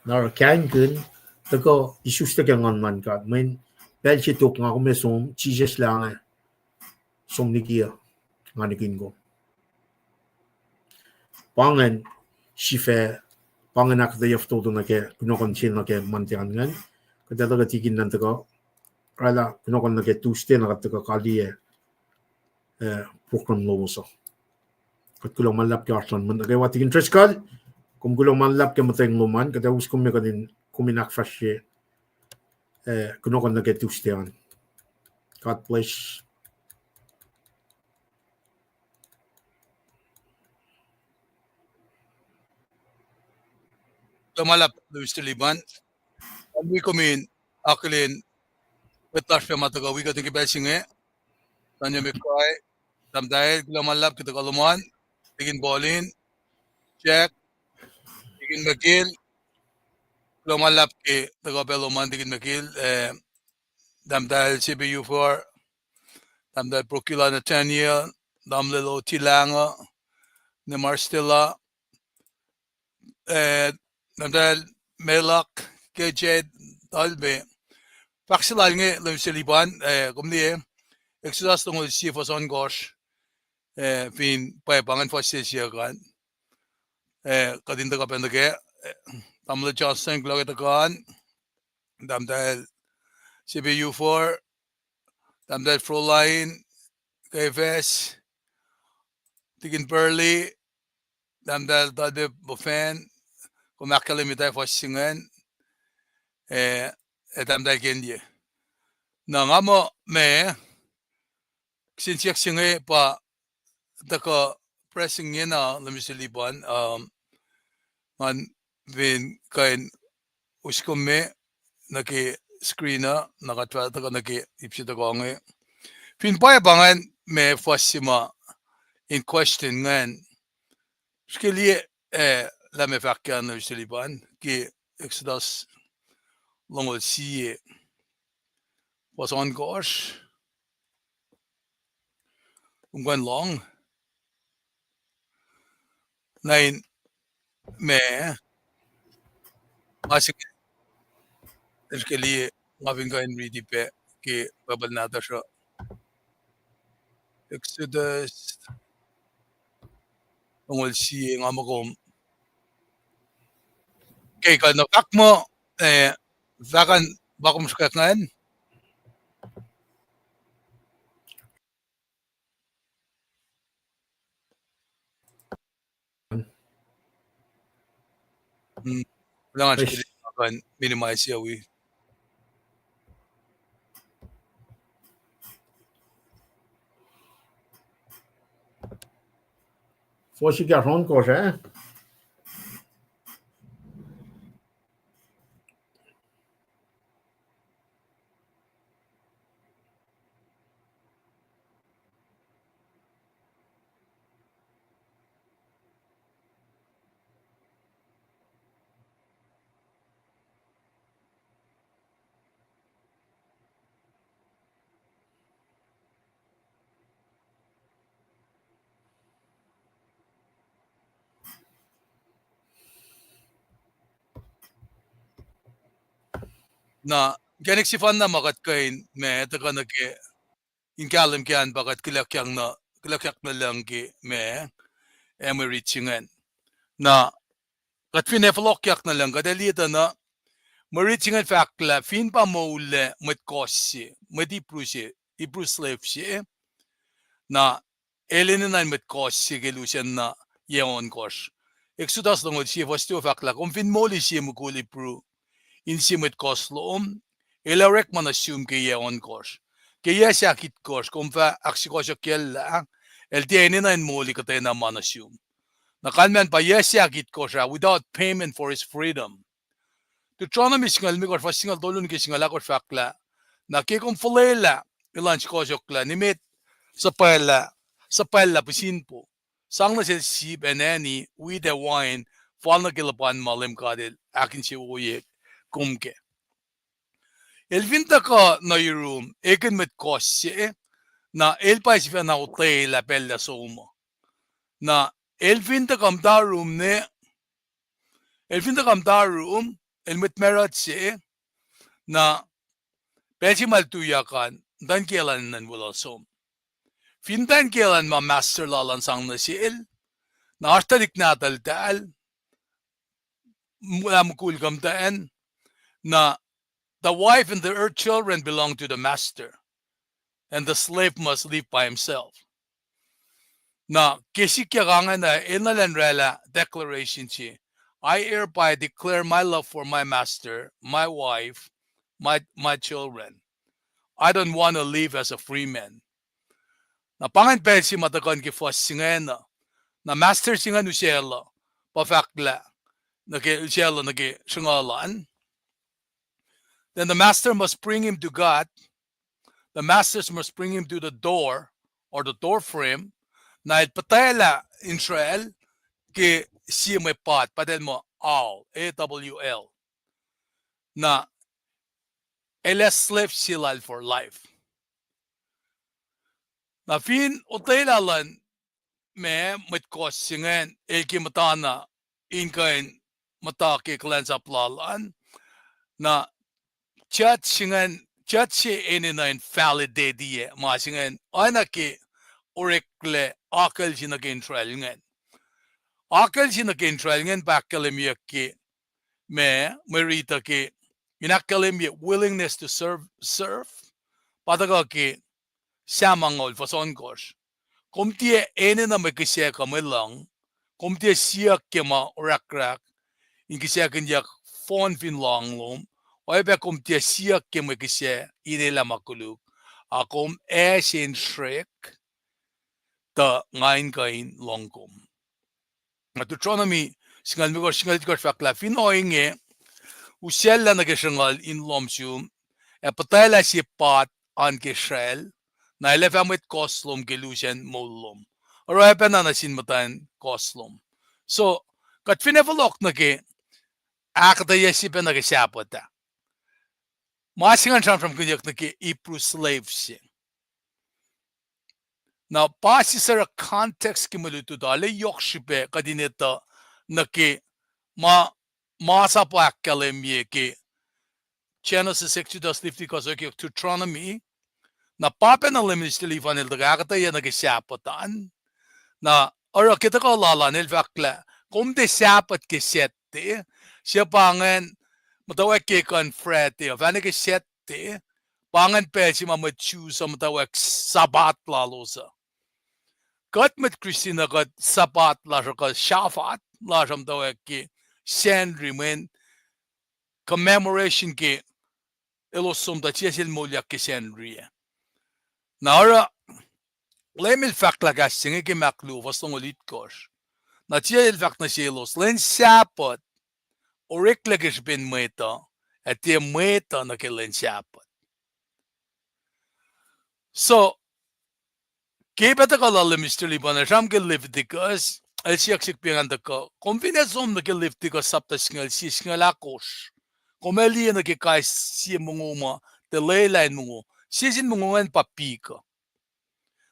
Na oruh kaingkihn, tuhkuh isuslac ke nguhn luhn God. Mweyen pacl se tok nga kom ac som, Jisus lah inge, som liki uh, nga nihkihn kom. Pa ingacn sifac, pa ingacn ahkuhtweyac fototo nuh ke kunohkohn se nuh ke Monday an ingacn. Kuht ac tuhkuh tikin nan tuhkuh oraclah kunohkohn nuh ke Tuesday na kuht tuhkuh kaliyac, eh, program lowos uh. Kuht kuloh ma luhlahp ke oasr luhn mwet nuh kwewa. Tikin Driscoll, kom kuloh ma luhlahp ke muhtweng lom an, kuht ac us kom me kuht in, kom in ahkfahsrye, eh, kunohkohn nuh ke Tuesday an. God bless. Kuloh ma luhlahp, Mister Liban. Nga wi kom in akihlen mwet lasr pac ma tuhkuh wi kuht nuh ke pacl se inge. Daniel McCoy, Tahmtahel, kuloh ma luhlahp ke tuhkuh lom an. Tikin Paulin, Jack, Tikin McGill, kuloh ma luhlahp ke tuhkuh pac lom an, Tikin McGill, eh, Tahmtahel Sipe Ufor, Tahmtahel Prokila Nathaniel, Tamuhlwel Otilahngo, Nemar Stella, eh, Tahmtahel Melak, K J Talbe. Fahk se lal inge, Mister Liban, eh, kom liye, Exodus longoul sie fuhs ohnkohsr, eh, fin pwacpa ingacn fuhs se siyuck an. Eh, kuht in tuhkuh pacna ke, eh, Tamuhlwel Johnson, kuloh ke tuhkuh an, Tahmtahel Sipe Ufor, Tahmtahel Froline, Kefes, Tikin Burley, Tahmtahel Talbe Bofan, kom ahkkahlwemye fuhs se ingacn, eh, eh, Tahmtahel Kenye. Na nga muh ma, kihsen siyuck se inge pa tuhkuh pressing ingena, Mister Liban, um, ngan fin kuh in us kom me nuh ke screen uh, na kuht fah tuhkuh nuh ke ip se tuhkuh inge. Fin pwacpa ingacn ma fuhs se ma in question ingacn, srihke liye, eh, lah ma fahk ke an, Mister Liban, ke Exodus longoul sie, fuhs ohnkohsr. Kom kuh in lohng. Na in ma, ma se, el ke liye, nga fin kuh in riti pac ke Bible nahtuhsr uh. Exodus longoul sie, nga muh kom ke kuh na fahk muh, eh, fahk an pa kom srihkwack ingacn. Hmm. Kuloh ngan srihke, kuh in minimize yac wi. Fuhs ekahsr ohnkohsr, ah? Na, inkacnek sefanna ma kuht kuh in ma tuhkuh nuh ke in kahlwem ke an pa kuht kihluckyang nuh, kihluckyang nuh lucng ke ma, ac mwe rit se ingacn. Na, kuht fin ac fohlohkyak nuh lucng, kuht ac liye tuh na, mwe rit se ingacn fahk lah fin pa moullac mwet kohs se, mwet Hebrew se, Hebrew slave se, na el enenuh in mwet kohs se ke lusen na yac ohnkohsr. Exodus longoul sie fuhs tolu fahk lah, kom fin moli sie mukul Hebrew in sie mwet kohs lom, el ac orekma nuh sum ke yac ohnkohsr. Ke yac sahk itkohsr, kom fah ahksukohsohkyacllah, el tiac enenuh in moli kuhtwena ma nuh sum. Na kalmacn pa yac sahk itkohsr ah, without payment for his freedom. Deuteronomy singucul limekohsr, fuhs singucul tolu nuh ke singucul ahkosr fahk lah, na ke kom fuhlwelah elan sukohsohklah, nimet suhpwacllah, suhpwacllah pihsinpo, sang nuh sel sip ac nani, wheat ac wain, fal nuh ke luhpan ma Leum God El ahkinsewowoye kom kac. El fin tuhkuh nuh yurum ekihn mwet kohs se, na el pa sifacna otwelah pacl lah som uh. Na el fin tuhkuh muhta yurum ne, el fin tuhkuh muhta yurum, el mwet marut se, na pacl se ma el tuyak an, muhtwacn kiyacl an enenuh in weluhl som. Fin muhtwacn kiyacl an ma master lal an sang nuh sel, na oasr tuhlihk nahtuhltahl, m-, lah mukul kuh muhtwacn, na the wife and the, her children belong to the master, and the slave must live by himself. Na ke sikyak ingacn, enenuh in oraclah declaration se, I hereby declare my love for my master, my wife, my, my children. I don't want to live as a free man. Na pa ingacn pacl se ma tuhkuh nuh ke fuhs se ingacn uh. Na master se ingacn usaclah, pa fahk lah, nuh ke, usaclah nuh ke sruhnguhl an. Then the master must bring him to God. The masters must bring him to the door or the door frame. Na el puhtwaclah insracl ke sie mwe pat, pat el muh awl, A W L. Na el ac slave se lal for life. Na fin otwelah luhn ma mwet kohs se ingacn el ke muhtana in kuh in muhta ke kuhlwacnsap lal an, na judge se ingacn, judge se enenuh in validate-i ma se ingacn oacna ke oreklac akucl se nuh ke insracl ingacn. Akucl se nuh ke insracl ingacn pa ahkkahlwemyeyuck ke ma, mwe riti uh ke, in ahkkahlwemye willingness to serve, serve, pa tuhkuh ke Sam angngaul fuhs ohnkohsr. Kom tiac enenuh mwe kihsac kuh mwe lucng, kom tiac siyuck ke ma orahkrahk in kihsackihnyak fohn fin lohng lom, oacyacpac kom tiac siyuck ke mwe kihsac in elah ma koluk, a kom ac se in srek, tuh nga in kuh in lohng kom. Na Deuteronomy singucul limekohsr, singucul itkohsr fahk lah, fin ohinge, usacllah nuh ke sruhnguhl in lohm sum, ac puhtwaclah sie pat an ke sracl, na el ac fah mwet kohs lom ke lusacn moul lom. Oruh oacpacna nuh sin muhtwacn kohs lom. So, kuht fin ac fohlohk nuh ke ahkuhtweyac se pac nuh ke Sabbath ah. Ma se ingacn sramsramkihnyuck nuh ke Hebrew slave se. Na pa sisera context ke mwe lutlut ah, arlac yohk srihpac kuht in etuh nuh ke ma, masap uh ahkkahlwemye ke Genesis, Exodus, Leviticus, okok Deuteronomy. Na pa pacna Leum Mister Livan el tuhkuh ahkuhtweyac nuh ke Sabbath an. Na oruh ke tuhkuh lal an el fahk lah, kom tiac Sabbath ke Saturday, se pa ingacn muhtwacwacack ke kuh in Friday uh, fahna ke Saturday, pa ingacn pacl se ma mwet Jews uh muhtwacwacack Sabbath lalos uh. Kuht mwet Christian uh kuht Sabbath lasr uh kuh Shabbat lasr uh muhtwacwacack ke Sacnri mweyen commemoration ke elos som tuh Jisus el moulyak ke Sacnri ah. Na oruh Leum el fahk lah kahs se inge ke Mark luo fuhs longoul itkohsr. Na Jisus el fahk nuh selos, lwen Sabbath oreklac ke srihpen mwet uh, ac tiac mwet uh nuh ke lwen Sabbath. So, ke pacl tuhkuh lal Leum Mister Liban el sramsram ke Leviticus, el siyuck sihk pa ingacn tuhkuh, kom finne som nuh ke Leviticus sapta singucul sie, singucul ahkosr, kom ac liye nuh ke kais sie mongo ma tiac lwelah in mongo. Sie sin mongo ingacn pa pik uh.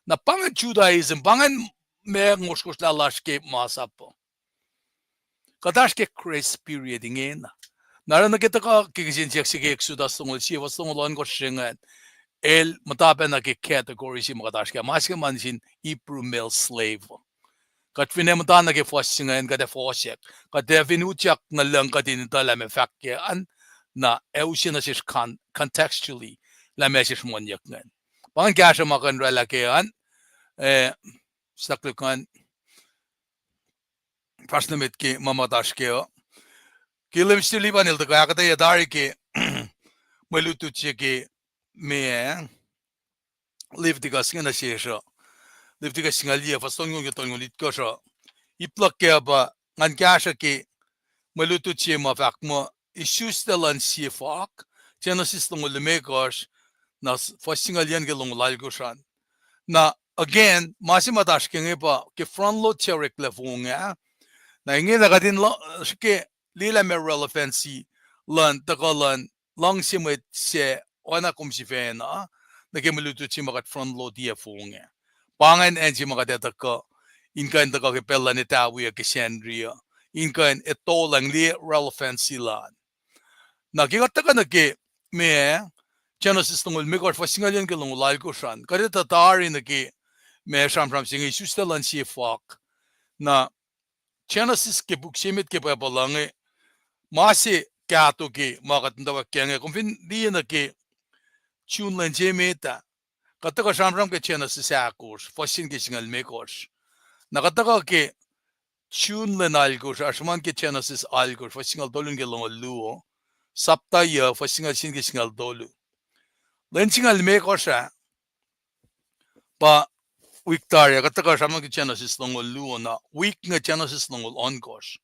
Na pa ingacn Judaism, pa ingacn ma ngohsrngohsr lah lasr ke masap uh. Kuht oasr ke grace period ingena. Na oruh nuh ke tuhkuh ke kihsen siyuck se ke Exodus longoul sie fuhs longoul ohnkohsr se ingacn, el muhta pacna ke category se ma kuht oasr ke, ma se ke ma nuh sin Hebrew male slave. Kuht fin ac muhta nuh ke fuhs se ingacn, kuht ac fohsack. Kuht ac fin utyak nuh lucng kuht in etuh lah meac fahk kac an, na ac use nuh sesr con-, contextually lah meac sesr monyuck ingacn. Pa ingacn kahsruh ma kuh in oraclah kac an, eh, sahk luhk an, fahsr nuh met ke ma muhta oasr kac uh. Ke Leum Mister Liban el tuhkuh ahkuhtweyac tari ke mwe lutlut se ke meac, Leviticus inge nuh sesr uh. Leviticus singucul yac, fuhs tolngoul ke tolngoul itkohsr uh. Ip luhk kac pa ngan kahsruh ke mwe lutlut se ma fahk muh isuslac luhn sie fak, Genesis longoul limekohsr, na s-, fuhs singucul yuc nuh ke longoul alkohsr an. Na, again, ma se muhta oasr ke inge pa ke front load se oreklac fong ah. Na ingena kuht in lo-, srihke liye lah meac relevancy luhn, tuhkuh luhn, luhngse mwet se, oacna kom sifacna, nuh ke mwe lutlut se ma kuht front load-i fong ah. Pa ingacn acn se ma kuht ac tuhkuh, in kuh in tuhkuh ke pacl luhn etawi uh ke Sacnri uh, in kuh in etolacng liye relevancy lal. Na ke kuht tuhkuh nuh ke meac, Genesis longoul limekohsr, fuhs singucul yuc nuh ke longoul alkohsr an, kuht etuh tari nuh ke meac sramsram se inge isuslac luhn sie fak. Na Genesis ke puk se met ke Bible uh inge, ma se kahto ke ma kuht muhtwacwacack kac inge, kom fin liye nuh ke June lwen se met ah, kuht tuhkuh sramsram ke Genesis ahkosr, fuhs se nuh ke singucul limekohsr. Na kuht tuhkuh ke June lwen alkohsr ah, sruhmuhn ke Genesis alkohsr, fuhs singucul tolu nuh ke longoul luo, sapta yuc, fuhs singucul sie nuh ke singucul tolu. Lwen singucul limekohsr ah, pa wik tari ah, kuht tuhkuh sramsram ke Genesis longoul luo na, wik inge Genesis longoul ohnkohsr.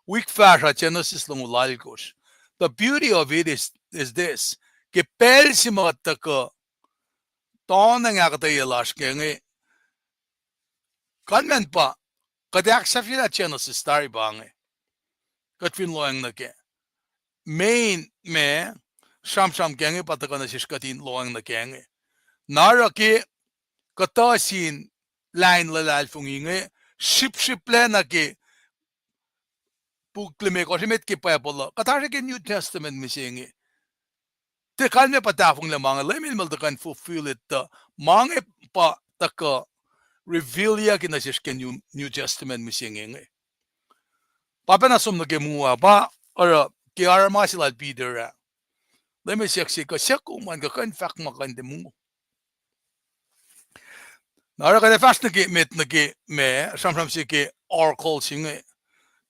Wik fahsr ah Genesis longoul alkohsr. The beauty of it is, is this. Ke pacl se ma kuht tuhkuh, tohnacng ahkuhtweyac lasr ke inge, kalmacn pa, kuht ac ahksahfyelah Genesis tari pa inge. Kuht fin lohacng nuh kac. Main ma, sramsram ke inge pa tuhkuh nuh sesr kuht in lohacng nuh kac inge. Na oruh ke kuhtuh sin lain luhlahlfongi inge, srihpsrihplac nuh ke puk limekohsr emet ke Bible uh, kuht oasr ke New Testament mihsenge. Tiac kalmac pa tahfonglac ma inge, Leum el muh el tuhkuh in fulfill it tuh, ma inge pa tuhkuh reveal-yac ke nuh sesr ke New, New Testament mihsenge inge. Pa pacna som nuh ke mongo ah, pa oruh ke oruh ma se lal Peter ah, Leum el siyuck se kuh, siyuck kom an kuh kuh in fahk ma kuh in tiac mongo. Na oruh kuht ac fahsr nuh ke met nuh ke ma, sramsram se ke oracle se inge.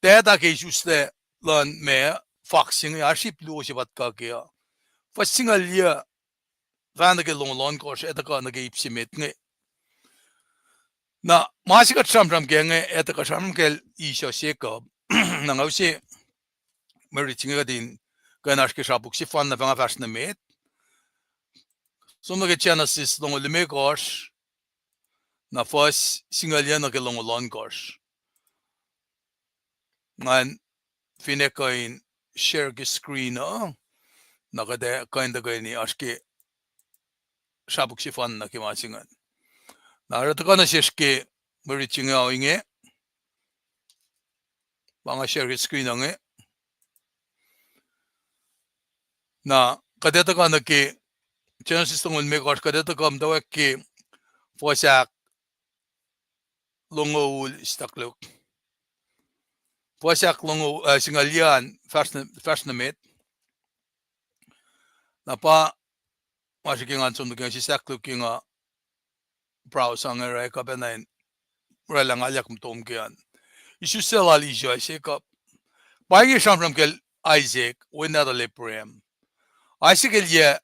Tacta ke isuslac luhn ma, fak se inge, oasr ip luo se pa tuhkuh kac uh. Fuhs singucul yuc, fah nuh ke longoul ohnkohsr, ac tuhkuh nuh ke ip se met inge. Na ma se kuht sramsram kac inge, ac tuhkuh sramsram kacl Esau Jacob. Na nga use mwe rit se inge kuht in kuh in oasr ke sra puk sefanna, fah nga fahsr nuh met. Som nuh ke Genesis longoul limekohsr, na fuhs singucul yuc nuh ke longoul ohnkohsr. Ngan finne kuh in share ke screen uh, na kuht ac kuh in tuhkweni oasr ke srapuk sefanna ke ma se ingacn. Na oruh tuhkuh nuh sesr ke mwe rit se inge uh inge, pa nga share ke screen uh inge. Na kuht ac tuhkuh nuh ke Genesis longoul limekohsr, kuht ac tuhkuh muhtwacwacack ke fuhs ahk longoul, stakloh. Fuhs ahk longoul, uh, singucul yac an, fahsr nuh, fahsr nuh met. Na pa ma srihke ngan som nuh ke nga sisahkluhk ke nga browse inge, oruh kuh pacna in oraclah nga elyah mutom ke an. Isuslac lal Esau ac Jacob. Pa inge sramsram kacl Isaac, wen nahtuhl Abraham. Isaac el yac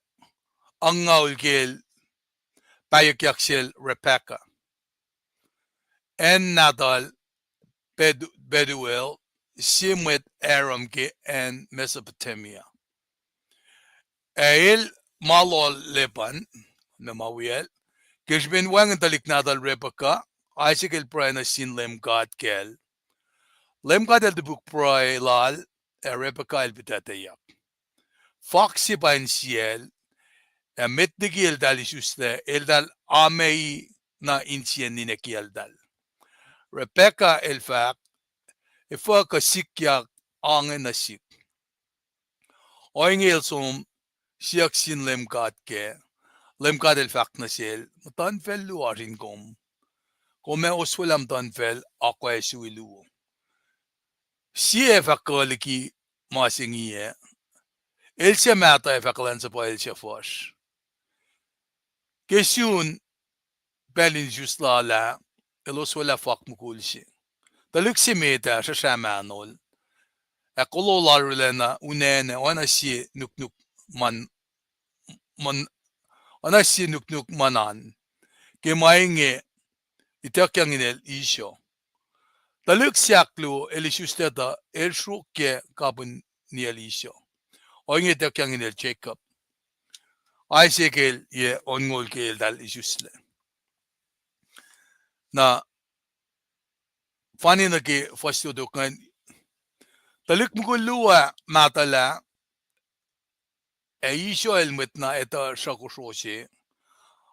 angngaul ke el pahyuckyak sel Rebekah, acn nahtuhl Bethu-, Bethuel, sie mwet Aram ke acn Mesopotamia. Ac el ma loal Laban, na ma wiyacl, ke srihpen wacngihn tuhlihk nahtuhl Rebekah, Isaac el pruhe nuh sin Leum God kacl. Leum God el topuk pruhe lal, ac Rebekah el puhtatyeyuck. Fak se pa insiyacl, ac met liki eltahl isuslac, eltahl amei na insiyacn ninac kiyacltahl. Rebekah el fahk, efuh kuh sikyak ange nuh sihk? Ohinge el som siyuck sin Leum God kac. Leum God el fahk nuh sel, muhtuhnfacl luo oasr in kom. Kom ac oswelah muhtuhnfacl akwuck sui luo. Sie ac fah kuh liki ma se inge, el suc mahtuh ac fah kuhlwacnsapuh el suc fuhsr. Ke sun pacl in isus lal ah, el oswelah fak mukul se. Tuhlihk se met ah sruhsrah mahnol, ac kolo lal arulacna unacna oacna sie nuknuk muhn-, muhn-, oacna sie nuknuk muhnan. Ke ma inge ituckyang inel Esau. Tuhlihk se ahkluo el isuslac tuh el sruokyac kapihn niyacl Esau. Ohinge ituckyang inel Jacob. Isaac el yac onngoul ke eltahl isuslac. Na fani nuh ke fuhs luo tok ingacn, tuhlihk mukul luo ah mahtuhlah, ac Esau el mwet na etuh sruhkosro se,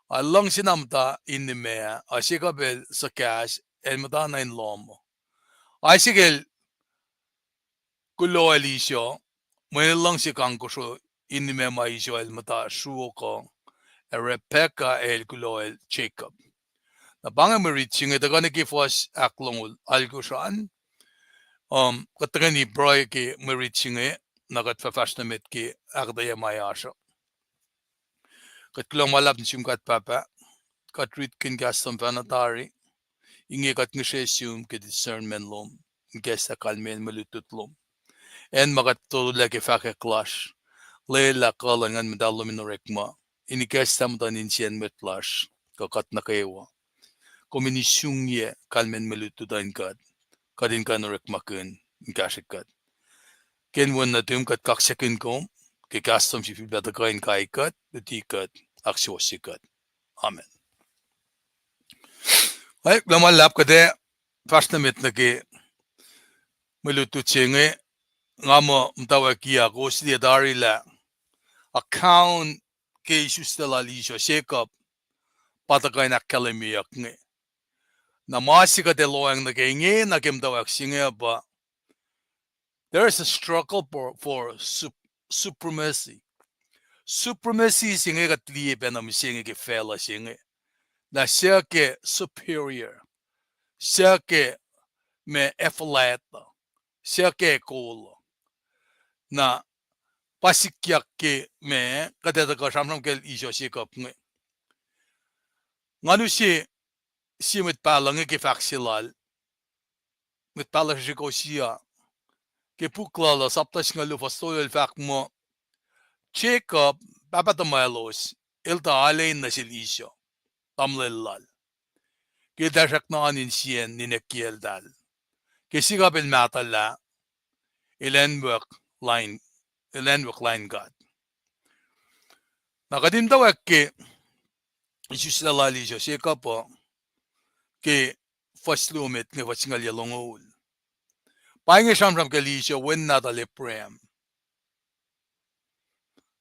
ac luhngse na muhta in nime ah, ac Jacob el suhkahs, el muhta na in lohm. Isaac el kuloh el Esau, mweyen el luhngse kang kosro in nime ma Esau el muhta sruok uh, ac Rebekah el kuloh el Jacob. Na pa inge mwe rit se inge, tuhkuh nuh ke fuhs ahklongoul alkosr an, um, kuht tuhkweni pruhe ke mwe rit se inge, na kuht fah fahsr nuh met ke ahkuhtweyac ma oasr uh. Kuht kuloh ma luhlahp nuh sum God Pahpah, kuht ritkihn kahs lom fahna tari, inge kuht ngihsre sum ke discernment lom, in ikacslah kalmacn mwe lutlut lom. Acn ma kuht totolac ke fahkwack lasr, lwelah kuh luhn Nguhn Muhtahl lom in orekma, in ikacslah muhtuhn insiyacn mwet lasr, kuh kuht nuh kwewa. Kom in isungyac kalmacn mwe lutlut uh in kuht, kuht in kuh in orekmakihn, in kahsrwe kuht. Ke inen nuhtum kuht kaksakihn kom, ke kahs lom sifilpac tuhkuh in kai kuht, luti kuht, ahksuwohsye kuht. Amen. Ac, kuloh ma luhlahp kuht ac fahsr nuh met nuh ke mwe lutlut se inge, nga muh muhtwacwacack ah kowos liye tari lah account ke isuslac lal Esau, Jacob, pa tuhkuh in ahkkahlwemyeyuck inge. Na ma se kuht ac lohacng nuh ke inge, na ke muhtwacwacack se inge pa, there is a struggle for, for sup-, supremacy. Supremacy se inge kuht liye pacna mihsenge ke facluh se inge. Na suc ke superior, suc ke ma efuhlwact, suc ke kol. Na pa sikyak ke ma kuht ac tuhkuh sramsram kacl Esau, Jacob inge. Nga use sie mwet pahluh inge ke fahk se lal, mwet pahluh srihsrihk Hosea, ke puk lal uh, sapta singucul luo, fuhs tolu, el fahk muh, Jacob, pahpah tuhmwaclos, el tuh alein nuh sel Esau, tamuhlwel lal, ke eltahl srackna oan insiyacn ninac kiyacltahl. Ke Jacob el mahtuhlah, el acnwuck lain, el acnwuck lain God. Na kuht in muhtwacwacack ke isuslac lal Esau, Jacob uh, ke fuhs luo met inge, fuhs singucul yac longoul. Pa inge sramsram kacl Esau, wen nahtuhl Abraham.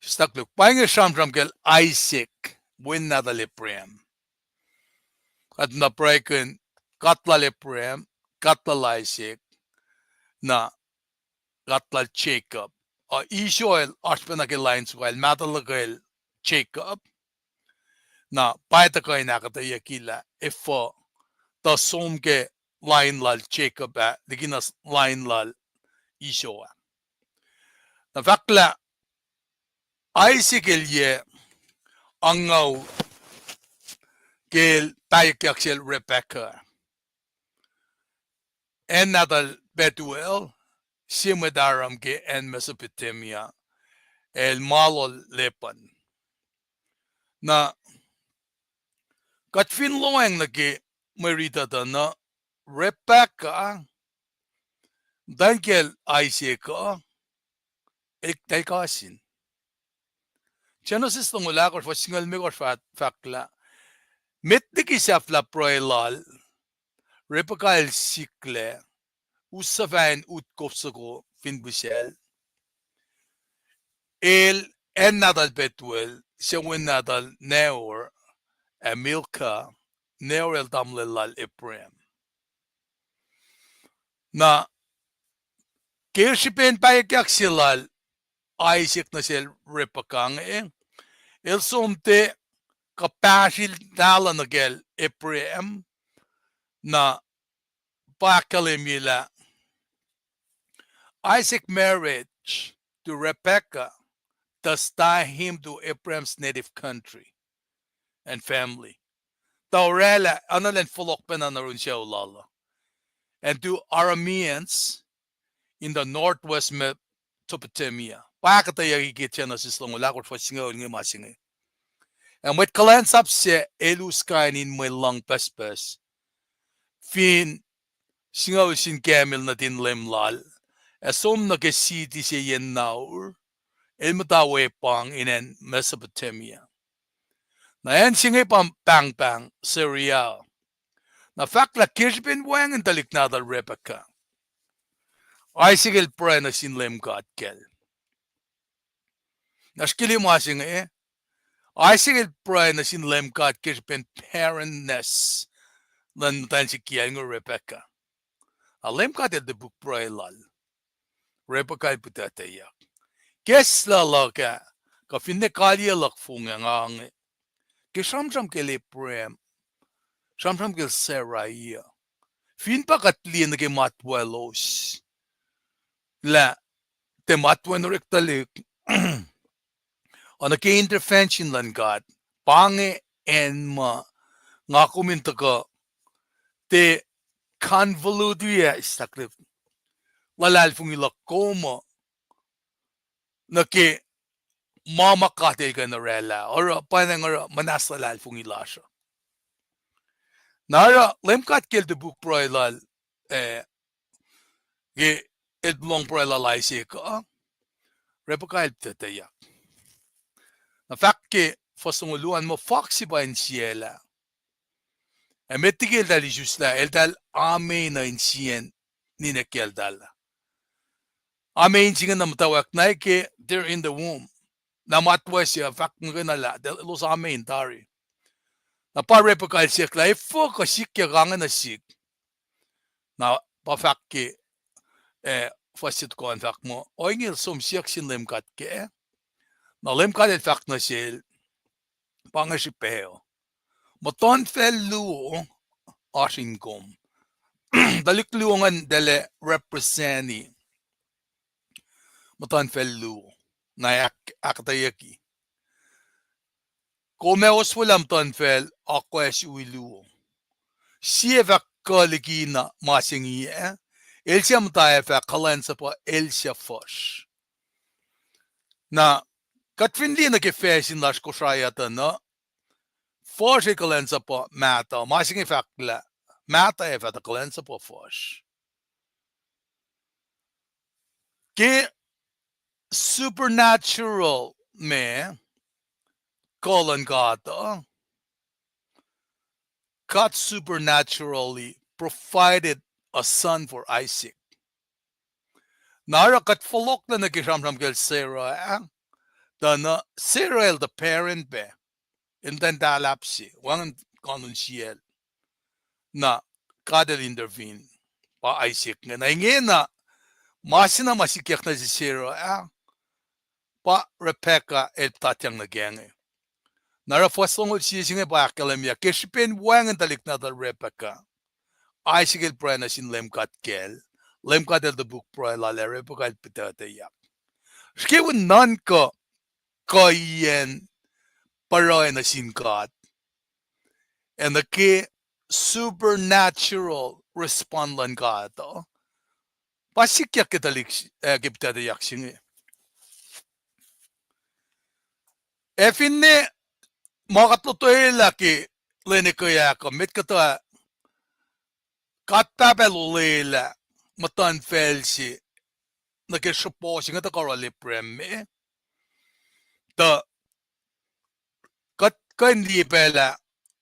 Sislah koluk, pa inge sramsram kacl Isaac, wen nahtuhl Abraham. Kuht na pruhekihn God lal Abraham, God lal Isaac, na God lal Jacob. Uh, Esau el oasr pacna ke line se, el mahtuh luhkel Jacob. Na pa tuhkuh in ahkuhtweyucki lah efuh tuh som ke line lal Jacob ah liki na line lal Esau ah. Na fahk lah Isaac el yac angngaul ke el pahyuckyak sel Rebekah, acn nahtuhl Bethuel, sie mwet Aram ke acn Mesopotamia, el ma lal Laban. Na kuht fin lohacng nuh ke mwe rit uh tuh na Rebekah, muhtwacn kacl Isaac uh, el, el cousin. Genesis longoul ahkosr, fuhs singucul limekohsr fah-, fahk lah, met liki sahflah pruhe lal, Rebekah el siklac, us suc fah in utkof soko fin pihsacl, el acn nahtuhl Bethuel, sie wen nahtuhl Nahor ac Milcah, Nahor el tamuhlwel lal Abraham. Na ke srihpen pahyuckyak se lal Isaac nuh sel Rebekah inge, el som tuh kuhpahsril nahlah nuh kacl Abraham, na pa ahkkahlwemye lah Isaac's marriage to Rebekah thus tied him to Abraham's native country and family. Tuh oraclah, analen fohlohk pacna nuh yurin sucu lal uh. And to Arameans in the northwest Mesopotamia. Pa ahkuhtweyucki ke Genesis longoul ahkosr, fuhs singucul inge ma se inge. Ac mwet kuhlwacnsap sac el us kain in mwe luhng pucspucs fin singucul sin camel nuhtin leum lal, ac som nuh ke siti se yen naur, el muhta we pang in acn Mesopotamia. Na acn se inge pa pahngpahng Syria. Na fahk lah ke srihpen wacngihn tuhlihk nahtuhl Rebekah, Isaac el pruhe nuh sin Leum God kacl. Na srihke ma se inge, Isaac el pruhe nuh sin Leum God ke srihpen barrenness luhn muhtwacn se kiyacl inge Rebekah. Na Leum God el topuk pruhe lal. Rebekah el pihtuctucyak. Kahs lal uh, kuh finne kaliyac luhk fong ah nga inge, ke sramsram kacl Abraham, sramsram kacl Sarai uh, fin pa kuht liye nuh ke matwaclos lah tiac matwacn orek tuhlihk, oacna ke intervention luhn God, pa inge acn ma nga kom in tuhkuh tiac convolute-i, sislah koluk, luhlahlfongi luhk kom uh nuh ke ma ma God El kuh in oraclah, oruh pa inge oruh muhnahs luhlahlfongi lasr uh. Na oruh Leum God ke El topuk pruhe lal, eh, ke El lohng pruhe lal Isaac uh, Rebekah el pihtuctucyak. Na fahk ke fuhs longoul luo an muh fohk se pa insiyacl ah, ac met liki eltahl isuslah, eltahl amein uh insiyacn ninac kiyacltahl. Amein se inge na muhtwacwacack na ke they're in the womb. Na matwac se uh fahk muhkwena lah elos amein tari. Na pa Rebekah el siyuck lah, efuh kuh sikyak inge nuh sihk? Na pa fahk ke, eh, fuhs se toko an fahk muh, ohinge el som siyuck sin Leum God kac. Na Leum God El fahk nuh sel, pa inge srihpac uh, muhtuhnfacl luo oasr in kom. Tuhlihk luo ingacn tilac represent-i muhtuhnfacl luo. Na ahk-, ahkuhtweyucki, kom ac oswelah muhtuhnfacl akwuck luo. Sie fah kuh liki na ma se inge, el suc muhta ac fah kuhlwacnsapuh el suc fuhsr. Na kuht fin liye nuh ke facsin lasr Kosrae uh tuh na, fuhsr ac kuhlwacnsapuh mahtuh, ma se inge fahk lah mahtuh ac fah tuh kuhlwacnsapuh fuhsr. Ke supernatural ma kuh luhn God uh, God supernaturally provided a son for Isaac. Na oruh kuht fohlohklac nuh ke sramsram kacl Sarah ah, Tuh na Sarah el tuh barren pac, el muhtwacn tahlahp se, wacngihn kanunsiyacl. Na God el intervene, pa Isaac inge. Na ingena, ma se na ma sikyak nuh sel Sarah ah, pa Rebekah el puhtatyang nuh kac inge. Na oruh fuhs longoul sie se inge pa ahkkahlwemye, ke srihpen wacngihn tuhlihk nahtuhl Rebekah, Isaac el pruhe nuh sin Leum God kacl, Leum God el topuk pruhe lal ac Rebekah el pihtuctuyak. Srihke un nuhnkuh kuhiyacn pruhe nuh sin God, ac nuh ke supernatural respond luhn God uh, pa sikyak ke tuhlihk, eh, ke pihtuctuyak se inge. Ac finne ma kuht lotwelah ke lwen ekahsr uh, met kuhtuh God Pahpah El olwelah muhtuhnfacl se nuh ke srihpac se inge tuh karol Abraham me. Tuh kuht kuh in liye pacl ah,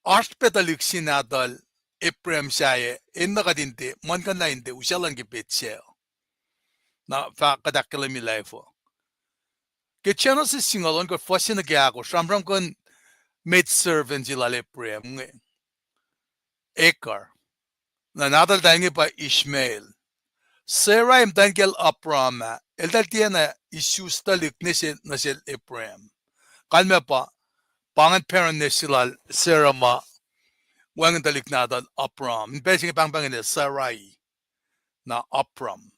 oasr pac tuhlihk se nahtuhl Abraham sahyac, enenuh kuht in tiac muhlkuhnlah in tiac usaclah nuh ke petsac. Na fah kuht ahkkahlwemye lah efuh. Ke Genesis singucul ohnkohsr, fuhs se nuh ke ahkosr, sramsramkihn maid servant se lal Abraham inge, Hagar. Na nahtuhltahl inge pa Ishmael. Sarai muhtwacn kiyacl Abraham ah, eltahl tiacna isus tuhlihk nuh sel, nuh sel Abraham. Kalmac pa, pa ingacn barrenness se lal Sarah ma wacngihn tuhlihk nahtuhl Abram. In pacl se inge pahngpahng el Sarai, na Abram.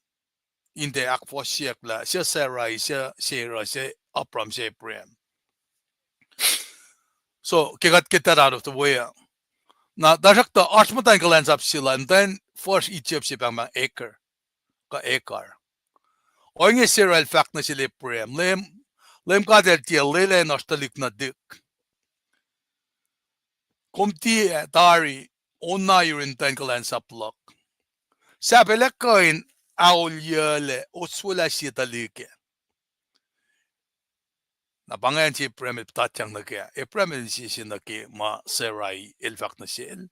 In tiac ahkfohsyeyuck lah suc Sarai, suc Sarah, suc Abram, suc Abraham. So, ke kuht get that out of the way uh, na tuhsruhktuh oasr muhtwacn kuhlwacnsap se lal, muhtwacn fuhsr Egypt se pahngpahng Hagar, kuh Hagar. Ohinge Sarai el fahk nuh sel Abraham, Leum, Leum God El tiac lwelah in oasr tuhlihk nuhtihk. Kom tiac tari on na yurin muhtwacn kuhlwacnsap luhk. Sahp el ac kuh in aolyuclac oswelah sie tuhlihk ah. Na pa ingacn se Abraham el puhtatyang nuh kac. Abraham el insese nuh ke ma Sarai el fahk nuh sel.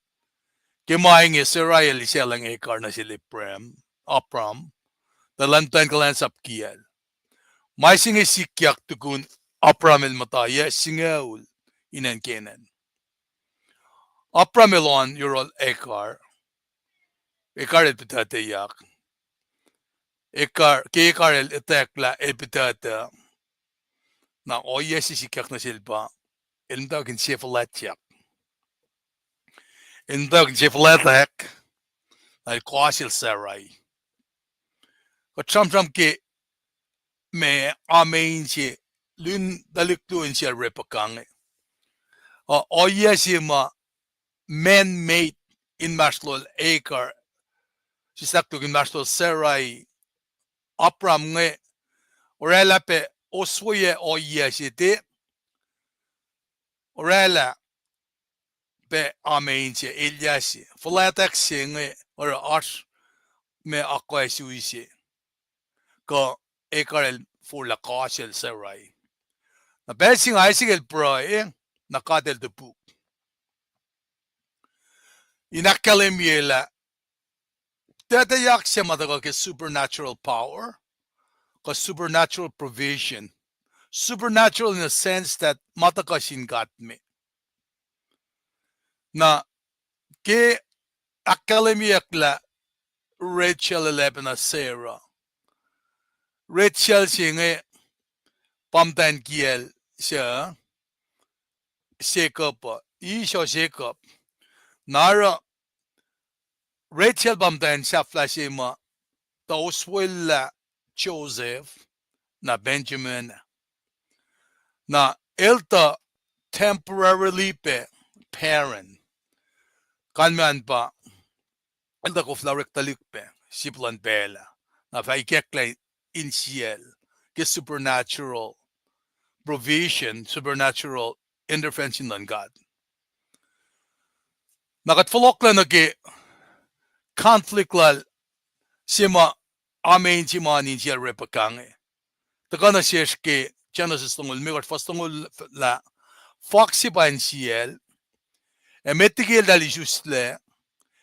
Ke ma inge Sarai el eisaclacng Hagar nuh sel Abraham, Abram, tuh elan muhtwacn kuhlwacnsap kiyacl. Ma se inge sikyak tukun Abram el muhta yac singucul in acn Canaan. Abram el on yohrohl Hagar. Hagar el pihtuctuyak. Hagar, ke Hagar el etwacack lah el pihtuctuh, na ohiyac se sikyak nuh sel pa, el muhtwacwacack in sie fuhlwactyak. El muhtwacwacack in sie fuhlwactyak, na el kohsel Sarai. Kuht sramsram ke ma, a, ma inse, lun tuhlihk luo insiyacl Rebekah inge. Uh, ohiyac se ma man-made inmahsrlol Hagar, sislah tok inmahsrlol Sarai, Abram inge, oraclah pac osweyac ohiyac se te, oraclah pac a, ma inse, elyah se. Fuhlwactyak se inge oruh oasr ma akwuck se, kuh Hagar el forlah kohsel Sarai. Na pacl se inge Isaac el pruhe, na God el topuk. In ahkkahlwemye lah, pihtuctuyak se ma tuhkuh ke supernatural power, kuh supernatural provision. Supernatural in a sense that ma tuhkuh sin God me. Na ke ahkkahlwemyeyuck lah Rachel el oacpacna Sarah. Rachel se inge pa muhtwacn kiyacl se Jacob uh, Esau Jacob. Na oruh Rachel pa muhtwacn sahflah se ma tuh oswaclah Joseph, na Benjamin. Na el tuh temporarily pac barren. Kalmac an pa, el tuh koflah orek tuhlihk pac sip luhn pacl ah. Na fah ikacklah insiyacl ke supernatural provision, supernatural intervention luhn God. Na kuht fohlohklac nuh ke conflict lal se ma, a, ma inse ma insiyacl Rebekah inge. Tuhkuh nuh sesr ke Genesis longoul limekohsr, fuhs longoul lah, fohk se pa insiyacl, ac met liki eltahl isuslac,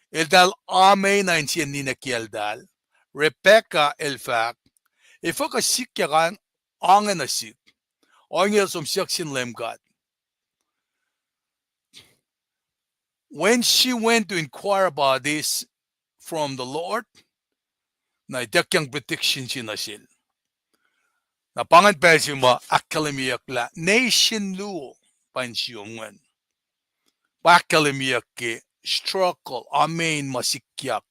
eltahl a, ma na insiyacn ninac kiyacltahl, Rebekah el fahk, efuh kuh sikyak ange nuh sihk? Ohinge el som siyuck sin Leum God. When she went to inquire about this from the Lord, na ituckyang prediction se nuh sel. Na pa ingacn pacl se ma ahkkahlwemyeyuck lah nation luo pa in siyom ingacn. Pa ahkkahlwemyeyuck ke struggle, amen, ma sikyak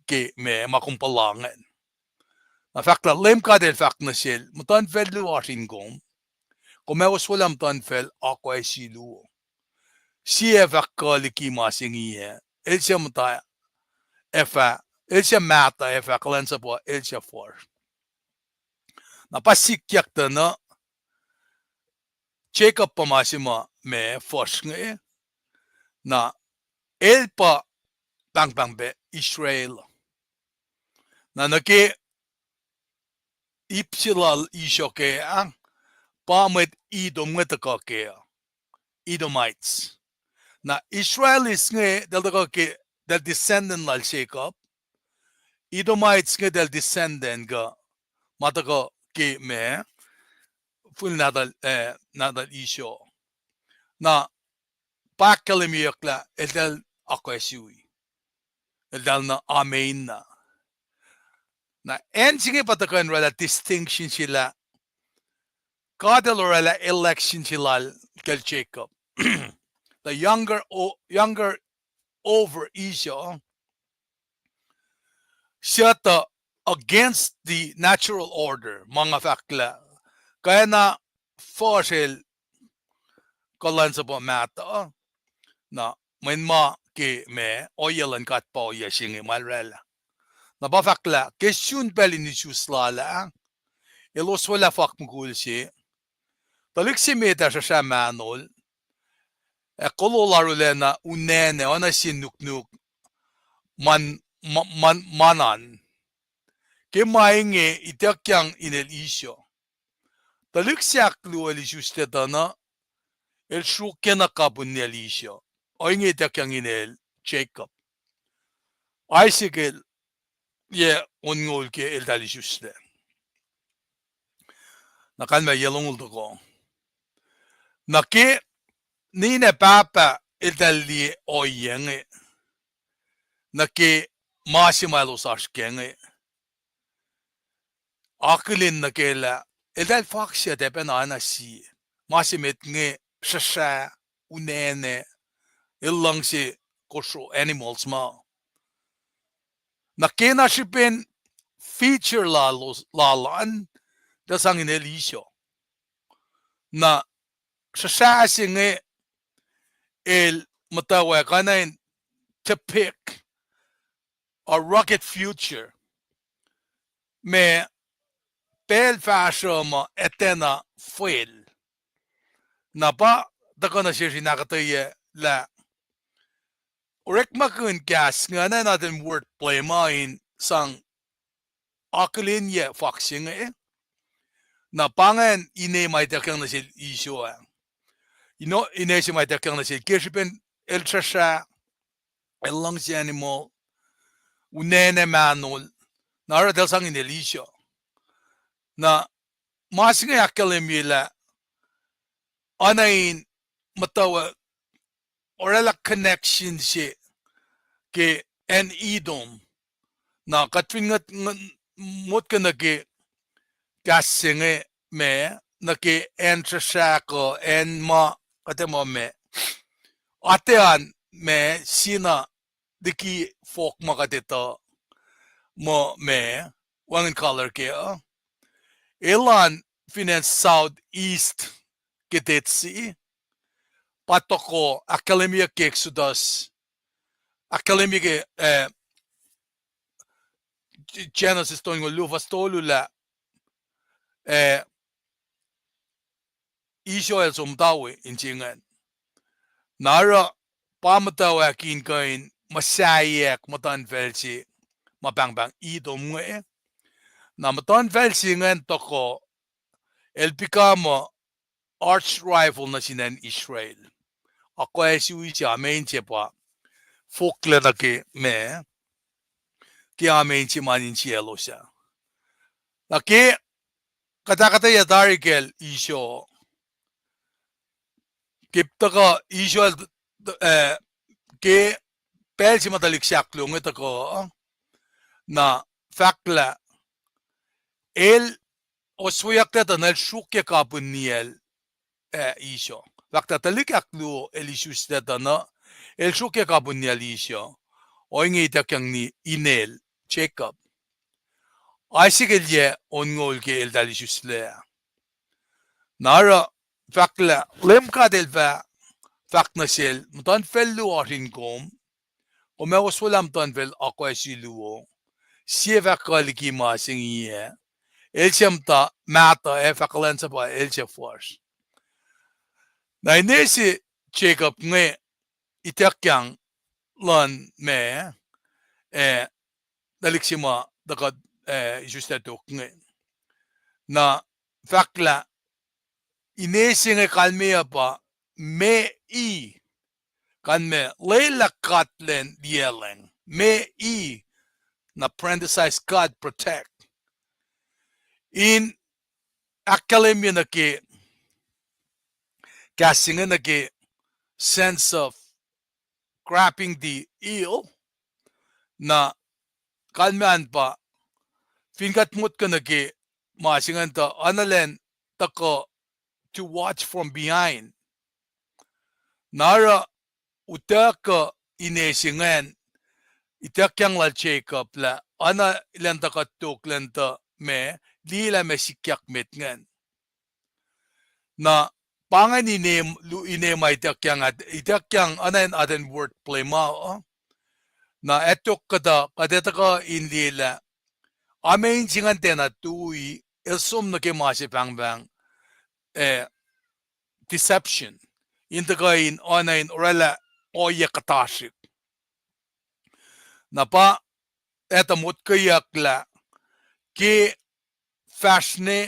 ke ma, ma kom puhla ingacn. Na fahk lah Leum God El fahk nuh sel, muhtuhnfacl luo oasr in kom. Kom ac oswelah muhtuhnfacl akwucki luo. Sie ac fah kuh liki ma se inge, el suc muhta ac fah, el suc mahtuh ac fah kuhlwacnsapuh el suc fuhsr. Na pa sikyak tuh na Jacob pa ma se ma, ma fuhsr inge, na el pa pahngpahng pac Israel. Na nuh ke ip se lal Esau kac ah, pa mwet Edom inge tuhkuh kac, Edomites. Na Israelis inge, eltahl tuhkuh ke, eltahl descendant lal Jacob. Edomites inge eltahl descendant kuh ma tuhkuh ke ma, fihl nahtuhl, eh, nahtuhl Esau. Na pa ahkkahlwemyeyuck lah eltahl akwucki. Eltahl na amen na. Na acn se inge pa tuhkuh in oraclah distinction se lah God El oraclah election se lal kacl Jacob. The younger, o-, younger over Esau, suc tuh against the natural order, ma nga fahk lah kwacna fuhsr el kuhlwacnsapuh mahtuh, na mweyen ma ke ma ohiyac luhn God pa ohiyac se inge ma el oraclah. Na pa fahk lah ke sun pacl in isus lal ah, elos oraclah fak mukul se, tuhlihk se met ah srusra mahnol, ac kolol arulacna unacn ac oacna sie nuknuk man, ma-, man, manan. Ke ma inge ituckyang inel Esau. Tuhlihk se ahkluo el isuslac tuh na, el sruokyac na kapihn inel Esau. Ohinge ituckyang inel Jacob. Isaac el yac onngoul ke eltahl isuslac. Na kalmac yac longoul tohkoh. Na ke ninac pahpah eltahl liye ohiyac inge, nuh ke ma se ma elos oasr kac inge, akihlen nuh ke lah eltahl faksuc ac pacna oacna sie. Ma se met inge srusra, unacn, el luhngse kosro animals ma. Na ke na srihpen feature lalos, lal an, tuh sang inel Esau. Na srusra se inge el muhtwacwacack oacna in depict a rugged future. Ma pacl fahsruh ma etacna fwel. Na pa tuhkuh nuh sesr in ahkuhtweyac lah orekmakihn kahs inge oacna in atacn wordplay ma in sang akihlenyac fak se inge. Na pa ingacn ine ma ituckyang nuh sel Esau ah. Ine, ine se ma ituckyang nuh sel ke srihpen el srusra, el luhngse animal, unacn ac mahnol, na oruh eltahl sang inel Esau. Na ma se inge ahkkahlwemye lah oacna in muhtwacwacack oraclah connection se ke acn Edom. Na kuht fin ngot-, ngot-, motko nuh ke kahs se inge ma, nuh ke acn srusra kuh acn ma kuht ac muh ma, atac an ma sina liki fohk ma kuht etuh muh ma, wacngihn color kac uh. Elan fin acn southeast ke Dead Sea, pa tohkoh ahkkahlwemyeyuck ke Exodus, ahkkahlwemye ke, eh, Genesis tolngoul luo fuhs tolu lah, eh, Esau el som muhta we in se ingacn. Na oruh pa muhtwacwacack in kuh in muhsaheack muhtuhnfacl se ma pahngpahng Edom inge. Na muhtuhnfacl se ingacn tohkoh el become a arch rival nuh sin acn Israel. Akwucki se, amen, se pa foklac nuh ke ma, ke amen se ma insiyaclos ah. Na ke kuht ahkuhtweyac tari kacl Esau. Ke tuhkuh Esau, eh, ke pacl se ma tuhlihk se ahkluo inge tuhkuh, na fahk lah el osweyucklac tuh na el sruokyac kapihn niyacl, eh, Esau. Fahk lah tuhlihk ahkluo el isuslac tuh na el sruokyac kapihn niyacl Esau. Ohinge ituckyang inel, Jacob. Isaac el yac onngoul ke eltahl isuslac. Na oruh fahk lah Leum God El fah fahk nuh sel, muhtuhnfacl luo oasr in kom, kom ac oswelah muhtuhnfacl akwucsi luo, sie fah kuh liki ma se inge, el suc muhta mahtuh ac fah kuhlwacnsapuh el suc fuhsr. Na ine se Jacob inge ituckyang luhn ma, eh, tuhlihk se ma tuhkuh, eh, isuslac tok inge. Na fahk lah ine se inge kalmeyac pa, me i, kalmac lwelah God lacn liyaclwacng. Me i, na parenthesize, God protect. In ahkkahlwemye nuh ke kahs se inge nuh ke sense of grabbing the heel, na kalmac an pa, fin kuht motko nuh ke ma se ingacn tuh, oacna elan tuhkuh to watch from behind. Na oruh utuckuh ine se ingacn, ituckyang lal Jacob lah oacna elan tuhkuh tok lacn tuh ma, liye lah ma sikyak met ingacn. Na pa ingacn ine, lu-, ine ma ituckyang, ituckyang oacna in atacn word play ma uh. Na ac tok kuhtuh, kuht ac tuhkuh in liye lah, a me in se ingacn tiacna tui, el som nuh ke ma se pahngpahng, eh, deception. In tuhkuh in oacna in orwaclah ohiyac kuhtasrihk. Na pa etuh motkweyuck lah ke fahsr ne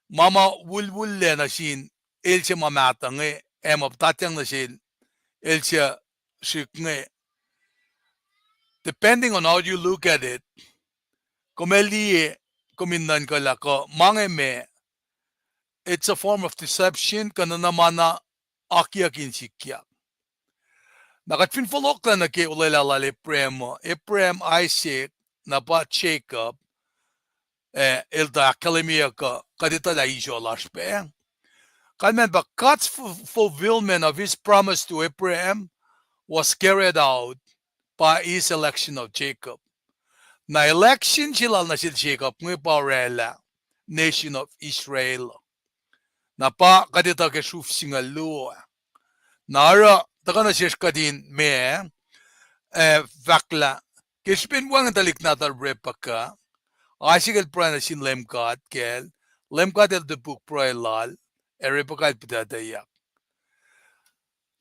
ma ma wulwullac nuh sin el se ma mahtuh inge, ac ma puhtatyang nuh sel el se srihk inge. Depending on how you look at it, kom ac liye, kom in nuhnkuh lah kuh ma inge ma, it's a form of deception, kuh nuhna ma na akiyuck in sikyak. Na kuht fin fohlohklac nuh ke olwelah lal Abraham uh, Abraham, Isaac, na pa Jacob, eh, el tuh ahkkahlwemyeyuck uh, kuht etuh lah Esau lasr pac. Kalmac pa God's fu-, fulfillment of his promise to Abraham was carried out by his election of Jacob. Na election se lal nuh sel Jacob inge pa orwaclah nation of Israel. Na pa kuht etuh ke sruf singucul luo ah. Na oruh tuhkuh nuh sesr kuht in ma, eh, fahk lah, ke srihpen wacngihn tuhlihk nahtuhl Rebekah, Isaac el pruhe nuh sin Leum God kacl, Leum God el topuk pruhe lal, ac Rebekah el pihtuctuhyak.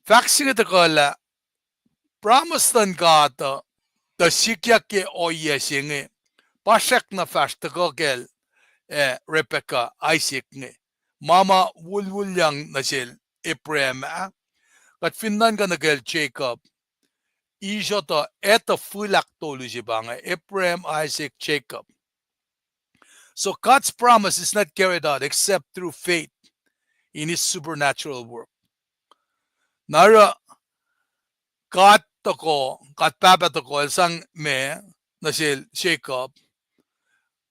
Fahk se inge tuhkuh lah promise luhn God uh, tuh sikyak ke ohiyac se inge, pa srackna fahsr tuhkuh kacl, eh, Rebekah, Isaac inge. Ma ma wulwulyang nuh sel Abraham ah. Kuht fin nuhnkuh nuh kacl Jacob, Esau tuh etuh fihl ahktolu se pa inge, Abraham, Isaac, Jacob. So God's promise is not carried out except through faith in his supernatural work. Na oruh God tohkoh, God Pahpah tohkoh, el sang ma nuh sel Jacob,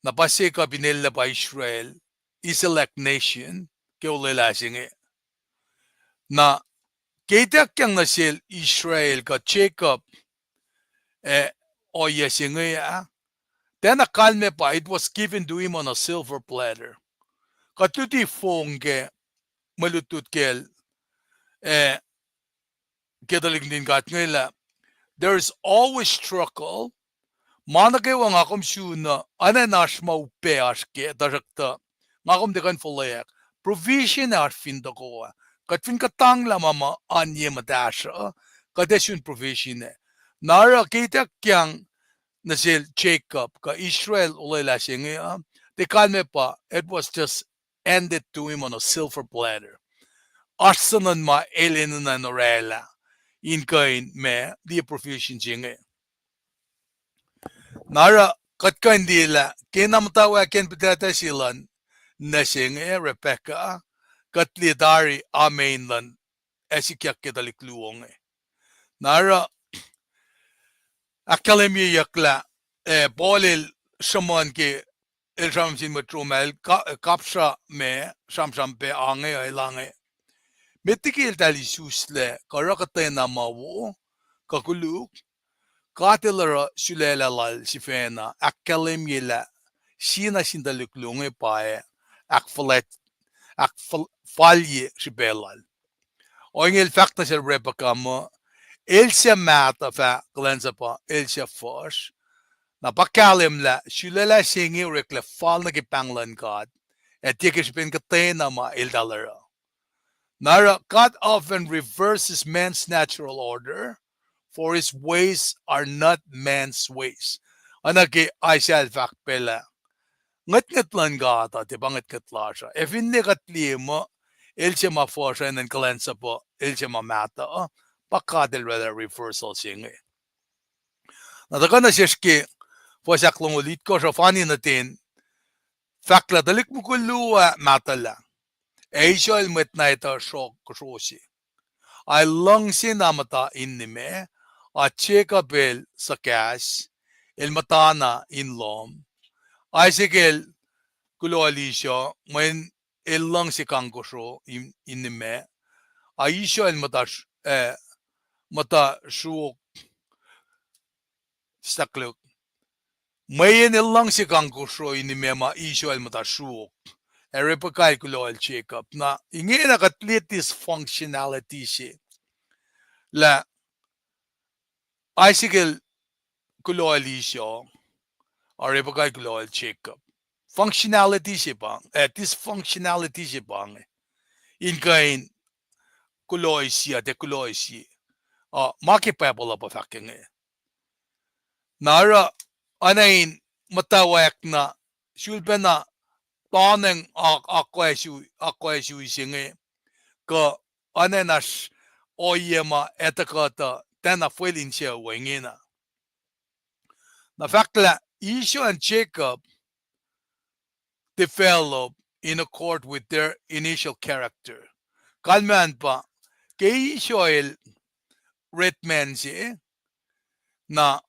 na pa Jacob in elyah pa Israel, his elect nation, ke olwelah se inge. Na ke ituckyang nuh sel Israel kuh Jacob, eh, ohiyac se inge ah, tiacna kalmac pa, it was given to him on a silver platter. Kuht luti fong ke mwe lutlut kacl, eh, ke tuhlihk nuhtin God inge lah, there is always struggle. Ma nuh kwewa nga kom sun uh, oacna in oasr ma upac oasr kac, tuhsruhktuh nga kom tiac kuh in fuhlweack. Provision ac oasr fin tohkoh ah. Kuht fin kuhtanglah ma ma oan ye muhtahsr uh, kuht ac sun provision ac. Na oruh ke ituckyang nuh sel Jacob kuh Israel olwelah se inge uh, tiac kalmac pa, it was just handed to him on a silver platter. Oasr suhnuhn ma el enenuh in orwaclah in kuh in ma, liye provision se inge. Na oruh kuht kuh in liye lah ke na muhtwacwacack in pihtuctuh se luhn nuh se inge, Rebecca, kuht liye tari amen luhn ac sikyak ke tuhlihk luo inge. Na oruh ahkkahlwemyeyuck lah, eh, Paul el sruhmuhn ke el sramsram sin mwet Rome ah, el ka-, kapsra ma sramsram pac ange, el ange. Met liki eltahl isuslac kuh oruh kuhtwena ma wo, kuh koluk, God El oruh sulaclah lal sifacna ahkkahlwemye lah sie na sin tuhlihk luo inge pa ac ahkfuhlwact-, ahkfal-, falye srihpac lal. Ohinge el fahk nuh sel Rebecca muh, el suc mahtuh fah kuhlwacnsapuh el suc fuhsr. Na pa kahlwem lah sulaclah se inge oreklac fal nuh ke pahng luhn God, ac tiac ke srihpen kuhtwena ma eltahl oruh. Na oruh, God often reverses man's natural order, for his ways are not man's ways. Oacna ke Isaiah el fahk pac lah ngwetngwet luhn God uh tiac pa ngwetngwet lasr uh. Ac finne kuht liye muh el se ma fuhsr uh enenuh in kuhlwacnsapuh el se ma mahtuh uh, pa God El oraclah reversal se inge. Na tuhkuh nuh sesr ke fuhs ahklongoul itkohsr uh, fani nuh ten, fahk lah tuhlihk mukul luo ah mahtuhlah, ac Israel mwet na etuh sruok kosro se. Ac luhngse na muhta in nimac, a Jacob el suhkahs, el muhtana in lohm. Isaac el kuloh Elisha, mweyen el luhngse kang kosro in, in nimac. A Esau el muhta s-, eh, muhta sruok, stakluhk. Mweyen el luhngse kang kosro in nimac ma Esau el muhta sruok. Ac Rebekah el kuloh el Jacob. Na ingena kuht liye this functionality se lah Isaac el kuloh el Esau, a Rebekah el kuloh el Jacob. Functionality se pa, eh, this functionality se pa inge. In kuh in kuloh sie, tiac kuloh sie. Uh, ma ke Bible uh pa fahk inge. Na oruh, oacna in muhtwacwacack na, sulpacna toneng ak-, akwuck, akwuck se inge, kuh oacna in oasr ohiyac ma etuh kuhtuh, tiacna fwel insewowo ingena. Na fahk lah Esau and Jacob develop in accord with their initial character. Kalmac an pa, ke Esau el ret man se, na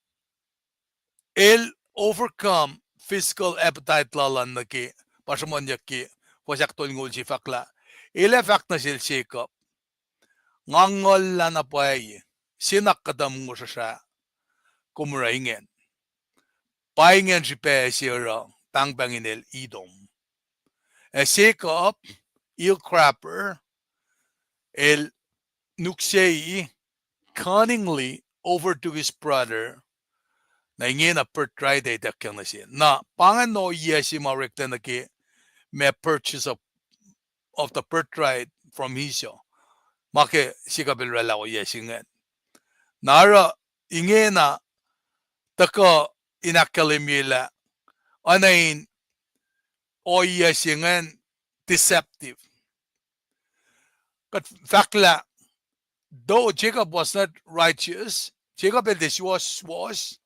el overcome physical appetite lal an nuh ke, pa sruhmuhnyuck ke fuhs ahktolngoul se fahk lah, el ac fahk nuh sel Jacob, nga nguhla na pwacye, se na kuhtuh mongosrasra kom oruh ingacn. Pa ingacn srihpac se oruh pahngpahng inel Edom. Ac Jacob, heel grabber, el nuksei, cunningly overtook his brother. Na ingena birthright ituckyang nuh se. Na pa ingacn ohiyac se ma oreklac nuh ke ma purchase of, of the birthright from Esau. Ma ke Jacob el oraclah ohiyac se ingacn. Na oruh ingena tuhkuh in ahkkahlwemye lah oacna in ohiyac se ingacn deceptive. Kuht fahk lah, though Jacob was not righteous, Jacob el tiac suwohswohs,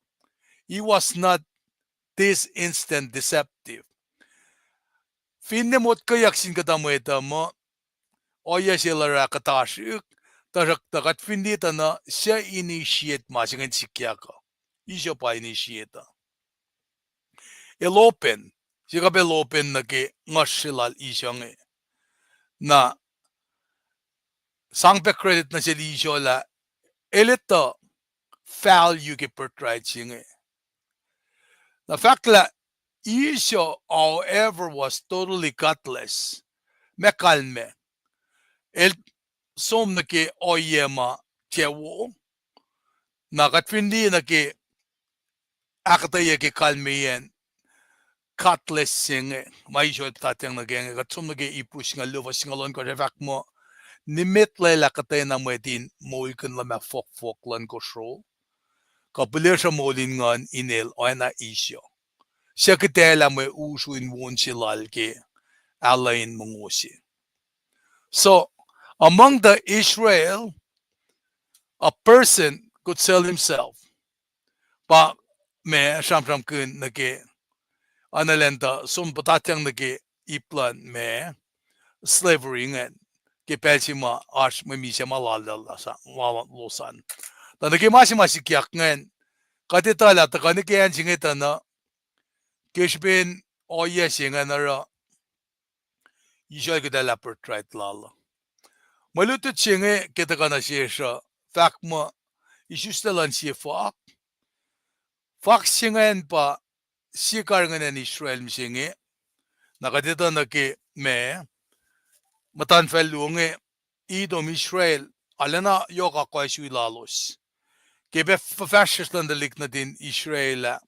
he was not this instant deceptive. Finne motkweyuck sin kuhtuh mwet uh muh ohiyac se el oruh kuhtasrihk, tuhsruhktuh kuht fin liye tuh na suc initiate ma se ingacn sikyak uh. Esau pa initiate uh. El open, Jacob el open nuh ke nguhsr se lal Esau inge. Na sang pac credit nuh sel Esau lah el etuh value ke birthright se inge. Na fahk lah Esau, however, was totally godless. Ma kalmac, el som nuh ke ohiyac ma tiac wo. Na kuht fin liye nuh ke ahkuhtweyac ke kalmeyacn godless se inge, ma Esau el puhtatyang nuh ke inge, kuht som nuh ke Hebrew singucul luo fuhs singucul ohnkohsr ac fahk muh, nimet lwelah kuhtwena mwet in moulkihn luhmah fohkfohk luhn kosro, kuh pihlesruh moul in nguhn inel oacna Esau, suc kihtac lah mwe usru in won se lal ke alu in mongo se. So, among the Israel, a person could sell himself. Pa ma sramsramkihn nuh ke, anelacntuh som puhtatyang nuh ke ip luhn ma slavery ingacn, ke pacl se ma oasr mwe misac ma lal, lal, lal, lal, losan. Tuh nuh ke ma se ma sikyak ingacn, kuht etuh lah tuhkuh nuh ke acn se inge tuh na, ke srihpen ohiyac se ingacn oruh Israel kuhtuh lah birthright lal uh. Mwe lutlut se inge ke tuhkuh nuh sesr uh, fahk muh isuslac luhn sie fohk. Fohk se ingacn pa sie karihngihn acn Israel mihsenge. Na kuht etuh nuh ke ma, muhtuhnfacl luo inge, Edom, Israel, arulacna yohk akwuck sui lalos. Ke pacl fuhfahsryucsr luhn tuhlihk nuhtin Israel ah,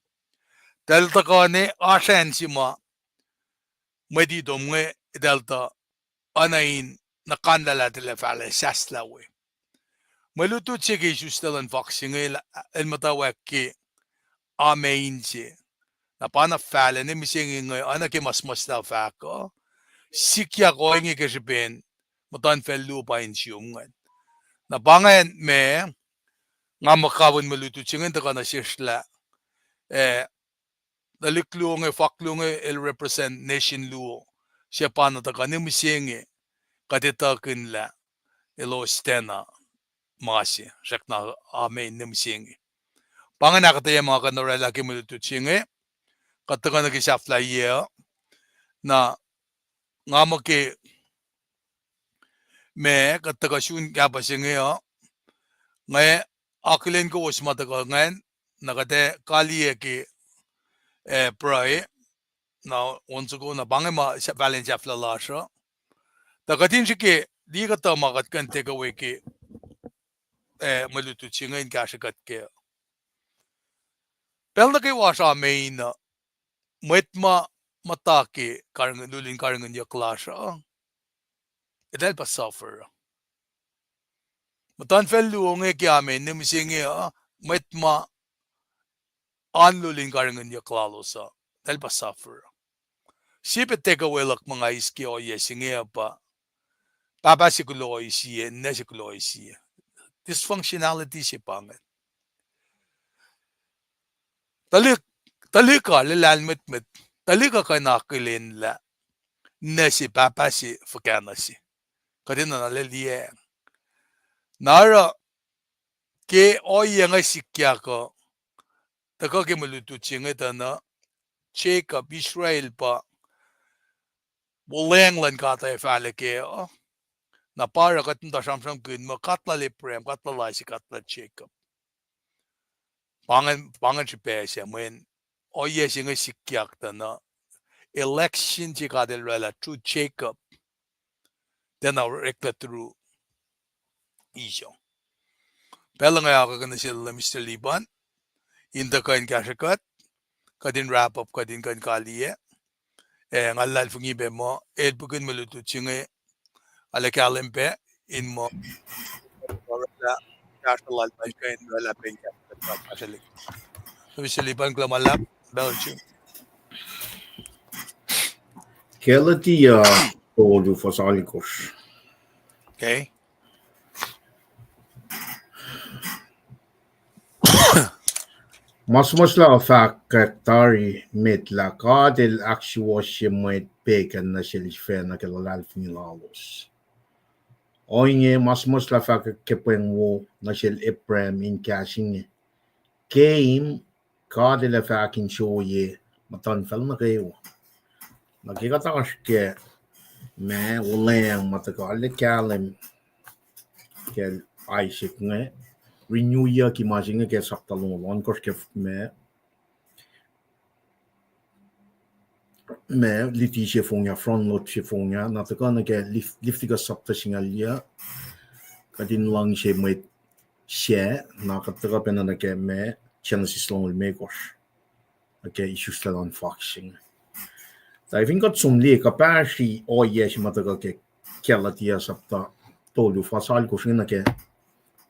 eltahl tuhkuh ne oasr acn se ma mwet Edom inge, eltahl tuh oacna in nuhkanlah lah tilac fahlah sahslah we. Mwe lutlut se ke isuslac luhn fohk se inge el muhtwacwacack ke amen se. Na pa na fahlah ne mihsenge inge, oacna ke ma suhmuhslah fahk uh, sikyak ohinge ke srihpen muhtuhnfacl luo pa insiom ingacn. Na pa ingacn ma, nga muh kawuck mwe lutlut se inge tuhkuh nuh sesr lah, eh, tuhlihk luo inge, fohk luo inge el represent nation luo. Se pa na tuhkuh ne mihsenge, kuht etuhkihn lah elos tiacna ma se, srackna amen ne mihsenge. Pa ingacn ahkuhtweyac ma kuht in orwaclah ke mwe lutlut se inge, kuht tuhkuh nuh ke sahflahiyac uh, na nga muh ke ma kuht tuhkuh sun kahpah se inge uh, nga akihlen kowos ma tuhkuh ingacn, na kuht ac kaliyac ke, eh, pruhe, na on soko na pa inge ma sa-, fahlen sahflah lasr uh. Tuh kuht in srihke, liye kuhtuh ma kuht kuh in take away ke, eh, mwe lutlut se inge in kahsrwe kuht kac. Pacl nuh kwewa oasr amen uh, mwet ma muhta ke karihngihn, lulin karihngihnyuck lasr uh, eltahl pa suffer. Muhtuhnfacl luo inge ke amen ne mihsenge uh, mwet ma oan lulin karihngihnyuck lalos uh, eltahl pa suffer. Sie pac take away luhk ma nga eis ke ohiyac se inge uh pa, pahpah se kuloh sie, ninac se kuloh sie. Dysfunctionality se pa ingacn. Tuhlihk, tuhlihk uh, luhlahlfongi mwet, tuhlihk uh kuh in akihlen lah ninac se, pahpah se, fuhkah na se. Kuht enenuh na liyacacng. Na oruh ke ohiyac inge sikyak uh, tuhkuh ke mwe lutlut se inge tuh na, Jacob, Israel pa wuhlweacng luhn God ac fahlah kac uh. Na pa oruh kuht muhta sramsramkihn muh God lal Abraham, God lal Isaac, God lal Jacob. Pa ingacn, pa ingacn srihpac se mweyen ohiyac se inge sikyak tuh na, election se God el oraclah through Jacob, tiacna oreklac through Esau. Pacl inge akuhkuhin nuh sel Mister Liban in tuhkuh in kahsrwe kuht, kuht in wrap up, kuht in kuh in kaliyac. Ac nga luhlahlfongi pac muh el pukihn mwe lutlut se inge, arlac kahlwem pac in muh oraclah kahsruh lal pa in kuh in oraclah pac in kahsruh kuht, Mister Liban, kuloh ma luhlahp, pacl se. Galatia tolu fuhs alkosr. Okay. Ma Suhmuhslah fahkwack tari met lah God El ahksuwohsye mwet pegan nuh sel sifacna ke luhlahlfongi lalos. Ohinge, Ma Suhmuhslah fahkwack ke pweng wo nuh sel Abraham in kahs inge: Keim, God El ac fah ahkinsewowoye muhtuhnfacl nuh kwewa. Na ke kuht oasr ke ma wuhlweacng ma tuhkuh, arlac kahlwem kacl Isaac inge, renewucki ma se inge ke sapta longoul ohnkohsr ke ma, ma luti se fong ah, front load se fong ah, na tuhkuh nuh ke Lef-, Leviticus sapta singucul yac, kuht in luhngse mwet sac, na kuht tuhkuh pacna nuh ke ma Genesis longoul limekohsr, nuh ke isuslac luhn fohk se inge. Tuh fin kuht som liye kuhpahsri ohiyac se ma tuhkuh ke Galatia sapta tolu fuhs alkosr inge nuh ke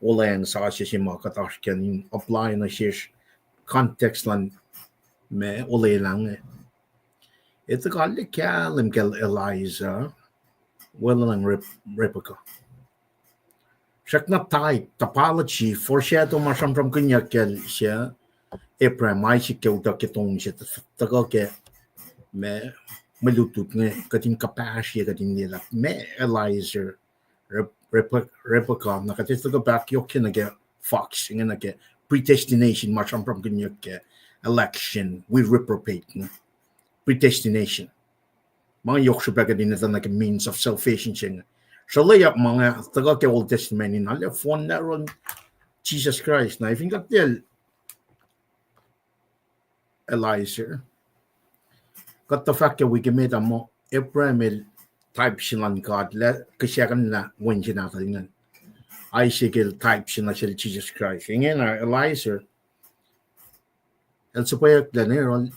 wuhlweacng sasuc se ma kuht oasr kac in apply nuh sesr, context luhn ma olwelah inge. Etuh, arlac kahlwem kacl Eliza, weluhlwacng Reb-, Rebekah. Srackna type, typology, foreshadow ma sramsramkihnyuck kacl se Abraham, Isaac ke utuck ke tong se, tuhkuh ke ma mwe lutlut inge, kuht in kuhpahsrye, kuht in liye lah meac Eliezer, Re-, Re-, Rebekah, na kuht etuh kuh pac yohk ke nuh ke fox, inge nuh ke predestination, ma sramsramkihnyuck ke election, wi reprobate inge. Predestination. Ma inge yohk srihpac kuht in etuh nuh ke means of salvation se inge. Sruhlweyuck ma inge tuhkuh ke Old Testament in arlac fohnlah yohrohl Jisus Kraist. Na fin kuht liye Eliezer, kuht tuh fahk ke wik emet ah muh Abraham el type se luhn God lah kihsackuhnlah wen se nahtuhl ingacn. Isaac el type se nuh sel Jisus Kraist. Ingena Eliezer, el suhpweyucklac nuh yohrohl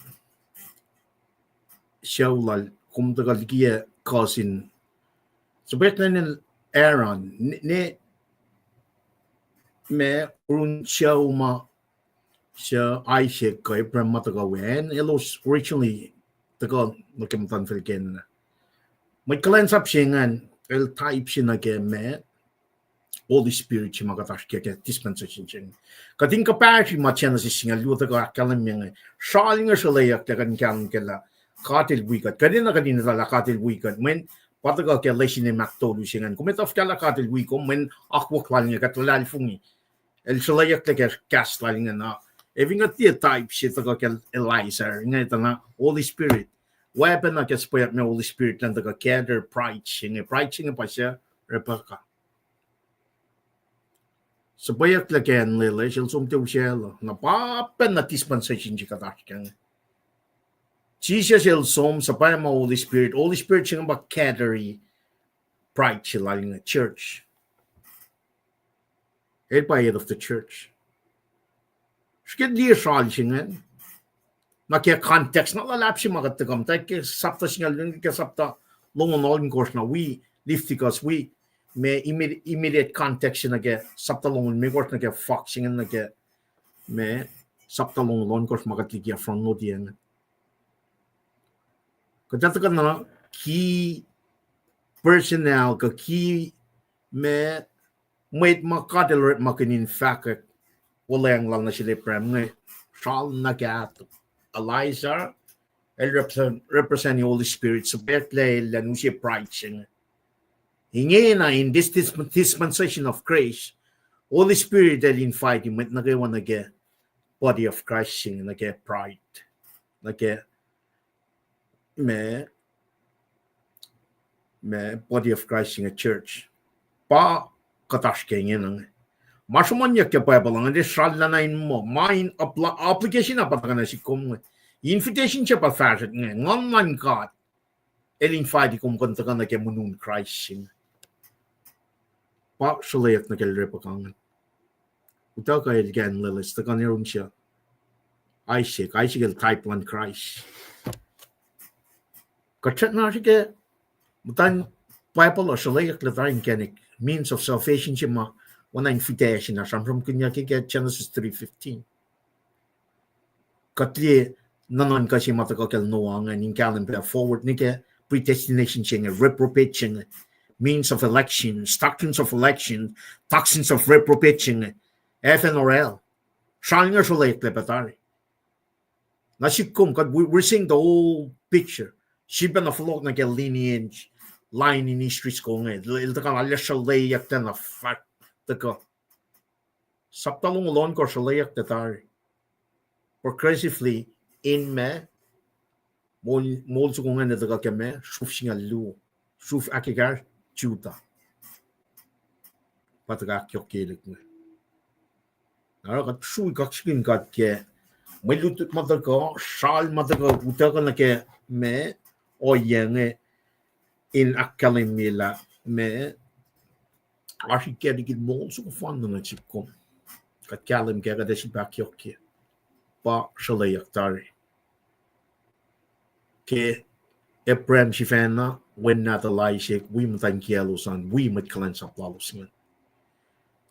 sucu lal, kom tuhkuh likiyac cousin. Suhpweyucklac nuh yohrohl Aaron, ne, ne, ma, orun sucu ma, suc Isaac kuh Abraham ma tuhkuh we, acn elos originally tuhkuh nuh ke muhtuhnfacl Canaan. Mwet kuhlwacnsap se ingacn, el type se nuh ke ma, Holy Spirit se ma kuht oasr ke, ke dispensation se inge. Kuht in kuhpahsri ma Genesis singucul luo tuhkuh ahkkahlwemye inge. Sral inge sruhlweyucklac kuht in kahlwem ke lah God el wi kuht. Kuht enenuh kuht in etuh lah God el wi kuht. Mweyen pa tuhkuh ke lesin in ahktolu se ingacn. Kom etuh fuhkah lah God el wi kom? Mweyen akwuck lal inge kuht luhlahlfongi. El sruhlweyucklac ke kahs lal ingena. Ac fin kuht liye type se tuhkuh ke Eliezer inge, tuh na Holy Spirit. Oacpacna ke suhpweyuck ma Holy Spirit elan tuhkuh gather bride se inge. Bride se inge pa suc? Rebekah. Suhpweyucklac ke acn loeloes, el som tiac usaclah. Na pa pacna dispensation se kuht oasr kac inge. Jisus el som, suhpwacma Holy Spirit, Holy Spirit se inge pa gather-i bride se lal inge, church. El pa head of the church. Srihke liye sral se ingacn. Na ke context na luhlahp se ma kuht tuhkuh muhta ke sapta singucul, ke sapta longoul ohnkohsr na wi Leviticus wi, ma immediate context se nuh ke sapta longoul limekohsr nuh ke fox se ingacn nuh ke ma sapta longoul ohnkohsr ma kuht likiyac front note ingacn. Kuht ac tuhkuh na key personnel kuh key ma, mwet ma God el orekmakihn in fahkwack wuhlweacng lal nuh sel Abraham inge, sral na kahto. Eliezer, el represent, represent Holy Spirit, suhpweyucklac el elan use bride se inge. Ingena in this disp-, dispensation of grace, Holy Spirit el invite mwet nuh kwewa nuh ke body of Christ se inge, nuh ke bride, nuh ke ma, ma body of Christ inge church. Pa kuht oasr ke ingena inge. Ma sruhmuhnyuck ke Bible inge, el srallah na in muh, ma in appli-, application ah pa tuhkuh nuh sihk kom inge. Invitation se pa fahsrot inge, Nguhn luhn God el invite kom kuh in tuhkuh nuh ke munun Kraist se inge. Pa sruhlweyuck nuh ke Rebekah ingacn. Utuckuh el ke acn loeloes, tuhkuh nuh yurin suc? Isaac, Isaac el type luhn Kraist. Kuht srackna srihke, muhtuhn Bible uh sruhlweyucklac tari inkacnek means of salvation se ma oacna in fihtac se na sramsramkihnyuck ke Genesis three fifteen. Kuht liye nuhnuhnkuh se ma tuhkuh kacl Noah ingacn in kahlwem pac forward nuh ke predestination se inge, reprobate se inge, means of election, doctrines of election, doctrines of reprobate se inge, heaven or hell. Sral inge sruhlweyucklac pac tari. Na sihk kom, kuht, we, we're seeing the whole picture. Sifilpacna fohlohk nuh ke lineage, line in history se inge. El tuhkuh na sruhlweyucklac na fahk tuhkuh. Sapta longoul ohnkohsr sruhlweyucklac tari. Progressively, in ma, moul, moul soko ingacn tuhkuh ke ma, sruf singucul luo, sruf ahkekahsr, Judah. Pa tuhkuh ahkyohkye lihk inge. Oruh kuht srui kaksakihn God ke mwe lutlut ma tuhkuh, sral ma tuhkuh, utuckuh nuh ke ma, ohiyac inge, in ahkkahlwemye lah ma, oasr ikac liki moul soko fanna nuh sihk kom. Kuht kahlwem kac, kuht ac sifilpac ahkyohkye. Pa sruhlweyuck tari. Ke Abraham sifacna, wen nahtuhl Isaac, wi muhtwacn kiyaclos an, wi mwet kuhlwacnsap lalos ingacn.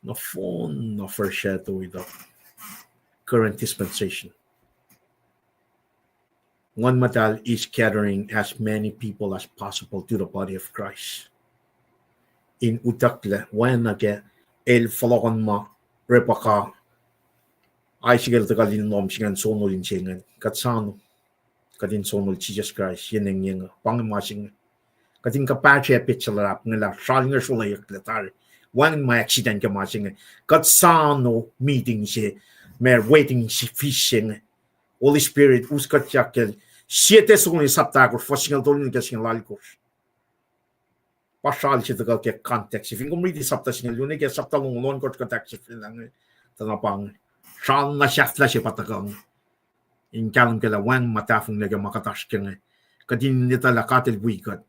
Nohfohn na foreshadow-i the current dispensation. Nguhn Muhtahl is gathering as many people as possible to the body of Christ. In utucklac, oacna ke el fohlohkohnma Rebekah, Isaac el tuhkuh lin lohm se ingacn, sonol in se ingacn, kuht soano. Kuht in sonol Jisus Kraist, yen engyeng, pa inge ma se inge. Kuht in kuhpahsr ac petsac luhlahp inge lah sral inge sruloyucklac tari. Wacngihn ma accident ke ma se inge. Kuht sano meeting se, ma wedding se, feast se inge. Holy Spirit us kuht yakcl. Sie Thessalonians sapta ahkosr, fuhs singucul tolu nuh ke singucul alkosr. Pa sral se tuhkuh ke context se. Fin kom riti sapta singucul luo nuh ke sapta longoul ohnkohsr kuht ahksahfyelah inge, tuh na pa inge. Sral na sahflah se pa tuhkuh inge. In kahlwem ke lah wacngihn ma tahfonglac ke ma kuht oasr ke inge. Kuht in etuh lah God El wi kuht.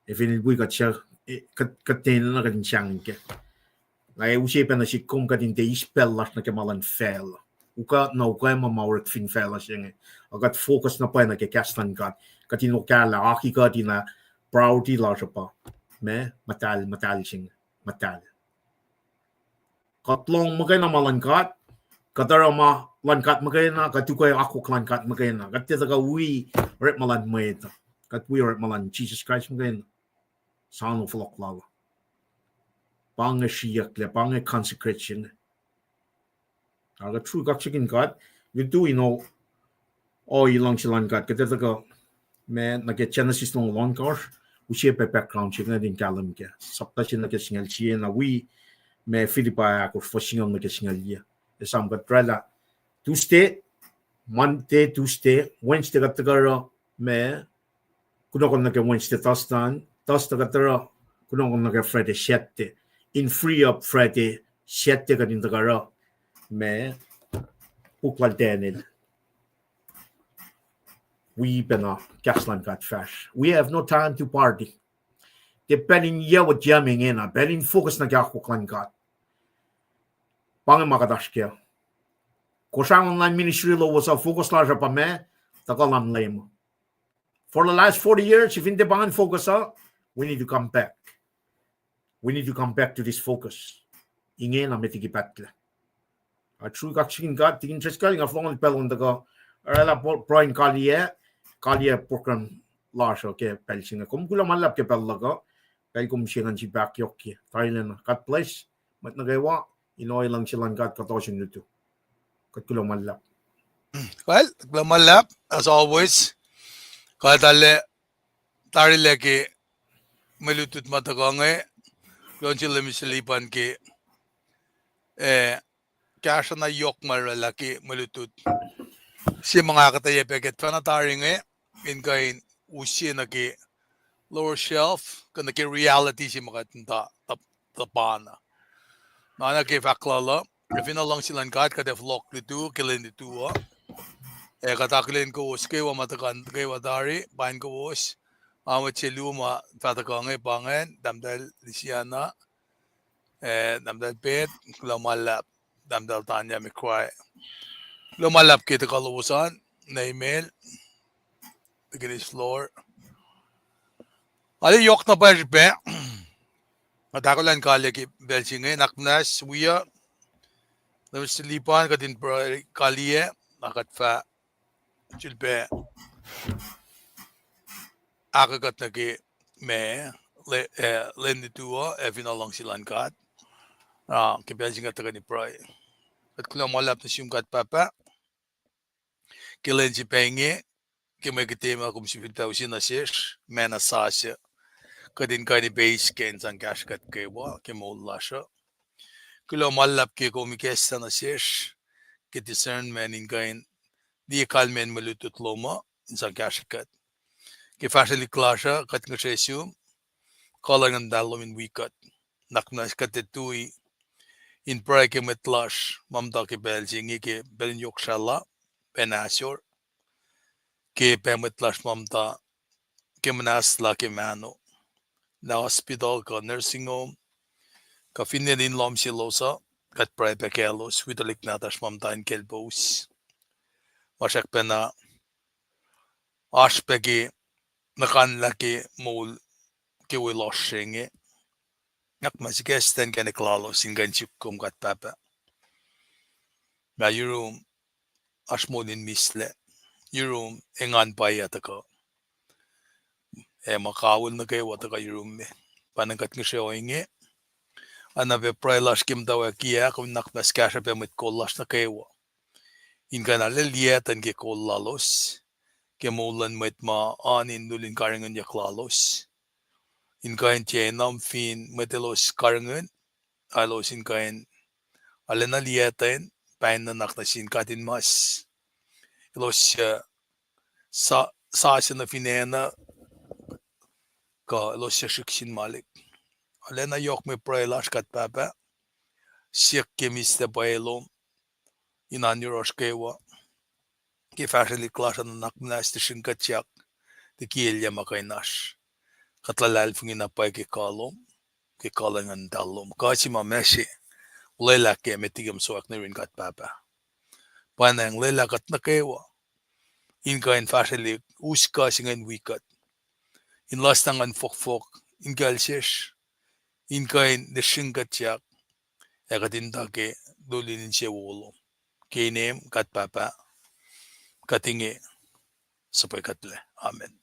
Ac fin El wi kuht, kuht, kuht enenuh kuht in sahngweng kac. Nga use pacna sik kom kuht in tiac eis pacl lasr nuh ke ma luhn facluh. Uka na uka ma ma orek fin facluh se inge. Ac kuht focus na pwacye nuh ke kahs luhn God. Kuht in okahlah, aki kuht in, priority lasr uh pa ma, muhtahl, muhtahl se inge, muhtahl. Kuht lohng muhkwena ma luhn God, kuht oruh ma luhn God muhkwena, kuht ukwe akwuck luhn God muhkwena, kuht tiac tuhkuh wi orekma luhn mwet uh. Kuht wi orekma luhn Jisus Kraist muhkwena. Sano fohlohk lal uh. Pa inge sriyucklac, pa inge consecration. Ac kuht sruhk kaksakihn God, lutu in o, o, luhngse luhn God, kuht ac tuhkuh, ma, nuh ke Genesis longoul ohnkohsr, use pac background se inge in kahlwem kac. Sapta se nuh ke singucul sie na wi, ma, Philippians ahkosr, fuhs singucul nuh ke singucul yuc. Esam kuht oraclah Tuesday, Monday, Tuesday, Wednesday kuht tuhkuh oruh, ma, kunohkohn nuh ke Wednesday, Thursday, Thursday kuht oruh kunohkohn nuh ke Friday, Saturday. In free up Friday, Saturday kuht in tuhkuh oruh, ma, puk lal Daniel. Wi pacna kahs luhn God fahsr. We have no time to party. Tiac pacl in yac wot yac me ingena, pacl in focus nuh ke akwuck luhn God. Pa inge ma kuht oasr kac. Kosrae online ministry lowos uh focus lasr uh pa ma, tuhkuh luhn Leum. For the last forty years, if in tiac pa ingacn focus uh, we need to come back. We need to come back to this focus. Ingena met liki pahtlac. Ac sruhk kaksakihn God, tikin Driscoll, nga fong pacl on tuhkuh oraclah pruhe in kaliyac, kaliyac program lasr uh ke pacl se inge. Kom kuloh ma luhlahp ke pacl luhk uh, pacl kom se ngan sifilpac ahkyohkye. Tarilacna, God bless. Mwet nuh kwewa, in ohiyac luhngse luhn God kuht ohsun lutu. Kuht kuloh ma luhlahp. Well, kuloh ma luhlahp, as always. Kuht arlac tarilac ke mwe lutlut ma tuhkuh inge, kuloh nuh sel Mister Lipan ke, eh, kahsruh na yohk ma oraclah ke mwe lutlut se ma nga ahkuhtweyac pac ke tuhfahna tari inge, in kuh in use nuh ke lower shelf, kuh nuh ke reality se ma kuht muhta, tuhpan. Na nuh ke fahk lal uh, ac fin luhngse luhn God kuht ac fohlohk lutu ke lwen lutu uh. Ac kuht akihlen kowos kwewa ma tuhkuh kwewa tari, pain kowos. Mwet se luo ma fah tuhkuh inge pa ingacn, Tahmtahel Lisiana, eh, Tahmtahel Pet, kuloh ma luhlahp, Tahmtahel Tanya McCry. Kuloh ma luhlahp ke tuhkuh lowos an, Neimel, Deaconess Flor. Arlac yohk na pwacye srihpac. Kuht ahkolah in kaliyac ke pacl se inge, nuhnak muhnahs wiyuc, Mister Lipan, kuht in pruhe kaliyac, na kuht fah sifilpac ahkkuht nuh ke ma, lwen lutu uh, ac fin luhngse luhn God. Ah, ke pacl se inge kuht tuhkweni pruhe. Kuht kuloh ma luhlahp nuh sum God Pahpah ke lwen se pac inge, ke mwe kihtwe ma kom sifilpac use nuh sesr, ma na sasuc, kuht in kuh in ipeis ke in sang kahsrwe kuht kwewa ke moul lasr uh. Kuloh ma luhlahp ke kom ikacslah nuh sesr ke discernment in kuh in liye kalmacn mwe lutlut lom uh in sang kahsrwe kuht. Ke fahsrwelihk lasr uh kuht ngihsre sum, kuh luhn Nguhn Muhtahl lom in wi kuht. Nuhnak muhnahs kuht ac tui in pruhe ke mwet lasr ma muhta ke pacl se inge ke pacl in yohk srahlah, pacl in ahsor, ke pac mwet lasr ma muhta ke muhnahslah ke mahno, na hospital kuh nursing home, kuh finne in lohm selos uh, kuht pruhe pac kaclos, wi tuhlihk nahtuhsr ma muhta in kaclpous. Ma srackpacna oasr pac ke nuhkanlah ke moul ke welohsr se inge. Nuhnak muhnahs ikacslah inkacnek lalos in kuh in suk kom God Pahpah. Ma yurum oasr moul in mislac, yurum engan pwacye tuhkuh, ac ma kawihl nuh kwewa tuhkuh yurum me. Pa na kuht ngihsre ohinge, ac na pac pruhe lasr ke muhtwacwacack ah, kom nuhnak muhnahs kahsruh pac mwet kol lasr nuh kwewa in kuh in arlac liyactwen ke kol lalos, ke moul luhn mwet ma oan in lul in karihngihnyuck lalos, in kuh in tiac enam fin mwet elos karihngihn, elos in kuh in arulacna liyactwen, pain nuhnak nuh sin God in mas, elos suc sa-, sasuc nuh fin acn uh, kuh elos suc srihk sin Malik. Arulacna yohk mwe pruhe lasr, God Pahpah, siyuck ke mihslac pwacye lom in oan yohrohsr kwewa, ke fahsrwelihk lasr, nuhnak muhnahs, tusrihk kuhtyak, liki elyah ma kuh in oasr. Kuht luhlahlfongi na pwacye ke kuh lom, ke kuh luhn Nguhn Muhtahl lom. Kuh se ma ma se olwelah ke met liki ma sohkwack nuh yurin, God Pahpah. Pwacnwacng lwelah kuht nuh kwewa in kuh in fahsrwelihk us kuh se inge in wi kuht, in lasna nguhn fohkfohk in kuhl sesr, in kuh in tusrihk kuhtyak, ac kuht in tuh ke lulin insewowo lom. Ke inem God Pahpah, kuht inge suhpwekuhtlac. Amen.